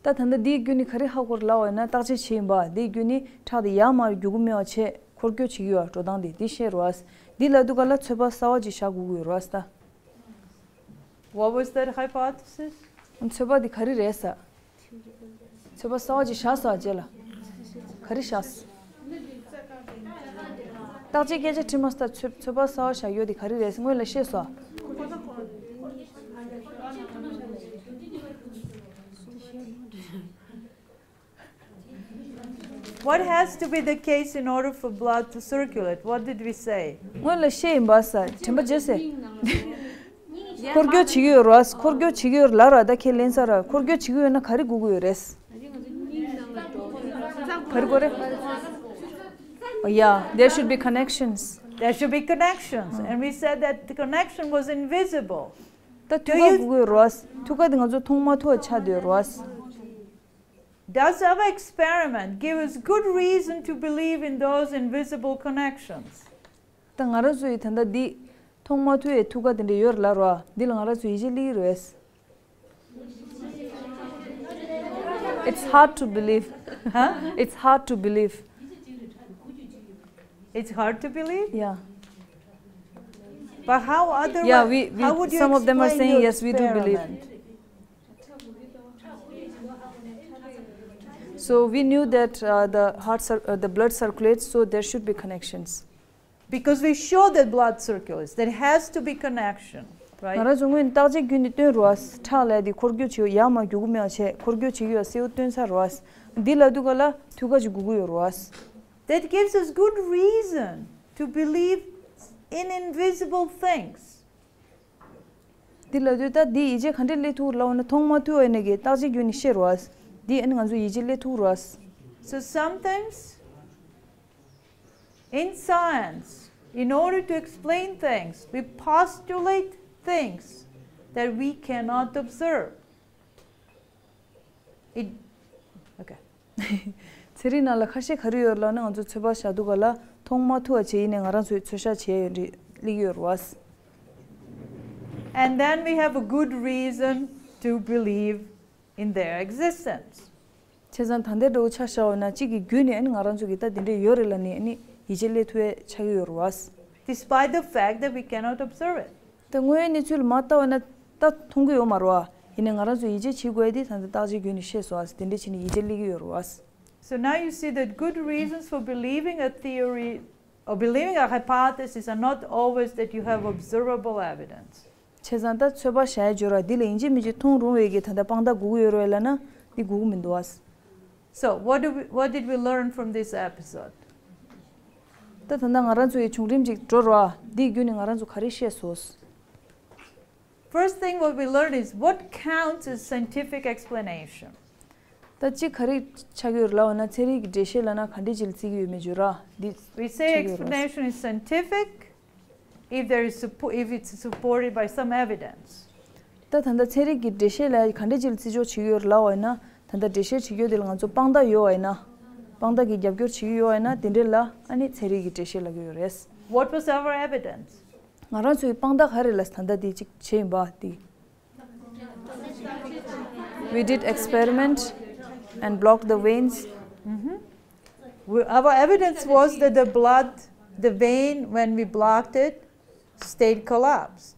ད་ད་ལྟ་འདིའི་བརྒྱུད་ནས་ག་རེ་ཧ་གོ་ར་ལབ་པ་ཡིན་ན་བརྟག་དཔྱད་བྱས་ཡིན་པ་འདིའི་བརྒྱུད་ནས་ཁྲག་དེ་ཡར་མར་རྒྱུག་གི་མེད་པ་བྱས་འཁོར་སྐྱོད་བྱེད་ཀྱི་ཡོད་འགྲོ་སྟངས་དེ་འདི་བཤད་རོགས། འདི་ལ་དུས་ག་ལ་ཚོད་པ་གསར་པ་ཅིག་བཞག་དགོས་ཀྱི་ཡོད་རོགས་ད། What was that hypothesis? ཚོད་པ་འདི་ག་རེ་རེད་ས། ཚོད་པ་གསར་པ་ཅིག་བཞག་སོང་རྗེས་ལ། ག་རེ་བཞག་སོང་། བརྟག་དཔྱད་སྐད་ཆ་དྲིས་མ་སོང་། ཚོད་ཚོད་པ་གསར་པ་བཞག་ཡོད་དེ་ག་རེ་རེད་སྔོན་ལ་ཤེས་སོང་། What has to be the case in order for blood to circulate? What did we say? སྔོན་ལ་བཤད་ཡིན་པ་ས་དྲན་པ་བརྗེད་སོང་། འཁོར་སྐྱོད་བྱེད་ཀྱི་ཡོད་རེད། འཁོར་སྐྱོད་བྱེད་ཀྱི་ཡོད་ལབ་ར། ད་ཁས་ལེན་ས་ར། འཁོར་སྐྱོད་བྱེད་ཀྱི་ཡོད་ན་ག་རེ་དགོས་ཀྱི་ཡོད་རེད། ག་རེ་དགོས་རེད། Oh, yeah, there should be connections. There should be connections. And we said that the connection was invisible. ད་ཐུག་ཁ་དགོས་ཀྱི་ཡོད་རེད། ཐུག་ཁ་དེ་ང་ཚོ་མཐོང་མ་ཐུབ་པ་ཆགས་བསྡད་ཡོད་རེད། Does our experiment give us good reason to believe in those invisible connections? ད་ང་རང་ཚོ་ཡི་ད་ལྟ་འདི་མཐོང་མ་ཐུབ་པའི་ཐུག་ཁ་དེ་འདྲ་ཡོད་རེད་ལབ་ར། འདི་ལ་ང་རང་ཚོ་ཡིད་ཆེས་སླེབས་ཀྱི་རེད། It's hard to believe. Huh? It's hard to believe. It's hard to believe. Yeah. But how otherwise? Yeah, we, we how would you some of them are explain saying your yes, we do believe. Experiment? So we knew that uh, the heart, cir- uh, the blood circulates, so there should be connections. Because we show that blood circulates, there has to be connection, ང་right? རང་ཚོ་སྔོན་བརྟག་དཔྱད་བརྒྱུད་ནས་སྟོན་རོགས། ཁྲག་ལས་དེ་འཁོར་རྒྱུག་བྱེད་ཡ་མ་རྒྱུག་གི་མེད་པ་བྱས་འཁོར་རྒྱུག་བྱེད་ཀྱི་ཡོད་སེའུ་སྟོན་ས་རོགས། འདི་ལ་དུས་ག་ལ་ཐུག་ག་ཅིག་དགོས་ཀྱི་ཡོད་རོགས། That gives us good reason to believe in invisible things. འདི་ལ་དུས་ད་འདི་ཡིད་ཆེས་ག་འདྲས་སླེབས་ཐུབ་ལབ་ན་མཐོང་མ་ཐུབ་པ་ནས་ཀྱི་བརྟག་དཔྱད་བརྒྱུད་ནས་ཤེས་རོགས། འདི་ཨ་ནི་ང་ཚོ་ཡིད་ཆེས་སླེབས་ཐུབ་རོགས། So sometimes, in science, in order to explain things, we postulate things that we cannot observe. It, okay. ཚན་རིག་ནང་ལ་ཁ་ཤས་ག་རེ་ཡོད་ལབ་ན་ང་ཚོ་ཚོད་དཔག་བཞག་དུས་ག་ལ་མཐོང་མ་ཐུབ་པ་བྱས་ཡིན་ནའི་ང་རང་ཚོས་ཚོད་བཞག་བྱས་ཡོད་རེད་སླེབས་ཀྱི་ཡོད་རོགས། And then we have a good reason to believe in their existence. བྱས་ཙང་ད་ལྟའི་འདྲ་བོ་ཆ་བཞག་པ་ན་གཅིག་གི་བརྒྱུད་ནས་ཨ་ནི་ང་རང་ཚོ་གི་ད་དེ་འདྲས་ཡོད་རེད་ལབ་ནས་ཨ་ནི་ཡིད་ཆེས་སླེབས་ཐུབ་ཡས་ཆགས་ཀྱི་ཡོད་རེད་བ། Despite the fact that we cannot observe it. ད་དངོས་ཡོད་གནས་ཚུལ་མ་ལྟ་བ་ན་ད་མཐོང་གི་ཡོད་མ་རེད་བ། ཡིན་ནའི་ང་རང་ཚོ་ཡིད་ཆེས་བྱེད་དགོས་ཡས་དེ་ད་ལྟ་བརྟག་དཔྱད་བརྒྱུད་ནས་ཤེས་སོང་བ། དེ་འདྲས་བྱས་ནས་ཡིད་ཆེས་སླེབས་ཀྱི་ཡོད་རེད་བ། So now you see that good reasons for believing a theory or believing a hypothesis are not always that you have observable evidence. བྱས་ཙང་ད་ཚོད་དཔག་བཞག་ཡས་འབྱོར་བ་འདི་ལ་ཡིན་གཅིག་མིན་གཅིག་མཐོང་རུང་བའི་གི་ད་ལྟ་དཔང་རྟགས་དགོས་ཀྱི་ཡོད་རེད་ལབ་ན་འདི་དགོས་ཀྱི་མི་འདུག་བ། So what do we, what did we learn from this episode? ད་ད་ལྟ་ང་རང་ཚོ་ཡི་བྱུང་རིམ་ཅིག་འགྲོ་རོགས། འདི་བརྒྱུད་ནས་ང་རང་ཚོ་ག་རེ་ཤེས་སོང་། First thing what we learned is what counts as scientific explanation. ད་གཅིག་ག་རེ་ཆགས་ཀྱི་ཡོད་རེད་ལབ་ན་ཚན་རིག་གི་འགྲེལ་བཤད་ལབ་ན་ག་འདྲས་ཅིག་ལ་བརྩི་གི་ཡོད་མེད་བརྗོད་ར་འདི་ཆགས་ཀྱི་ཡོད་རེད། We say explanation is scientific if there is suppo- if it's supported by some evidence. ད་ད་ལྟ་ཚན་རིག་གི་འགྲེལ་བཤད་ལ་ག་འདྲས་ཅིག་ལ་བརྩི་འཇོག་བྱེད་ཀྱི་ཡོད་རེད་ལབ་པ་ཡིན་ན། ད་ལྟ་འགྲེལ་བཤད་བྱེད་ཀྱི་ཡོད་དེ་ལ་ང་ཚོ་དཔང་རྟགས་ཡོད་པ་ཡིན་ན། དཔང་རྟགས་ཀྱི་རྒྱབ་སྐྱོར་བྱེད་ཀྱི་ཡོད་པ་ཡིན་ན་དེ་འདྲས་ལ་ཨ་ནི་ཚན་རིག་གི་འགྲེལ་བཤད་ལབ་ཀྱི་ཡོད་རེད། What was our evidence? ང་རང་ཚོའི་དཔང་རྟགས་ག་རེ་ལ་ད་ལྟ་དེ་ཅིག་བྱས་ཡིན་པ་དེ། We did experiment and blocked the veins. We, our evidence was that the blood, the vein, when we blocked it, stayed collapsed.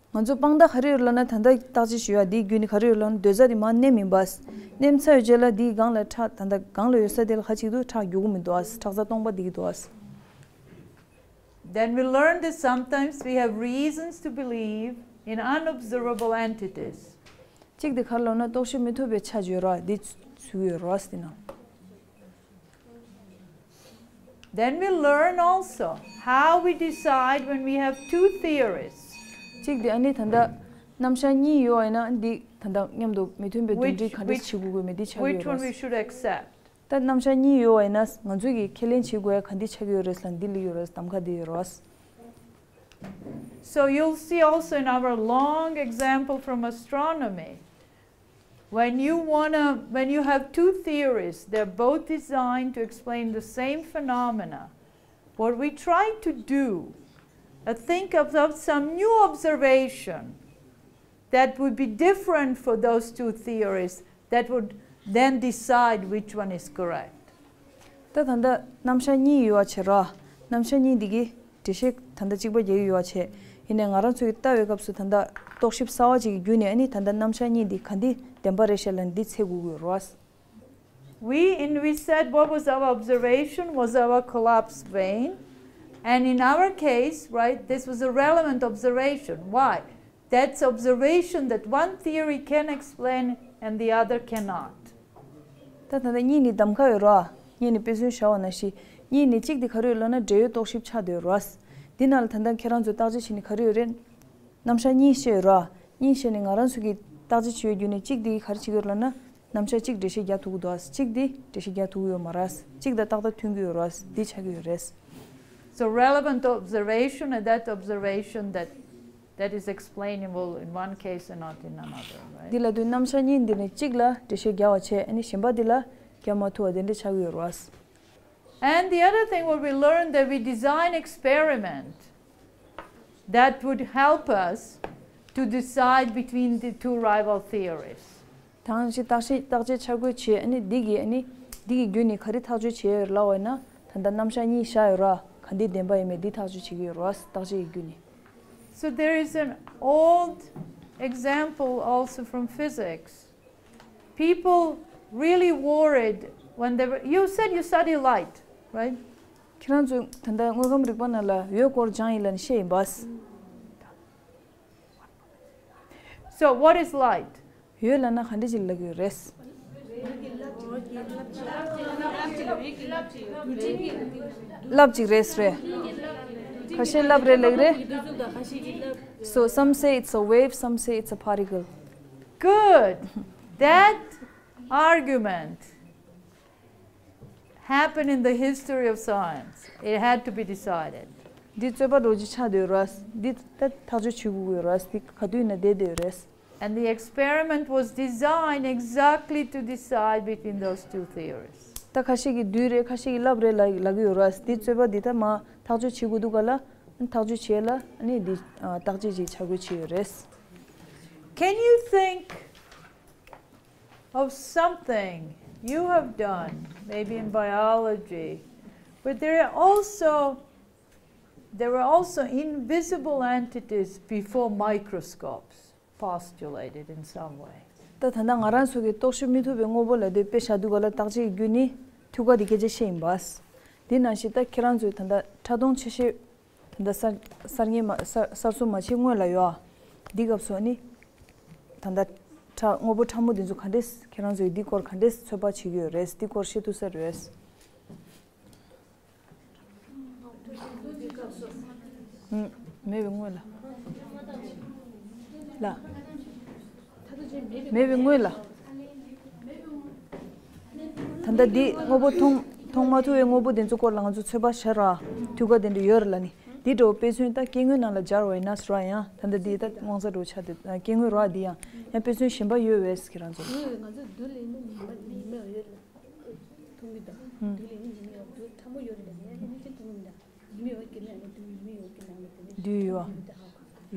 ང་ཚོ་དཔང་རྟགས་ག་རེ་ཡོད་ལབ་ན། ད་ལྟ་བརྟག་དཔྱད་བྱེད་ཡ་འདིའི་བརྒྱུད་ནས་ག་རེ་ཡོད་ལབ་ན་སྡོད་ས་དེ་མར་མནན་མིན་པ། མནན་ཚར་བའི་རྗེས་ལ་འདིའི་སྒང་ལ་ཁྲག་ད་ལྟ་སྒང་ལ་ཡོད་ས་དེ་ལ་ག་ཅིག་འདུག་ཁྲག་རྒྱུག་གི་མི་འདུག་ཨ། ཁྲག་རྩ་སྟོང་པ་འདི་གི་འདུག་ཨ། Then we learned that sometimes we have reasons to believe in unobservable entities. གཅིག་དེ་ག་རེ་ལབ་ན་རྟོག་ཞིབ་མི་ཐུབ་པའི་ཆ་བརྗོད་ར་འདི་ཚུད་ཡོད་ར་ཟེར་ན། Then we learn also how we decide when we have two theories. གཅིག་དེ་ཨ་ནི་ད་ལྟ་རྣམ་གཞག་གཉིས་ཡོད་པ་ཡིན་ན་འདི་ད་ལྟ་མཉམ་དུ་མི་མཐུན་པའི་འདུ་འཛི་ག་འདྲ་བྱེད་དགོས་དགོས་མེད་འདི་ཆགས་ཀྱི་ཡོད་ར། Which one we should accept? ད་རྣམ་གཞག་གཉིས་ཡོད་པ་ཡིན་ན་ང་ཚོས་ཀྱི་ཁས་ལེན་བྱེད་དགོས་ཡ་ག་འདི་ཆགས་ཀྱི་ཡོད་རེད་ཟེར་ན་འདི་ལ་ཡོད་རེད། གདམ་ག་འདི་ཡོད་རེད། So you'll see also in our long example from astronomy, when you wanna, when you have two theories, they're both designed to explain the same phenomena. What we try to do, uh, think of, of some new observation that would be different for those two theories that would then decide which one is correct. ད་ད་ལྟ་རྣམ་གཞག་གཉིས་ཡོད་པ་བྱེད་ར། རྣམ་གཞག་གཉིས་འདི་གི་འགྲེལ་བཤད་ད་ལྟ་གཅིག་པ་རྒྱག་གི་ཡོད་པ་བྱེད། ཡིན་ནའི་ང་རང་ཚོས་ཀྱི་ལྟ་བའི་སྐབས་སུ་ད་ལྟ་རྟོག་ཞིབ་གསར་བ་ཅིག་གི་བརྒྱུད་ནས་ཨ་ནི་ད་ལྟ་རྣམ་གཞག་གཉིས་འདི་ག་འདི་བདེན་པ་རེད་ཤག་ལབ་ནས་འདི་འཚོལ་དགོས་ཀྱི་ཡོད་ར། We, and we said what was our observation was our collapsed vein. And in our case, right, this was a relevant observation. Why? That's observation that one theory can explain and the other cannot. ད་ད་ལྟ་གཉིས་ནི་གདམ་ག་ཡོད་ར། གཉིས་ནི་དཔེ་མཚོན་བཞག་པ་ནང་བཞིན་གཉིས་ནི་གཅིག་དེ་ག་རེ་ཡོད་ལབ་ན་འབྲེལ་ཡོད་རྟོག་ཞིབ་ཆགས་བསྡད་ཡོད་ར། འདི་ནང་ལ་ད་ལྟ་ཁྱེད་རང་ཚོས་བརྟག་དཔྱད་བྱས་ནས་ག་རེ་ཡོད་རེད། རྣམ་གཞག་གཉིས་བཤད་ཡོད་ར། གཉིས་བཤད་ནས་ང་རང་ཚོ་གིས་བརྟག་དཔྱད་བྱས་པའི་བརྒྱུད་ནས་གཅིག་དེ་ག་རེ་བྱེད་ཀྱི་ཡོད་ལབ་ན། རྣམ་གཞག་གཅིག་འགྲེལ་བཤད་རྒྱག་ཐུབ་ཀྱི་འདུག་ཨ། གཅིག་དེ་འགྲེལ་བཤད་རྒྱག་ཐུབ་ཀྱི་ཡོད་མ་རེད། གཅིག་དང་ཏག་ཏག་མཐུན་གྱི་ཡོད་རེད། འདི་ཆགས་ཀྱི་ཡོད་རེད། So relevant observation and that observation that, that is explainable in one case and not in another, right? འདི་ལ་དུས་རྣམ་གཞག་གཉིས་འདི་ནས་གཅིག་ལ་འགྲེལ་བཤད་རྒྱག་པ་བྱས་ཨ་ནི་གཞན་པ་འདི་ལ་རྒྱག་མ་ཐུབ་པ་དེ་འདྲ་ཆགས་ཀྱི་ཡོད་རེད། And the other thing what we learned that we design experiment that would help us to decide between the two rival theories. དང་ཞིག་བརྟག་ཞིབ་བརྟག་དཔྱད་འཆར་འགོད་བྱས་ཨ་ནི་འདི་གིས་ཨ་ནི་ འདི་གི་བརྒྱུད་ནས་ག་རེ་ཐག་གཅོད་བྱས་ཡོད་ལབ་པ་ཡིན་ན། ད་ལྟ་རྣམ་གཞག་གཉིས་བཞག་ཡོད་ར། ག་འདི་བདེན་པ་ཡིན་མིན་འདི་ཐག་གཅོད་བྱེད་ཀྱི་ཡོད་ར། བརྟག་དཔྱད་ཀྱི་བརྒྱུད་ནས། So there is an old example also from physics. People really worried when they were, you said you study light, right? ཁྱེད་རང་ཚོས་ད་ལྟ་དངོས་ཁམས་རིག་པ་ནང་ལ་འོད་སྐོར་སྦྱངས་ཡིན་ལབ་ནས་བཤད་ཡིན་པ། So what is light? འོད་ལབ་ན་ག་འདྲ་ཅིག་ལབ་ཀྱི་ཡོད་རེད། རླབས་ཅིག་རེད་རེད། ཁ་ཤས་རླབས་རེད་ལབ་ཀྱི་རེད། So some say it's a wave, some say it's a particle. Good. That argument happened in the history of science. It had to be decided. འདི་རྩོད་པ་འདྲ་ཅིག་ཆགས་བསྡད་ཡོད་རེད། འདི་ད་ཐག་གཅོད་བྱེད་དགོས་ཀྱི་ཡོད་རེད། འདི་ག་དུས་ཡིན་ན་བསྡད་བསྡད་ཡོད་རེད། And the experiment was designed exactly to decide between those two theories. ད་ཁ་ཤས་ཀྱིས་བདུད་རེད། ཁ་ཤས་ཀྱིས་རླབས་རེད་ལབ་ལབ་ཀྱི་ཡོད་རེད། འདི་རྩོད་པ་འདི་ད་མར་ཐག་གཅོད་བྱེད་དགོས་འདུག་ག་ལ། ཐག་གཅོད་བྱས་ལ་ཨ་ནི་འདི་བརྟག་དཔྱད་ཅིག་བྱ་དགོས་བྱས་ཡོད་རེད། Can you think of something you have done, maybe in biology, where there are also there were also invisible entities before microscopes postulated in some way. ད་ད་ལྟ་ང་རང་ཚོ་གི་རྟོག་ཞིབ་མི་ཐུབ་པའི་དངོས་པོ་ལབ་དུས་དཔེ་བཞག་དུས་ག་ལ་བརྟག་དཔྱད་ཀྱི་བརྒྱུད་ནས་ཐུག་ག་དེ་སྐད་ཆ་བཤད་ཡིན་པ། འདི་ནང་བཞིན་ད་ཁྱེད་རང་ཚོས་ད་ལྟ་ཕྲ་མཐོང་ཆེ་ཤོས་ད་ལྟ་གསར་གསར་རྙེད་མ་གསར་གསར་བཟོ་མ་བྱེད་སྔོན་ལ་ཡོད་ཨ། འདི་སྐབས་སུ་ཨ་ནི་ད་ལྟ་ཕྲ་དངོས་པོ་ཕྲ་མོ་འདི་ཚོ་ག་འདྲས་ཁྱེད་རང་ཚོས་འདི་སྐོར་ག་འདྲས་ཚོད་དཔག་བྱེད་ཀྱི་ཡོད་རེད། འདི་སྐོར་བཤད་ཐུབ་ས་རེད། ཨུམ། མེད་པའི་སྔོན་ལ། ལ། མེད་པའི་སྔོན་ལ། ད་ལྟ་འདི་དངོས་པོ་མཐོང་མཐོང་མ་ཐུབ་པའི་དངོས་པོ་དེ་ཚོ་སྐོར་ལ་ང་ཚོ་ཚོད་དཔག་བྱ་ར། དུས་སྐབས་དེ་འདྲ་ཡོད་ར་ལ་ནི། འདི་འདྲ་བོ་དཔེ་མཚོན་ད་སྐྱེ་དངོས་ནང་ལ་སྦྱར་བ་ཡིན་ན་ཟེར་བ་ཡང་ད་ལྟ་འདི་ད་དབང་ས་འདྲ་བོ་ཆགས་ཏེ་སྐྱེ་དངོས་ར་འདི་ཡང་ཡང་དཔེ་མཚོན་གཞན་པ་ཡོད་བས་ཁྱེད་རང་ཚོ། ཡོད་ང་ཚོ་བདུད་ལས་ནི་ཉི་མ་ཉི་མ་ཡོད་ལ། མཐོང་གི་འདུག་ཨུམ། དེ་ལས་ནི་ཉི་མའི་འོག་ཏུ་ཕྲ་མོ་ཡོད་རེད་ལ་ནི་ཨ་ནི་ཅི་མཐོང་གི་མི་འདུག་ཉི་མའི་འོག་གི་ནི་ཨ་ནི་དུ་ཉི་མའི་འོག་གི་ནང་ལ་དེ་ནི་བདུད་ཡོད་ཨ།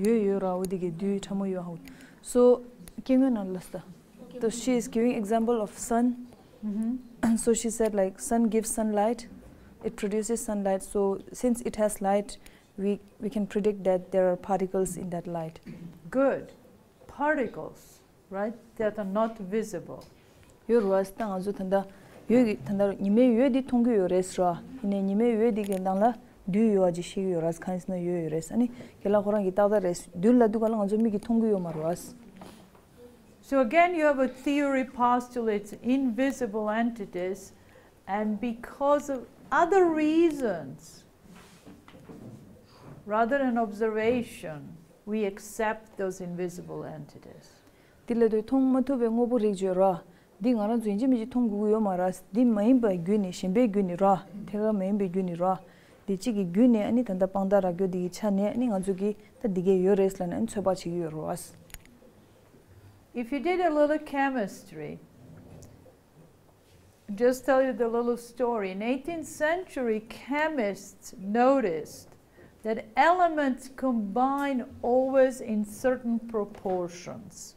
ཡོད་ཡོད་ར་འོ་དེ་གི་བདུད་ཕྲ་མོ་ཡོད་ཧ། So སྐྱེ་དངོས་ནང་ལ་ས། So she is giving example of sun. Mm-hmm. So she said like sun gives sunlight, it produces sunlight. So since it has light, we we can predict that there are particles in that light. Good. Particles, right? That are not visible. ཡོད་རེད་བ། ད་ང་ཚོ་ད་ལྟ་འོད་ཀྱི་ད་ལྟ་ཉི་མའི་འོད་འདི་མཐོང་གི་ཡོད་རེད་ཟེར་བ། ཡིན་ནའི་ཉི་མའི་འོད་འདི་གི་ནང་ལ་རྡུལ་ཡོད་པ་ཅིག་ཤེས་ཀྱི་ཡོད་རེད། གང་ཡིན་ཟེར་ན་འོད་ཡོད་རེད། ཨ་ནི་རྒན་ལགས་ཁོ་རང་གིས་ཏག་ཏག་རེད། རྡུལ་ལབ་དུས་ག་ལ་ང་ཚོ་མིག་གིས་མཐོང་གི་ཡོད་མ་རེད་བ། So again, you have a theory postulates invisible entities, and because of other reasons, rather than observation, we accept those invisible entities. འདི་ལ་དུས་མཐོང་མ་ཐུབ་པའི་དངོས་པོ་རིགས་བརྗོད་ར། འདི་ང་རང་ཚོ་ཡིན་གཅིག་མིན་གཅིག་མཐོང་དགོས་ཀྱི་ཡོད་མ་རེད། འདི་མ་ཡིན་པའི་བརྒྱུད་ནས་གཞན་པའི་བརྒྱུད་ནས་ར། ཐད་ཀར་མ་ཡིན་པའི་བརྒྱུད་ནས་ར། འདི་གཅིག་གི་བརྒྱུད་ནས་ཨ་ནི་ད་ལྟ་དཔང་རྟགས་རག་རྒྱུ་འདི་གི་ཆ་ནས་ཨ་ནི་ང་ཚོ་གིས་ད་འདི་གས་ཡོད་རེད་ལབ་ནས་ཨ་ནི་ཚོད་དཔག་བྱེད་ཀྱི་ཡོད་རེད་བ། If you did a little chemistry, just tell you the little story. In eighteenth century, chemists noticed that elements combine always in certain proportions.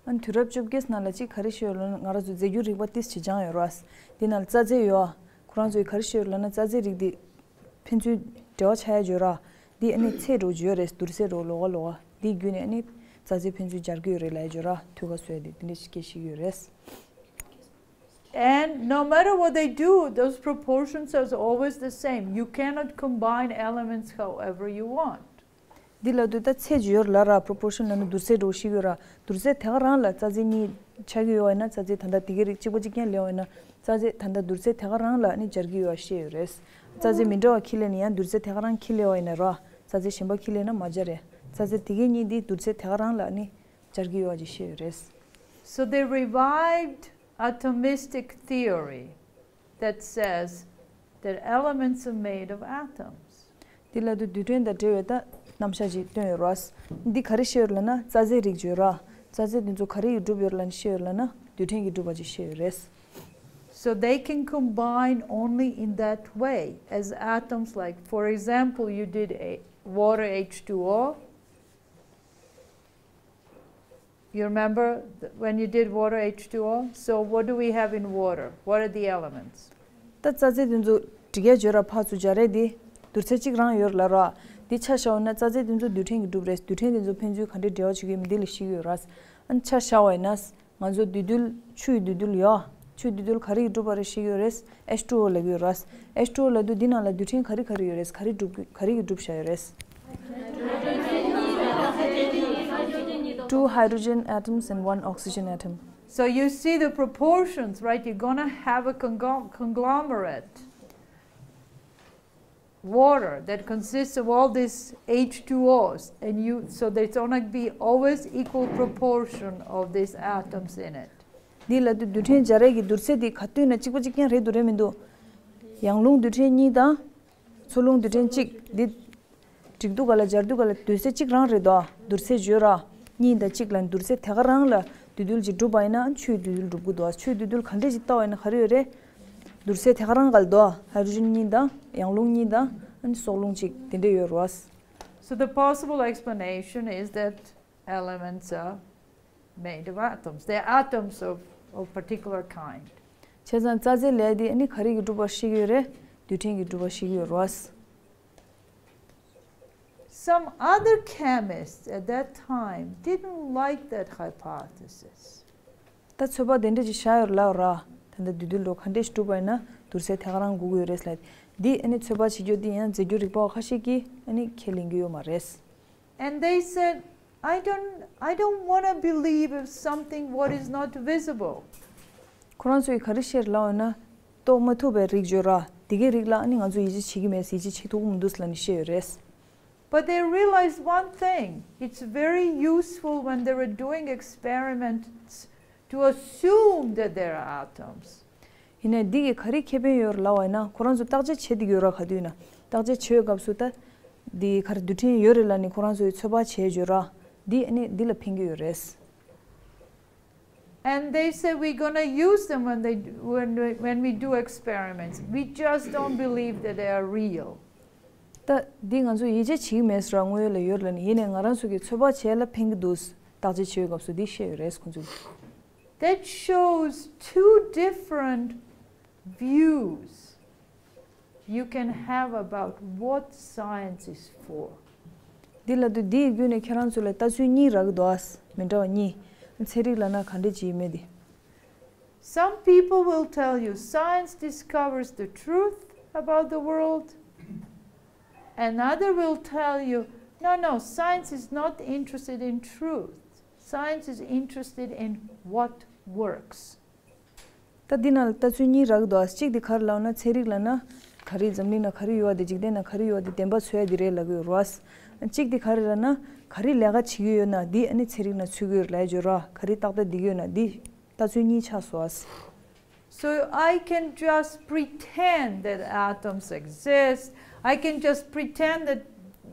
ཨ་ནི་དུས་རབས་བཅོ་བརྒྱད་ནང་ལ་ཅིག་ག་རེ་ཤེས་ཡོད་ལབ་ན། ང་རང་ཚོ་རྫས་འགྱུར་རིག་པ་ཏིས་ཅིག་སྦྱངས་ཡོད་རེད་བ། འདི་ནང་ལ་རྩ་རྫས་ཡོད་ཨ། ཁོ་རང་ཚོས་ག་རེ་ཤེས་ཡོད་ལབ་ན་རྩ་རྫས་རིགས་འདི་ཕན་ཚུན་འབྲེལ་བ་ཆགས་ཡ་ཡོད་རེད། འདི་ཨ་ནི་ཚད་འདྲ་བོ་ཅིག་ཡོད་རེད། བསྡུར་ཚད་འདྲ་བོ་ལོགས་ཀ་ལོགས་ཀ། འདི་བརྒྱུད་ནས་ཨ་ནི་རྩ་རྫས་ཕན་ཚུན་སྦྱར་གྱི་ཡོད་རེད་ལབ་ཡ་ཡོད་རེད། ཐུག་ག་བཟོས་ཏེ་འདི་འདྲ་ཞིག་སྐད་ཆ་ཡོད་རེད། And no matter what they do, those proportions are always the same. You cannot combine elements however you want. འདི་ལ་དུས་ད་ཚད་ཅིག་ཡོད་རེད་ལ་ར། པོ་རོ་པོར་ཤན་ལབ་ན་བསྡུར་ཚད་འདྲ་བོ་ཞིག་ཡོད་ར། བསྡུར་ཚད་དེ་ག་རང་ལ་རྩ་རྫས་གཉིས་ཆགས་ཀྱི་ཡོད་པ་ཡིན་ན། རྩ་རྫས་ད་ལྟ་དེ་གའི་རིགས་གཅིག་པ་གཅིག་རྐྱང་ལེན་པ་ཡིན་ན། རྩ་རྫས་ད་ལྟ་བསྡུར་ཚད་དེ་ག་རང་ལ་ནི་སྦྱར་གྱི་ཡོད་པ་ཤེས་ཡོད་རེད། རྩ་རྫས་མི་འདྲ་བ་ཁྱི་ལེན་ན་ཡང་བསྡུར་ཚད་དེ་ག་རང་ཁྱི་ལེན་པ་ཡིན་ན་ར། རྩ་རྫས་གཞན་པ་ཁྱི་ལེན་ན་མ་སྦྱར་རེད། རྩ་རྫས་དེ་གའི་གཉིས་འདི་བསྡུར་ཚད་དེ་ག་རང་ལ་ནི་སྦྱར་གྱི་ཡོད་པ་ཅིག་ཤེས་ཡོད་རེད། So they revived atomistic theory that says that elements are made of atoms. འདི་ལ་དུ་རྡུལ་ཕྲན་དང་འབྲེལ་བའི་ད་རྣམ་གཞག་ཅིག་བཏོན་ཡོད་རེད། འདི་ག་རེ་བཤད་ཡོད་ལབ་ན་རྩ་རྫས་རིགས་བརྗོད་ར། རྩ་རྫས་འདི་ཚོ་ག་རེ་ཡིས་གྲུབ་ཡོད་ལབ་ན་བཤད་ཡོད་ལབ་ན་རྡུལ་ཕྲན་གྱིས་གྲུབ་པ་ཅིག་བཤད་ཡོད་རེད། So they can combine only in that way as atoms, like, for example, you did a water H two O. You remember th- when you did water H two O? So, what do we have in water? What are the elements? ད་རྩ་རྫས་དེ་ཚོ་སྒྲིག་ཡ་བརྗོད་ར་ཕར་ཚུར་སྦྱར་རེད་དེ། བསྡུར་ཚད་གཅིག་རང་ཡོད་ར་ལ་ར། འདི་ཆ་བཞག་པ་ན་རྩ་རྫས་དེ་ཚོ་རྡུལ་ཕྲན་གྱིས་གྲུབ་རེད། རྡུལ་ཕྲན་དེ་ཚོ་ཕན་ཚུན་ག་འདྲས་འབྲེལ་བ་བྱེད་ཀྱི་ཡོད་མེད་འདི་ལ་ཤེས་ཀྱི་ཡོད་ར། ཨ་ནི་ཆ་བཞག་པ་ཡིན་ན། ང་ཚོ་འདུས་རྡུལ་ཆུ་ཡི་འདུས་རྡུལ་ཡོད། ཆུ་ཡི་འདུས་རྡུལ་ག་རེ་ཡིས་གྲུབ་པ་རེད་ཤེས་ཀྱི་ཡོད་རེད། H two O ལབ་ཀྱི་ཡོད་རེད། H two O ལབ་དུས་འདི་ནང་ལ་རྡུལ་ཕྲན་ག་རེ་ག་རེ་ཡོད་རེད། ག་རེ་གྲུབ་ག་རེ་གིས་གྲུབ་བཞག་ཡོད་རེད། Two hydrogen atoms and one oxygen atom. So you see the proportions, right? You're gonna have a congl- conglomerate water that consists of all these H two Os, and you so there's gonna be always equal proportion of these atoms in it. འདི་ལ་དུ་རྡུལ་ཕྲན་སྦྱར་ཡས་ཀྱི་བསྡུར་ཚད་འདི་ག་དུས་ན་གཅིག་པ་གཅིག་རྐྱང་རེད་འདུག་རེད་མི་འདུག་ཡང་རླུང་རྡུལ་ཕྲན་གཉིས་དང་། འཚོ་རླུང་རྡུལ་ཕྲན་གཅིག་འདི། སྒྲིག་དུས་ག་ལ་སྦྱར་དུས་ག་ལ་བསྡུར་ཚད་གཅིག་རང་རེད་དོ། བསྡུར་ཚད་བརྗོད་ར། གཉིས་དང་གཅིག་ལ་བསྡུར་ཚད་དེ་ག་རང་ལ་འདུས་རྡུལ་གཅིག་གྲུབ་པ་ཡིན་ན་ཆུའི་འདུས་རྡུལ་གྲུབ་ཀྱི་འདུག་ཆུའི་འདུས་རྡུལ་ག་འདྲས་ཅིག་བལྟ་བ་ཡིན་ན་ག་རེ་ཡོད་རེད། བསྡུར་ཚད་དེ་ག་རང་ག་ལ་འདུག་ཧའི་ཌྲོ་ཇན་གཉིས་དང་ཡང་རླུང་གཉིས་དང་སྲོག་རླུང་གཅིག་དེ་འདྲས་ཡོད་རེད་བ། So the possible explanation is that elements are made of atoms. They're atoms of, of particular kind. བྱས་ཙང་རྩ་རྫས་ལས་དེ་ནི་ག་རེ་གིས་གྲུབ་པ་ཤེས་ཀྱི་ཡོད་རེད། རྡུལ་ཕྲན་གྱིས་གྲུབ་པ་ཤེས་ཀྱི་ཡོད་རེད་བ། Some other chemists at that time didn't like that hypothesis. ད་ཚོད་དཔག་དེ་འདྲ་ཅིག་བཞག་ཡོད་ལབ་ར། ད་ལྟ་བསྡུས་རྡུལ་འགྲོ་ག་འདྲས་ཤིག་གྲུབ་པ་ཡིན་ན་བསྡུར་ཚད་དེ་ག་རང་དགོས་ཀྱི་ཡོད་རེད་ལབ། འདི་ཨ་ནི་ཚོད་དཔག་བྱེད་རྒྱུ་འདི་ཡང་རྫས་འགྱུར་རིག་པ་བ་ཁ་ཤས་ཀྱིས་ཨ་ནི་ཁས་ལེན་གྱི་ཡོད་མ་རེད། And they said, I don't, I don't want to believe of something what is not visible. ཁོ་རང་ཚོས་ག་རེ་བཤད་ལབ་ཡོད་ན། རྟོགས་མ་ཐུབ་པའི་རིགས་བརྗོད་ར། དེ་གའི་རིགས་ལ་ཨ་ནི་ང་ཚོ་ཡིད་ཆེས་བྱེད་ཀྱི་མེད། ཡིད་ཆེས་བྱེད་ཐུབ་ཀྱི་མི་འདུག་ལབ་ནས་བཤད་ཡོད་རེད། But they realized one thing. It's very useful when they were doing experiments to assume that there are atoms. ཡིན་ནའི་འདི་གི་ག་རེ་ཁེ་ཕན་ཡོད་རེད་ལབ་པ་ཡིན་ན། ཁོ་རང་ཚོ་བརྟག་དཔྱད་བྱེད་བསྡད་ཡོད་ར། ག་དུས་ན་བརྟག་དཔྱད་བྱེད་པའི་སྐབས་སུ་ད། འདི་ག་རེ་རྡུལ་ཕྲན་ཡོད་རེད་ལབ་ནས་ཁོ་རང་ཚོས་ཚོད་དཔག་བྱས་ཡོད་ར། འདི་ཨ་ནི་འདི་ལ་ཕན་གྱི་ཡོད་རེད། And they said we're gonna use them when they when we, when we do experiments. We just don't believe that they are real. ད་འདི་ང་ཚོ་ཡིད་ཆེས་བྱེད་ཀྱི་མེད་ཟེར་བ་དངོས་ཡོད་ལ་ཡོད་ལབ་ནས། ཡིན་ནའི་ང་རང་ཚོ་གིས་ཚོད་དཔག་བྱས་ལ་ཕན་གྱི་འདུག་བརྟག་དཔྱད་བྱེད་པའི་སྐབས་སུ་འདི་བཤད་ཡོད་རེད་ཁོང་ཚོས། That shows two different views you can have about what science is for. འདི་ལབ་དུས་འདི་ཡི་བརྒྱུད་ནས་ཁྱེད་རང་ཚོ་ལ་ལྟ་ཚུལ་གཉིས་རག་གི་འདུག་ཨ། མི་འདྲ་བ་གཉིས། ཚན་རིག་ལབ་ན་ག་འདྲས་ཅིག་ཡིན་མིན་འདི། Some people will tell you science discovers the truth about the world. Another will tell you, no, no, science is not interested in truth. Science is interested in what works. ད་འདི་ནང་ལ་ལྟ་ཚུལ་གཉིས་རག་འདུག་གཅིག་དེ་ག་རེ་ལབ་ན། ཚན་རིག་ལབ་ན་ག་རེ་འཛམ་གླིང་ན་ག་རེ་ཡོད་པ་དེ། འཇིག་རྟེན་ན་ག་རེ་ཡོད་པ་དེ་བདེན་པ་འཚོལ་ཡ་དེ་རེད་ལབ་ཀྱི་ཡོད་རེད་བ། གཅིག་དེ་ག་རེ་ལབ་ན། ག་རེ་ལས་ཀ་བྱེད་ཀྱི་ཡོད་ན་འདི་ཨ་ནི་ཚན་རིག་ནང་ཚུད་ཀྱི་ཡོད་རེད་ལབ་ཡ་ཡོད་རེད་བ། ག་རེ་ཏག་ཏག་བསྡད་ཀྱི་ཡོད་ན་འདི། ལྟ་ཚུལ་གཉིས་ཆགས་སོང་བ། So I can just pretend that atoms exist. I can just pretend that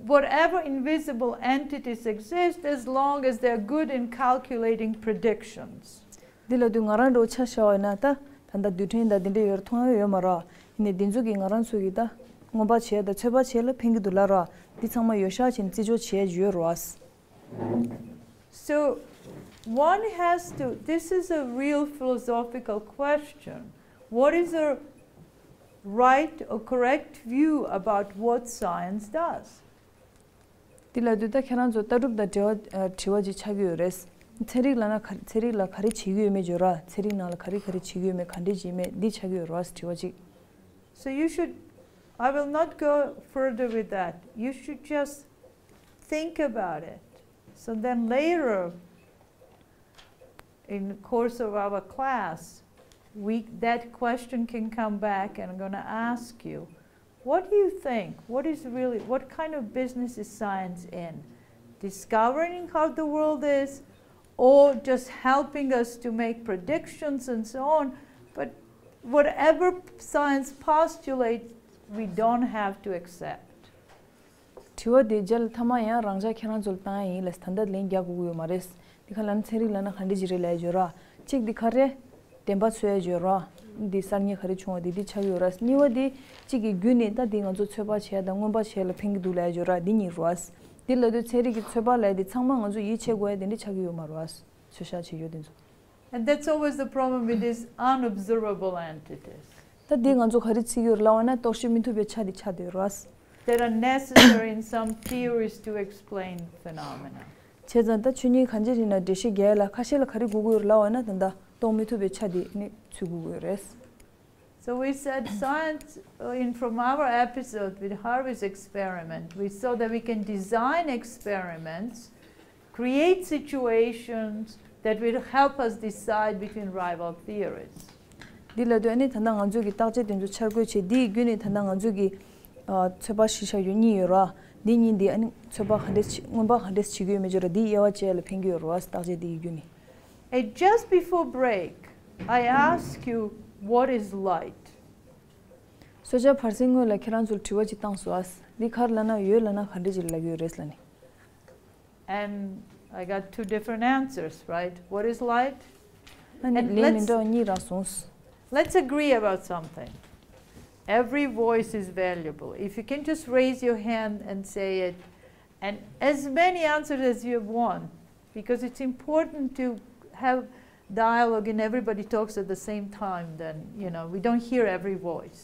whatever invisible entities exist as long as they're good in calculating predictions. འདི་ལབ་དུས་ང་རང་འདྲ་བོ་ཆ་བཞག་པ་ཡིན་ན། ད་ད་ལྟ་རྡུལ་ཕྲན་དང་འདི་འདྲ་ཡོད་རེད་མཐོང་ཡ་ཡོད་མ་རེད། ཡིན་ནའི་འདི་ཚོ་གིས་ང་རང་ཚོ་གི་ད་སྔོན་དཔག་བྱས་དང་ཚོད་དཔག་བྱས་ལ་ཕན་གྱི་འདུག་ལབ་ར། འདི་ཚང་མ་ཡོད་ཤག་བྱས་ནས་རྩིས་འཇོག་བྱས་ཡོད་རེད་བ། So, one has to, this is a real philosophical question. What is a right or correct view about what science does? འདི་ལབ་དུས་ད་ཁྱེད་རང་ཚོ་ལྟ་གྲུབ་དང་འབྲེལ་བ་ཨ་དྲི་བ་ཅིག་ཆགས་ཀྱི་ཡོད་རེད། ཚན་རིག་ལབ་ན་ག་ཚན་རིག་ལ་ག་རེ་བྱེད་ཀྱི་ཡོད་མེད་བརྗོད་ར། ཚན་རིག་ནང་ལ་ག་རེ་ག་རེ་བྱེད་ཀྱི་ཡོད་མེད་ག་འདྲས་ཅིག་ཡོད་མེད་འདི་ཆགས་ཀྱི་ཡོད་རེད་བ། དྲི་བ་ཅིག So you should, I will not go further with that. You should just think about it. So then later, in the course of our class, we, that question can come back and I'm gonna ask you, what do you think? What is really, what kind of business is science in? Discovering how the world is, or just helping us to make predictions and so on? But whatever science postulates, we don't have to accept. དྲི་བ་དེ་རྗེས་ལ་མཐའ་མ་ཡང་རང་འཇགས་ཁྱེད་རང་ཚོ་ལ་བཏང་ཡ་ཡིན་ལབ། ད་ལྟ་ལན་རྒྱག་དགོས་ཀྱི་ཡོད་མ་རེད། འདི་ག་ལབ་ན་ཚན་རིག་ལབ་ན་ག་འདྲ་ཅིག་རེད་ལབ་ཡ་བརྗོད་ར། གཅིག་འདི་ག་རེ། བདེན་པ་འཚོལ་ཡ་བརྗོད་ར། འདི་གསར་རྙེད་ག་རེ་བྱུང་བ་འདི་འདི་ཆགས་ཀྱི་ཡོད་ར། གཉིས་པ་འདི་གཅིག་གི་བརྒྱུད་ནས་ད་འདི་ང་ཚོ་ཚོད་དཔག་བྱས་དང་སྔོན་དཔག་བྱས་ལ་ཕན་གྱི་འདུག་ལབ་ཡ་བརྗོད་ར། འདི་གཉིས་རེད་བ། འདི་ལབ་དུས་ཚན་རིག་གི་ཚོད་དཔག་ལབ་ཡ་འདི་ཚང་མ་ང་ཚོ་ཡིད་ཆེས་དགོས་ཡ་དེ་འདྲ་ཆགས་ཀྱི་ཡོད་མ་རེད་བ། ཚོད་བཤད་བྱེད་ཡོད་དེ་ཚོ། And that's always the problem with these unobservable entities. ད་འདི་ང་ཚོ་ག་རེ་བརྩི་གི་ཡོད་ལབ་པ་ན་རྟོག་ཞིབ་མི་ཐུབ་པའི་ཆ་དེ་ཆགས་བསྡད་ཡོད་རེད་བ། That are necessary in some theories to explain phenomena. བྱས་ཙང་ད་ཆོས་ཉིད་གང་ཅི་ཡིན་ན་འགྲེལ་བཤད་རྒྱག་ཡ་ལ་ཁ་ཤས་ལ་ག་རེ་དགོས་ཀྱི་ཡོད་རེད་ལབ་པ་ན་ད་ལྟ་རྟོགས་མི་ཐུབ་པའི་ཆ་དེ་ནི་ཚུད་དགོས་ཀྱི་ཡོད་རེད། So we said science, uh, in from our episode with Harvey's experiment, we saw that we can design experiments, create situations that will help us decide between rival theories. འདི་ལ་དོན་ནི་ད་ལྟ་ང་ཚོས་ཀྱི་བརྟག་དཔྱད་དེ་ཚོ་འཆར་འགོད་བྱས་འདི་ཡི་བརྒྱུད་ནས་ད་ལྟ་ང་ཚོས་ཀྱི་ཨ་ཚོད་དཔག་གཞི་བཞག་ཡོད་གཉིས་ཡོད་ར། འདི་གཉིས་འདི་ཨ་ནི་ཚོད་དཔག་ག་འདྲས་བྱེད་མངོན་པ་ག་འདྲས་བྱེད་ཀྱི་ཡོད་མེད་ཅོ་ར་འདི་དབྱེ་བ་འབྱེད་ལ་ཕན་གྱི་ཡོད་ར་བ་བརྟག་དཔྱད་འདི་ཡི་བརྒྱུད་ནས། And just before break, I ask you, what is light? གསོལ་ཇ་བར་གསེང་སྔོན་ལ་ཁྱེད་རང་ཚོར་དྲི་བ་ཅིག་བཏང་སོང་ཨ། འདི་ག་རེ་ལབ་ན་འོད་ལབ་ན་ག་འདྲས་ཅིག་ལབ་ཀྱི་ཡོད་རེད་ལབ་ནས། And I got two different answers, right? What is light? ཨ་ནི་And ལན་མི let's- འདྲ་བ་གཉིས་རག་སོང་། Let's agree about something. Every voice is valuable. If you can just raise your hand and say it, and as many answers as you want, because it's important to have dialogue and everybody talks at the same time, then, you know, we don't hear every voice.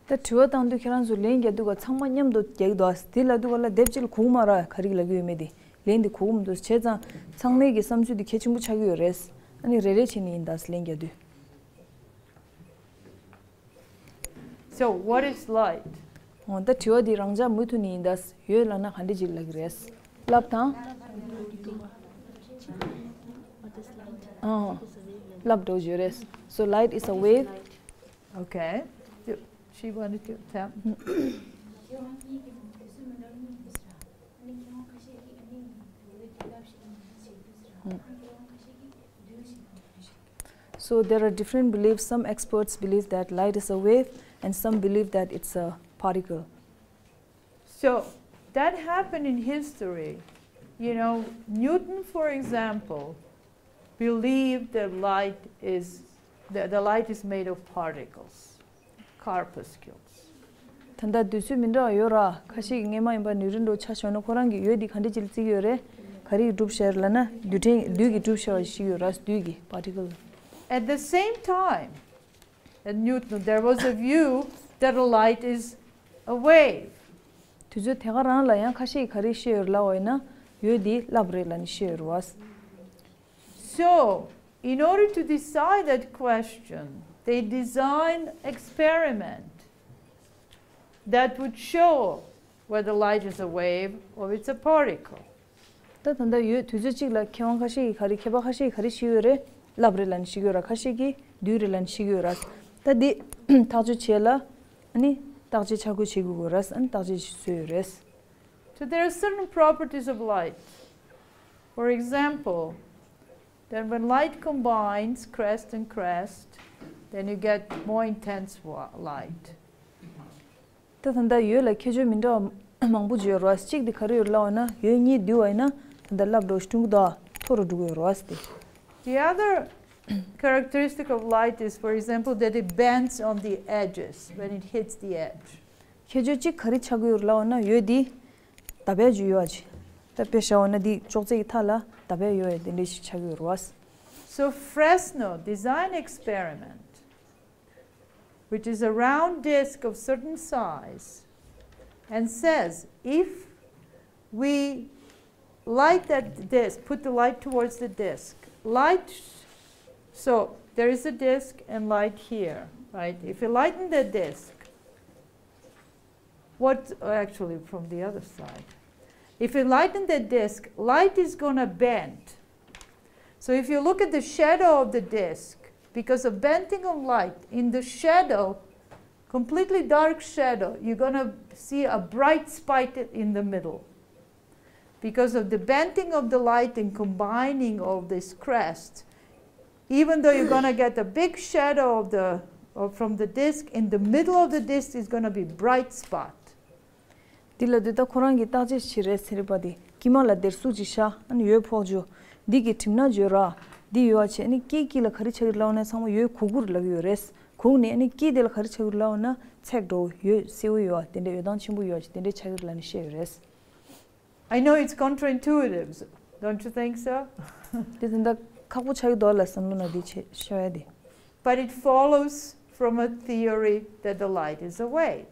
ད་དྲི་བ་བཏང་དུས་ཁྱེད་རང་ཚོ་ལན་རྒྱག་དུས་ཀ་ཚང་མ་མཉམ་དུ་རྒྱག་གི་འདུག་ཨ། དེ་ལབ་དུས་ཀ་ལ་དེབ་གཅིག་ལ་གོ་གི་མ་རེད། ག་རེ་ལབ་ཀྱི་ཡོད་མེད་དེ་ལན་དེ་གོ་གི་མི་འདུག་བྱས་ཙང་ཚང་མའི་གི་བསམ་ཚུལ་དེ་གལ་ཆེན་པོ་ཆགས་ཀྱི་ཡོད་རེད། ཨ་ནི་རེ་རེ་བྱས་ནས་ཡིན་ད་ལན་རྒྱག་དུས། So, what is light? འོ་ད་དྲི་བ་འདི་རང་འཇགས་མུ་མཐུད་ནས་ཡིན་ད། འོད་ལབ་ན་ག་འདྲ་ཅིག་ལབ་ཀྱི་རེད། རླབས་དང་། ཨང་། རླབས་འགྲོ་བརྗོད་རེད། So light is a wave. Okay. Do- She wanted to tell. So there are different beliefs. Some experts believe that light is a wave, and some believe that it's a particle. So that happened in history. You know, Newton, for example, believed that light is that the light is made of particles, corpuscles. ད་ལྟ་དུས་ཚོད་མི་འདྲ་བ་ཡོད་ར། ཁ་ཤས་ཀྱིས་སྔས་མ་ཡིན་པ་ནིའུ་ཊོན་འདྲ་བོ་ཆ་བཞག་ན་ཁོ་རང་གིས་འོད་འདི་ག་འདྲ་ཅིག་ལ་བརྩི་གི་ཡོད་རེད། ག་རེ་གིས་གྲུབ་བཞག་ཡོད་ལབ་ན་རྡུལ་ཕྲན་རྡུལ་གྱིས་གྲུབ་བཞག་པ་ཞིག་ཡོད་ར། རྡུལ་གྱིས་particle. At the same time, at Newton, there was a view that light is a wave. དུས་ཚོད་དེ་ག་རང་ལ་ཡང་ཁ་ཤས་ཀྱིས་ག་རེ་བཤད་ཡོད་ལབ་པ་ཡིན་ན་འོད་འདི་རླབས་རེད་ལབ་ནས་བཤད་ཡོད་རེད་བ། So, in order to decide that question, they designed experiment that would show whether light is a wave or it's a particle. ད་ད་ལྟ་ཡོད་དུས་ཚོད་གཅིག་ལ་མཁས་དབང་ཁ་ཤས་ཀྱིས་ག་རེ་མཁས་པ་ཁ་ཤས་ཀྱིས་ག་རེ་བཤད་ཡོད་རེད། རླབས་རེད་ལབ་ནས་བཤད་ཀྱི་ཡོད་ར། ཁ་ཤས་ཀྱིས་རྡུལ་རེད་ལབ་ནས་བཤད་ཀྱི་ཡོད་ར། ད་འདི་ཐག་གཅོད་བྱེད་ལ་ཨ་ནི་བརྟག་དཔྱད་འཆར་འགོད་བྱེད་དགོས་ཀྱི་ར། ཨ་ནི་བརྟག་དཔྱད་བཟོས་ཡོད་རེད། So there are certain properties of light. For example, then when light combines crest and crest, then you get more intense wa- light. ད་ད་ལྟ་འོད་ལ་ཁྱད་ཆོས་མི་འདྲ་བ་མང་པོ་ཅིག་ཡོད་རེད་བ། གཅིག་དེ་ག་རེ་ཡོད་ལབ་པ་ན་འོད་གཉིས་འདུས་པ་ཡིན་ན་ད་ལྟ་རླབས་འགྲོ་ཞིག་ཀྲུང་གུ་དང་མཐོ་རུ་འགྲོ་གི་ཡོད་རེད་བ་སྟེ། The other characteristic of light is, for example, that it bends on the edges when it hits the edge. ཁྱད་ཆོས་གཅིག་ག་རེ་ཆགས་ཀྱི་ཡོད་རེད་ལབ་པ་ན་འོད་འདི་རྡབ་ཡ་ཅིག་ཡོད་ཅིག་ད་དཔེ་བཞག་པ་ན་འདི་ཅོག་ཙེ་གི་མཐའ་ལ་རྡབ་ཡ་ཡོད་ཡ་དེ་འདྲ་ཞིག་ཆགས་ཀྱི་ཡོད་རེད་བ། So Fresno designed experiment which is a round disc of certain size, and says if we light that disc, put the light towards the disc, light, so there is a disc and light here, right? If you lighten the disc, what, actually from the other side, if you lighten the disc, light is going to bend. So if you look at the shadow of the disc, because of bending of light, in the shadow, completely dark shadow, you're going to see a bright spot in the middle. Because of the bending of the light and combining of this crest, even though you're going to get a big shadow of the, of, from the disc, in the middle of the disc is going to be bright spot. འདི་ལ་འདི་ལྟ་ཁོ་རང་གིས་བརྟག་དཔྱད་བྱེད་རེད་ཟེར་བ་དེ་དཀྱིལ་མ་ལ་དེར་སུག་ཅིག་བཞག་ཨ་ནི་འོད་ཕོག་རྒྱུ། འདི་གི་གྲིབ་ནག་བརྗོད་ར། འདི་ཡོད་བ་བྱས་ཨ་ནི་དཀྱིལ་དཀྱིལ་ལ་ག་རེ་ཆགས་ཀྱི་ལབ་ན་ཚང་མ་འོད་གུག་གུག་རེ་ལབ་ཀྱི་ཡོད་རེད། གུག་ནས་ཨ་ནི་དཀྱིལ་དེ་ལ་ག་རེ་ཆགས་ཀྱི་ལབ་ན་ཚེག་འགྲོ་འོད་སེར་པོ་ཡོད་བ་དེ་འདྲ་འོད་མདངས་ཆེན་པོ་ཡོད་བ་ཅིག་དེ་འདྲ་ཆགས་ཀྱི་ལབ་ནས་བཤད་ཡོད་རེད། I know it's counterintuitive, Don't you think so? དེ་དེ་འདྲ་ཁག་པོ་ཆགས་ཀྱི་འདུག་ལ། བསམ་བློ་ནང་དེ་ཆེ་ཤོད་ཡ་དེ། But it follows from a theory that the light is away.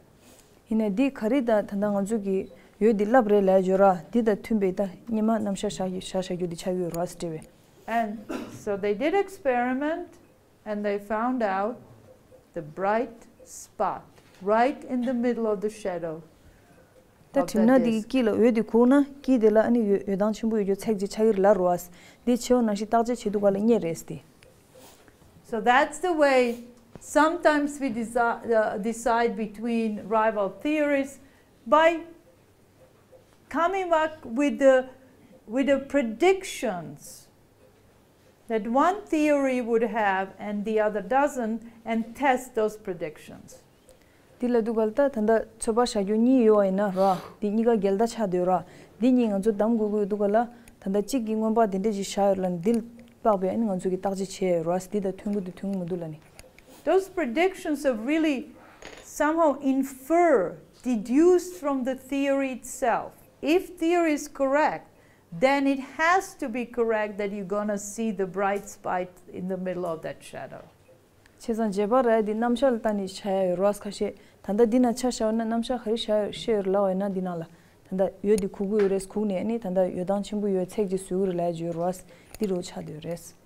ཡིན་ནའི་འདི་ག་རེ་ད་ད་ལྟ་ང་ཚོ་གི་འོད་འདི་རླབས་རེད་ལབ་ཡོད་ར། འདི་དང་མཐུན་པའི་ད་སྔོན་མ་རྣམ་གཞག་བཞག་བཞག་བཞག་རྒྱུ་འདི་ཆགས་ཡོད་ར་ཟེར་བས། And so they did experiment and they found out the bright spot right in the middle of the shadow. ད་གྲིབ་ནག་འདི་གི་དཀྱིལ་ལ་འོད་འདི་ཁུག་ན་དཀྱིལ་དེ་ལ་ཨ་ནི་འོད་འོད་མདངས་ཆེན་པོ་ཡོད་རྒྱུ་ཚད་ཅིག་ཆགས་ཀྱི་རེད་ལབ་ར་བ། འདི་ཆེ་བ་ནང་བཞིན་བརྟག་དཔྱད་བྱེད་དུས་ག་ལ་རྙེད་རེད་ཟེར་ཏེ། So that's the way sometimes we desi- uh, decide between rival theories by coming up with the with the predictions that one theory would have and the other doesn't, and test those predictions. འདི་ལ་འདུག་ག་ལ་ད་ད་ལྟ་ཚོད་དཔག་བྱ་རྒྱུ་གཉིས་ཡོད་པ་ཡིན་ན་ར། འདི་གཉིས་ཀ་འགལ་ཟླ་ཆགས་སྡོད་ར། འདི་གཉིས་ང་ཚོ་གདམ་དགོས་ཀྱི་འདུག་ག་ལ། ད་ལྟ་གཅིག་གི་སྔོན་དཔག་དེ་འདྲ་ཞིག་བཞག་ཡོད་ལ་ནི། འདི་དཔག་པའི་ཨ་ནི་ང་ཚོ་གི་བརྟག་དཔྱད་བྱས་ཡོད་ར། འདི་དང་མཐུན་གྱི་འདུག་མཐུན་གྱི་མི་འདུག་ལ་ནི། Those predictions are really somehow infer, deduced from the theory itself. If theory is correct, then it has to be correct that you're gonna see the bright spot in the middle of that shadow. བྱས་ཙང་རྗེས་དཔག་ར་འདི་རྣམ་གཞག་ལ་ལྟ་ནས་བྱ་ཡ་ཡོད་ར་ཁ་ཤས། ད་ལྟ་འདི་ན་ཆ་བཞག་ན་རྣམ་གཞག་ག་རེ་བྱ་ཡ་ཤེས་ཡོད་ལབ་པ་ཡིན་ན། འདི་ནང་ལ་ད་ལྟ་འོད་འདི་ཁུག་གི་ཡོད་རེད། ཁུག་ནས་ཨ་ནི་ད་ལྟ་འོད་མདངས་ཆེན་པོ་ཡོད་ཚད་ཅིག་བཟོ་གི་རེད་ལབ་ཡ་ཡོད་ར། འདི་རུ་ཆགས་སྡོད་རེད།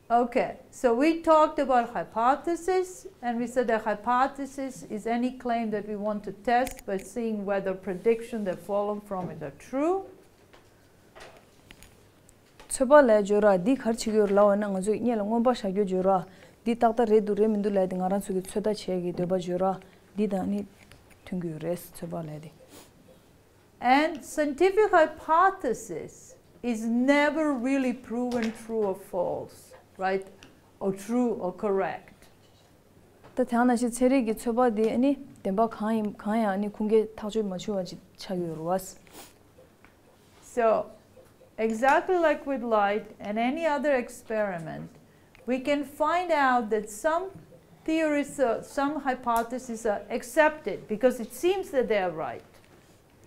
Okay, so we talked about hypothesis, and we said a hypothesis is any claim that we want to test by seeing whether prediction that follow from it are true. ཚོད་དཔག་ལབ་ཡ་ཡོད་ར། འདི་ག་རེ་བྱེད་ཀྱི་ཡོད་རེད་ལབ་པ་ཡིན་ན། ང་ཚོས་སྔོན་ལ་སྔོན་དཔག་བྱ་རྒྱུ་ཡོད་ར། འདི་ཏག་ཏག་རེད་འདུག་རེད་མི་འདུག་ལབ་ཡ་དེ་ང་རང་ཚོ་གི་ཚོད་ལྟ་བྱེད་ཡ་གི་འདོད་པ་ཡོད་ར། འདི་དང་ནི་མཐུན་གྱི་ཡོད་རེད། ཚོད་དཔག་ལབ་ཡ་དེ། And scientific hypothesis is never really proven true or false, right? Or true or correct. ད་དེ་ནང་བཞིན་ཚན་རིག་གི་ཚོད་དཔག་དེ་ཨ་ནི་བདེན་པ་གང་ཡིན་གང་ཡང་ཨ་ནི་ཁུངས་སྐྱེལ་ཐག་གཅོད་མ་བྱུང་བ་ཅིག་ཆགས་ཡོད་རེད་བ། So, exactly like with light and any other experiment, we can find out that some theories, uh, some hypotheses are accepted because it seems that they are right.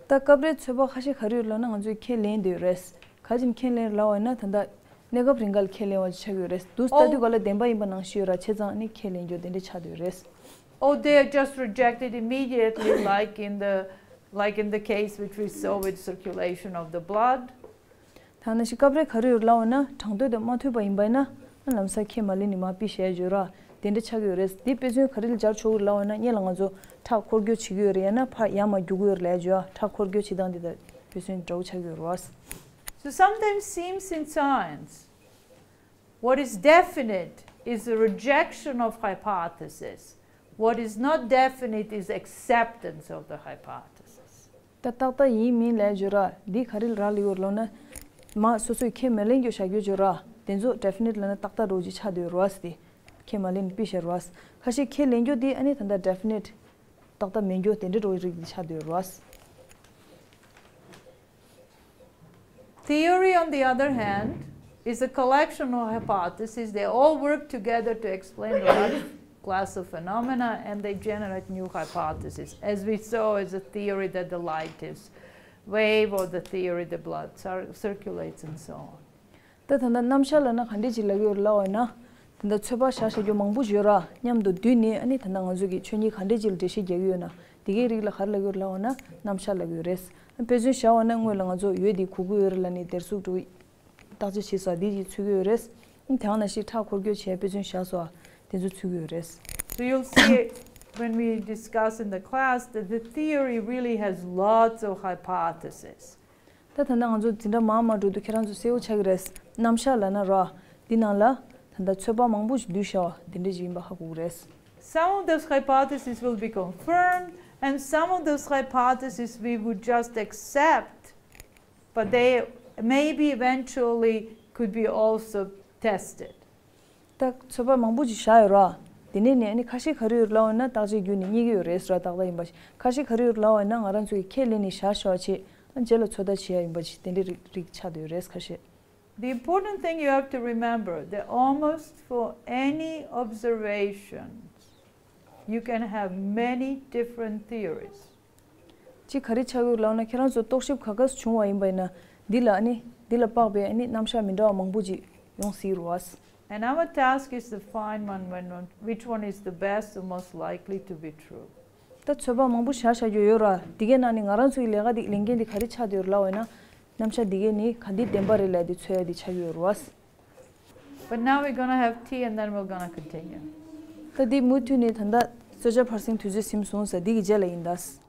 ད་སྐབས་རེ་ཚོད་དཔག་ཁ་ཤས་ག་རེ་ཡོད་ལབ་ན། ང་ཚོས་ཁས་ལེན་འདོད་རེད། ག་ཅིན་ཁས་ལེན་ལབ་པ་ཡིན་ན། ད་ལྟ་གནས་སྐབས་རིང་ག་ལ་ཁས་ལེན་པ་ཅིག་ཆགས་ཡོད་རེད། དུས་ལྟ་དུས་ག་ལ་བདེན་པ་ཡིན་པ་ནང་བཞིན་ཡོད་ར། བྱས་ཙང་ནི་ཁས་ལེན་རྒྱུ་དེ་འདྲ་ཆགས་སྡོད་རེད། Oh, they are just rejected immediately, like in the like in the case which we saw with circulation of the blood. ད་ནང་བཞིན་སྐབས་རེ་ག་རེ་ཡོད་ལབ་པ་ན། གྲངས་ཐོ་དང་མ་མཐུན་པ་ཡིན་པ་ཡིན་ན། ལམ་སང་ཁས་མ་ལེན་ནས་མར་ཕུད་བཞག་ཡ་ཡོད་ར། དེ་འདྲ་ཆགས་ཀྱི་ཡོད་རེད། འདི་དཔེ་མཚོན་ག་རེ་ལ་སྦྱར་ཆོག་གི་ལབ་པ་ན། སྔོན་ལ་ང་ཚོ་ཁྲག་འཁོར་སྐྱོད་བྱེད་ཀྱི་ཡོད་རེད། ཡང་ན་ཕར་ཡར་མར་རྒྱུག་གི་ཡོད་རེད་ལབ་ཡ་ཡོད། ཁྲག་འཁོར་སྐྱོད་བྱེད་སྟངས་འདི་དང་དཔེ་མཚོན་འདྲ་བོ་ཆགས་ཀྱི་ཡོད་རེད་བ། So sometimes seems in science, what is definite is the rejection of hypothesis. What is not definite is acceptance of the hypothesis. ད་ཏག་ཏག་ཡིན་མིན་ལབ་ཡ་ཡོད་ར། འདི་ག་རེ་ལ་རག་ལས་ཡོད་ལབ་ན། མ་སོ་སོས་ཁས་མ་ལེན་རྒྱུ་བཞག་རྒྱུ་ཡོད་ར། དེ་ཚོ་definite ལབ་ན་ཏག་ཏག་འདྲ་བོ་ཅིག་ཆགས་སྡོད་ཡོད་ར་ཟེར་ཏེ། ཁས་མ་ལེན་ཕུད་བཞག་ར། ཁ་ཤས་ཁས་ལེན་རྒྱུ་དེ་ཨ་ནི་ད་ལྟ་definite ཏག་ཏག་མེད་རྒྱུ་དེ་འདྲ་འདྲ་བོའི་རིགས་དེ་ཆགས་སྡོད་ཡོད་ར། Theory, on the other hand, is a collection of hypotheses. They all work together to explain a large class of phenomena, and they generate new hypotheses, as we saw as a theory that the light is wave, or the theory the blood cir- circulates, and so on. ད་ད་ལྟ་རྣམ་གཞག་ལབ་ན་ག་འདྲས་ཅིག་ལབ་ཀྱི་ཡོད་རེད་ལབ་པ་ཡིན་ན། ད་ལྟ་ཚོད་དཔག་བཞག་བཞག་རྒྱུ་མང་པོ་ཡོད་ར། མཉམ་དུ་བསྡུས་ནས་ཨ་ནི་ད་ལྟ་ང་ཚོ་གི་ཆོས་ཉིད་ག་འདྲས་ཅིག་ལ་འགྲེལ་བཤད་རྒྱག་གི་ཡོད་ན། དེ་གའི་རིགས་ལ་ག་རེ་ལབ་ཀྱི་ཡོད་རེད་ལབ་པ་ན། རྣམ་གཞག་ལབ་ཀྱི་ཡོད་རེད། དཔེ་མཚོན་བཞག་པ་ན། སྔོན་ལ་ང་ཚོ་འོད་འདི་གུག་གི་ཡོད་རེད་ལབ་ནས་དེར་ཟུག་འགྲོ། བརྟག་དཔྱད་བྱས་སོ། འདི་ཅིག་ཚུད་ཀྱི་ཡོད་རེད། དེ་ནང་བཞིན་ཁྲག་འཁོར་སྐྱོད་བྱས་དཔེ་མཚོན་བཞག་སོ། དེ་ཚོ་ཚུད་ཀྱི་ཡོད་རེད། So you'll see it when we discuss in the class that the theory really has lots of hypotheses. ད་ད་ལྟ་ང་ཚོ་འཛིན་གྲྭ་མར་མར་འགྲོ་དུས་ཁྱེད་རང་ཚོ་གསལ་པོ་ཆགས་ཀྱི་རེད། རྣམ་གཞག་ལབ་ན་ར། འདི་ནང་ལ་ད་ལྟ་ཚོད་དཔག་མང་པོ་ཞིག་བསྡུས་བཞག་པ་དེ་འདྲ་ཞིག་ཡིན་པ་ཧ་གོ་གི་རེད། Some of those hypotheses will be confirmed, and some of those hypotheses we would just accept, but they maybe eventually could be also tested. ད་ཚོད་དཔག་མང་པོ་ཅིག་བཞག་ཡོད་ར། དེ་ནས་ནས་ཨ་ནི་ཁ་ཤས་ག་རེ་ཡོད་ལབ་པ་ན། བརྟག་དཔྱད་བརྒྱུད་ནས་རྙེད་ཀྱི་ཡོད་རེད་ཟེར་བ་ཏག་ཏག་ཡིན་པ་ཞིག་ཁ་ཤས་ག་རེ་ཡོད་ལབ་པ་ན། ང་རང་ཚོ་གིས་ཁས་ལེན་ནས་བཞག་བཞག་པ་བྱས། ཨ་རྗེས་ལ་ཚོད་ལྟ་བྱེད་ཡ་ཡིན་པ་ཞིག་དེ་འདྲའི་རིགས་རིགས་ཆགས་བསྡད་ཡོད་རེད་ཁ་ཤས། The important thing you have to remember that almost for any observations, you can have many different theories. གཅིག་ག་རེ་ཆགས་ཡོད་ལབ་ན། ཁྱེད་རང་ཚོ་རྟོག་ཞིབ་ག་ག་བྱུང་བ་ཡིན་པ་ཡིན་ན། འདི་ལ་ཨ་ནི་འདི་ལ་དཔག་པའི་ཨ་ནི་རྣམ་གཞག་མི་འདྲ་བ་མང་པོ་ཅིག་ཡོང་སྲིད་རེད་བ། And our task is to find one, one, one, which one is the best, the most likely to be true. ད་ཚོད་དཔག་མང་པོ་བཞག་བཞག་རྒྱུ་ཡོད་ར། འདི་གའི་ནང་ནས་ང་རང་ཚོ་ཡི་ལས་ཀ་འདི་ལས་འགན་འདི་ག་རེ་ཆགས་བསྡད་ཡོད་རེད་ལབ་པ་ཡིན་ན། རྣམ་གཞག་འདི་གའི་ནི་ག་འདི་བདེན་པ་རེད་ལབ་འདི་ཚོད་ཡ་འདི་ཆགས་ཀྱི་ཡོད་རེད་བ། But now we're gonna have tea and then we're gonna continue. ད་འདི་མུ་མཐུད་ནས་ད་ལྟ་གསོལ་ཇ་ཕར་ཕྱིན་དུས་ཚོད་ཟིན་སོང་ཟེར་འདི་གི་རྗེས་ལ་ཡིན་ད།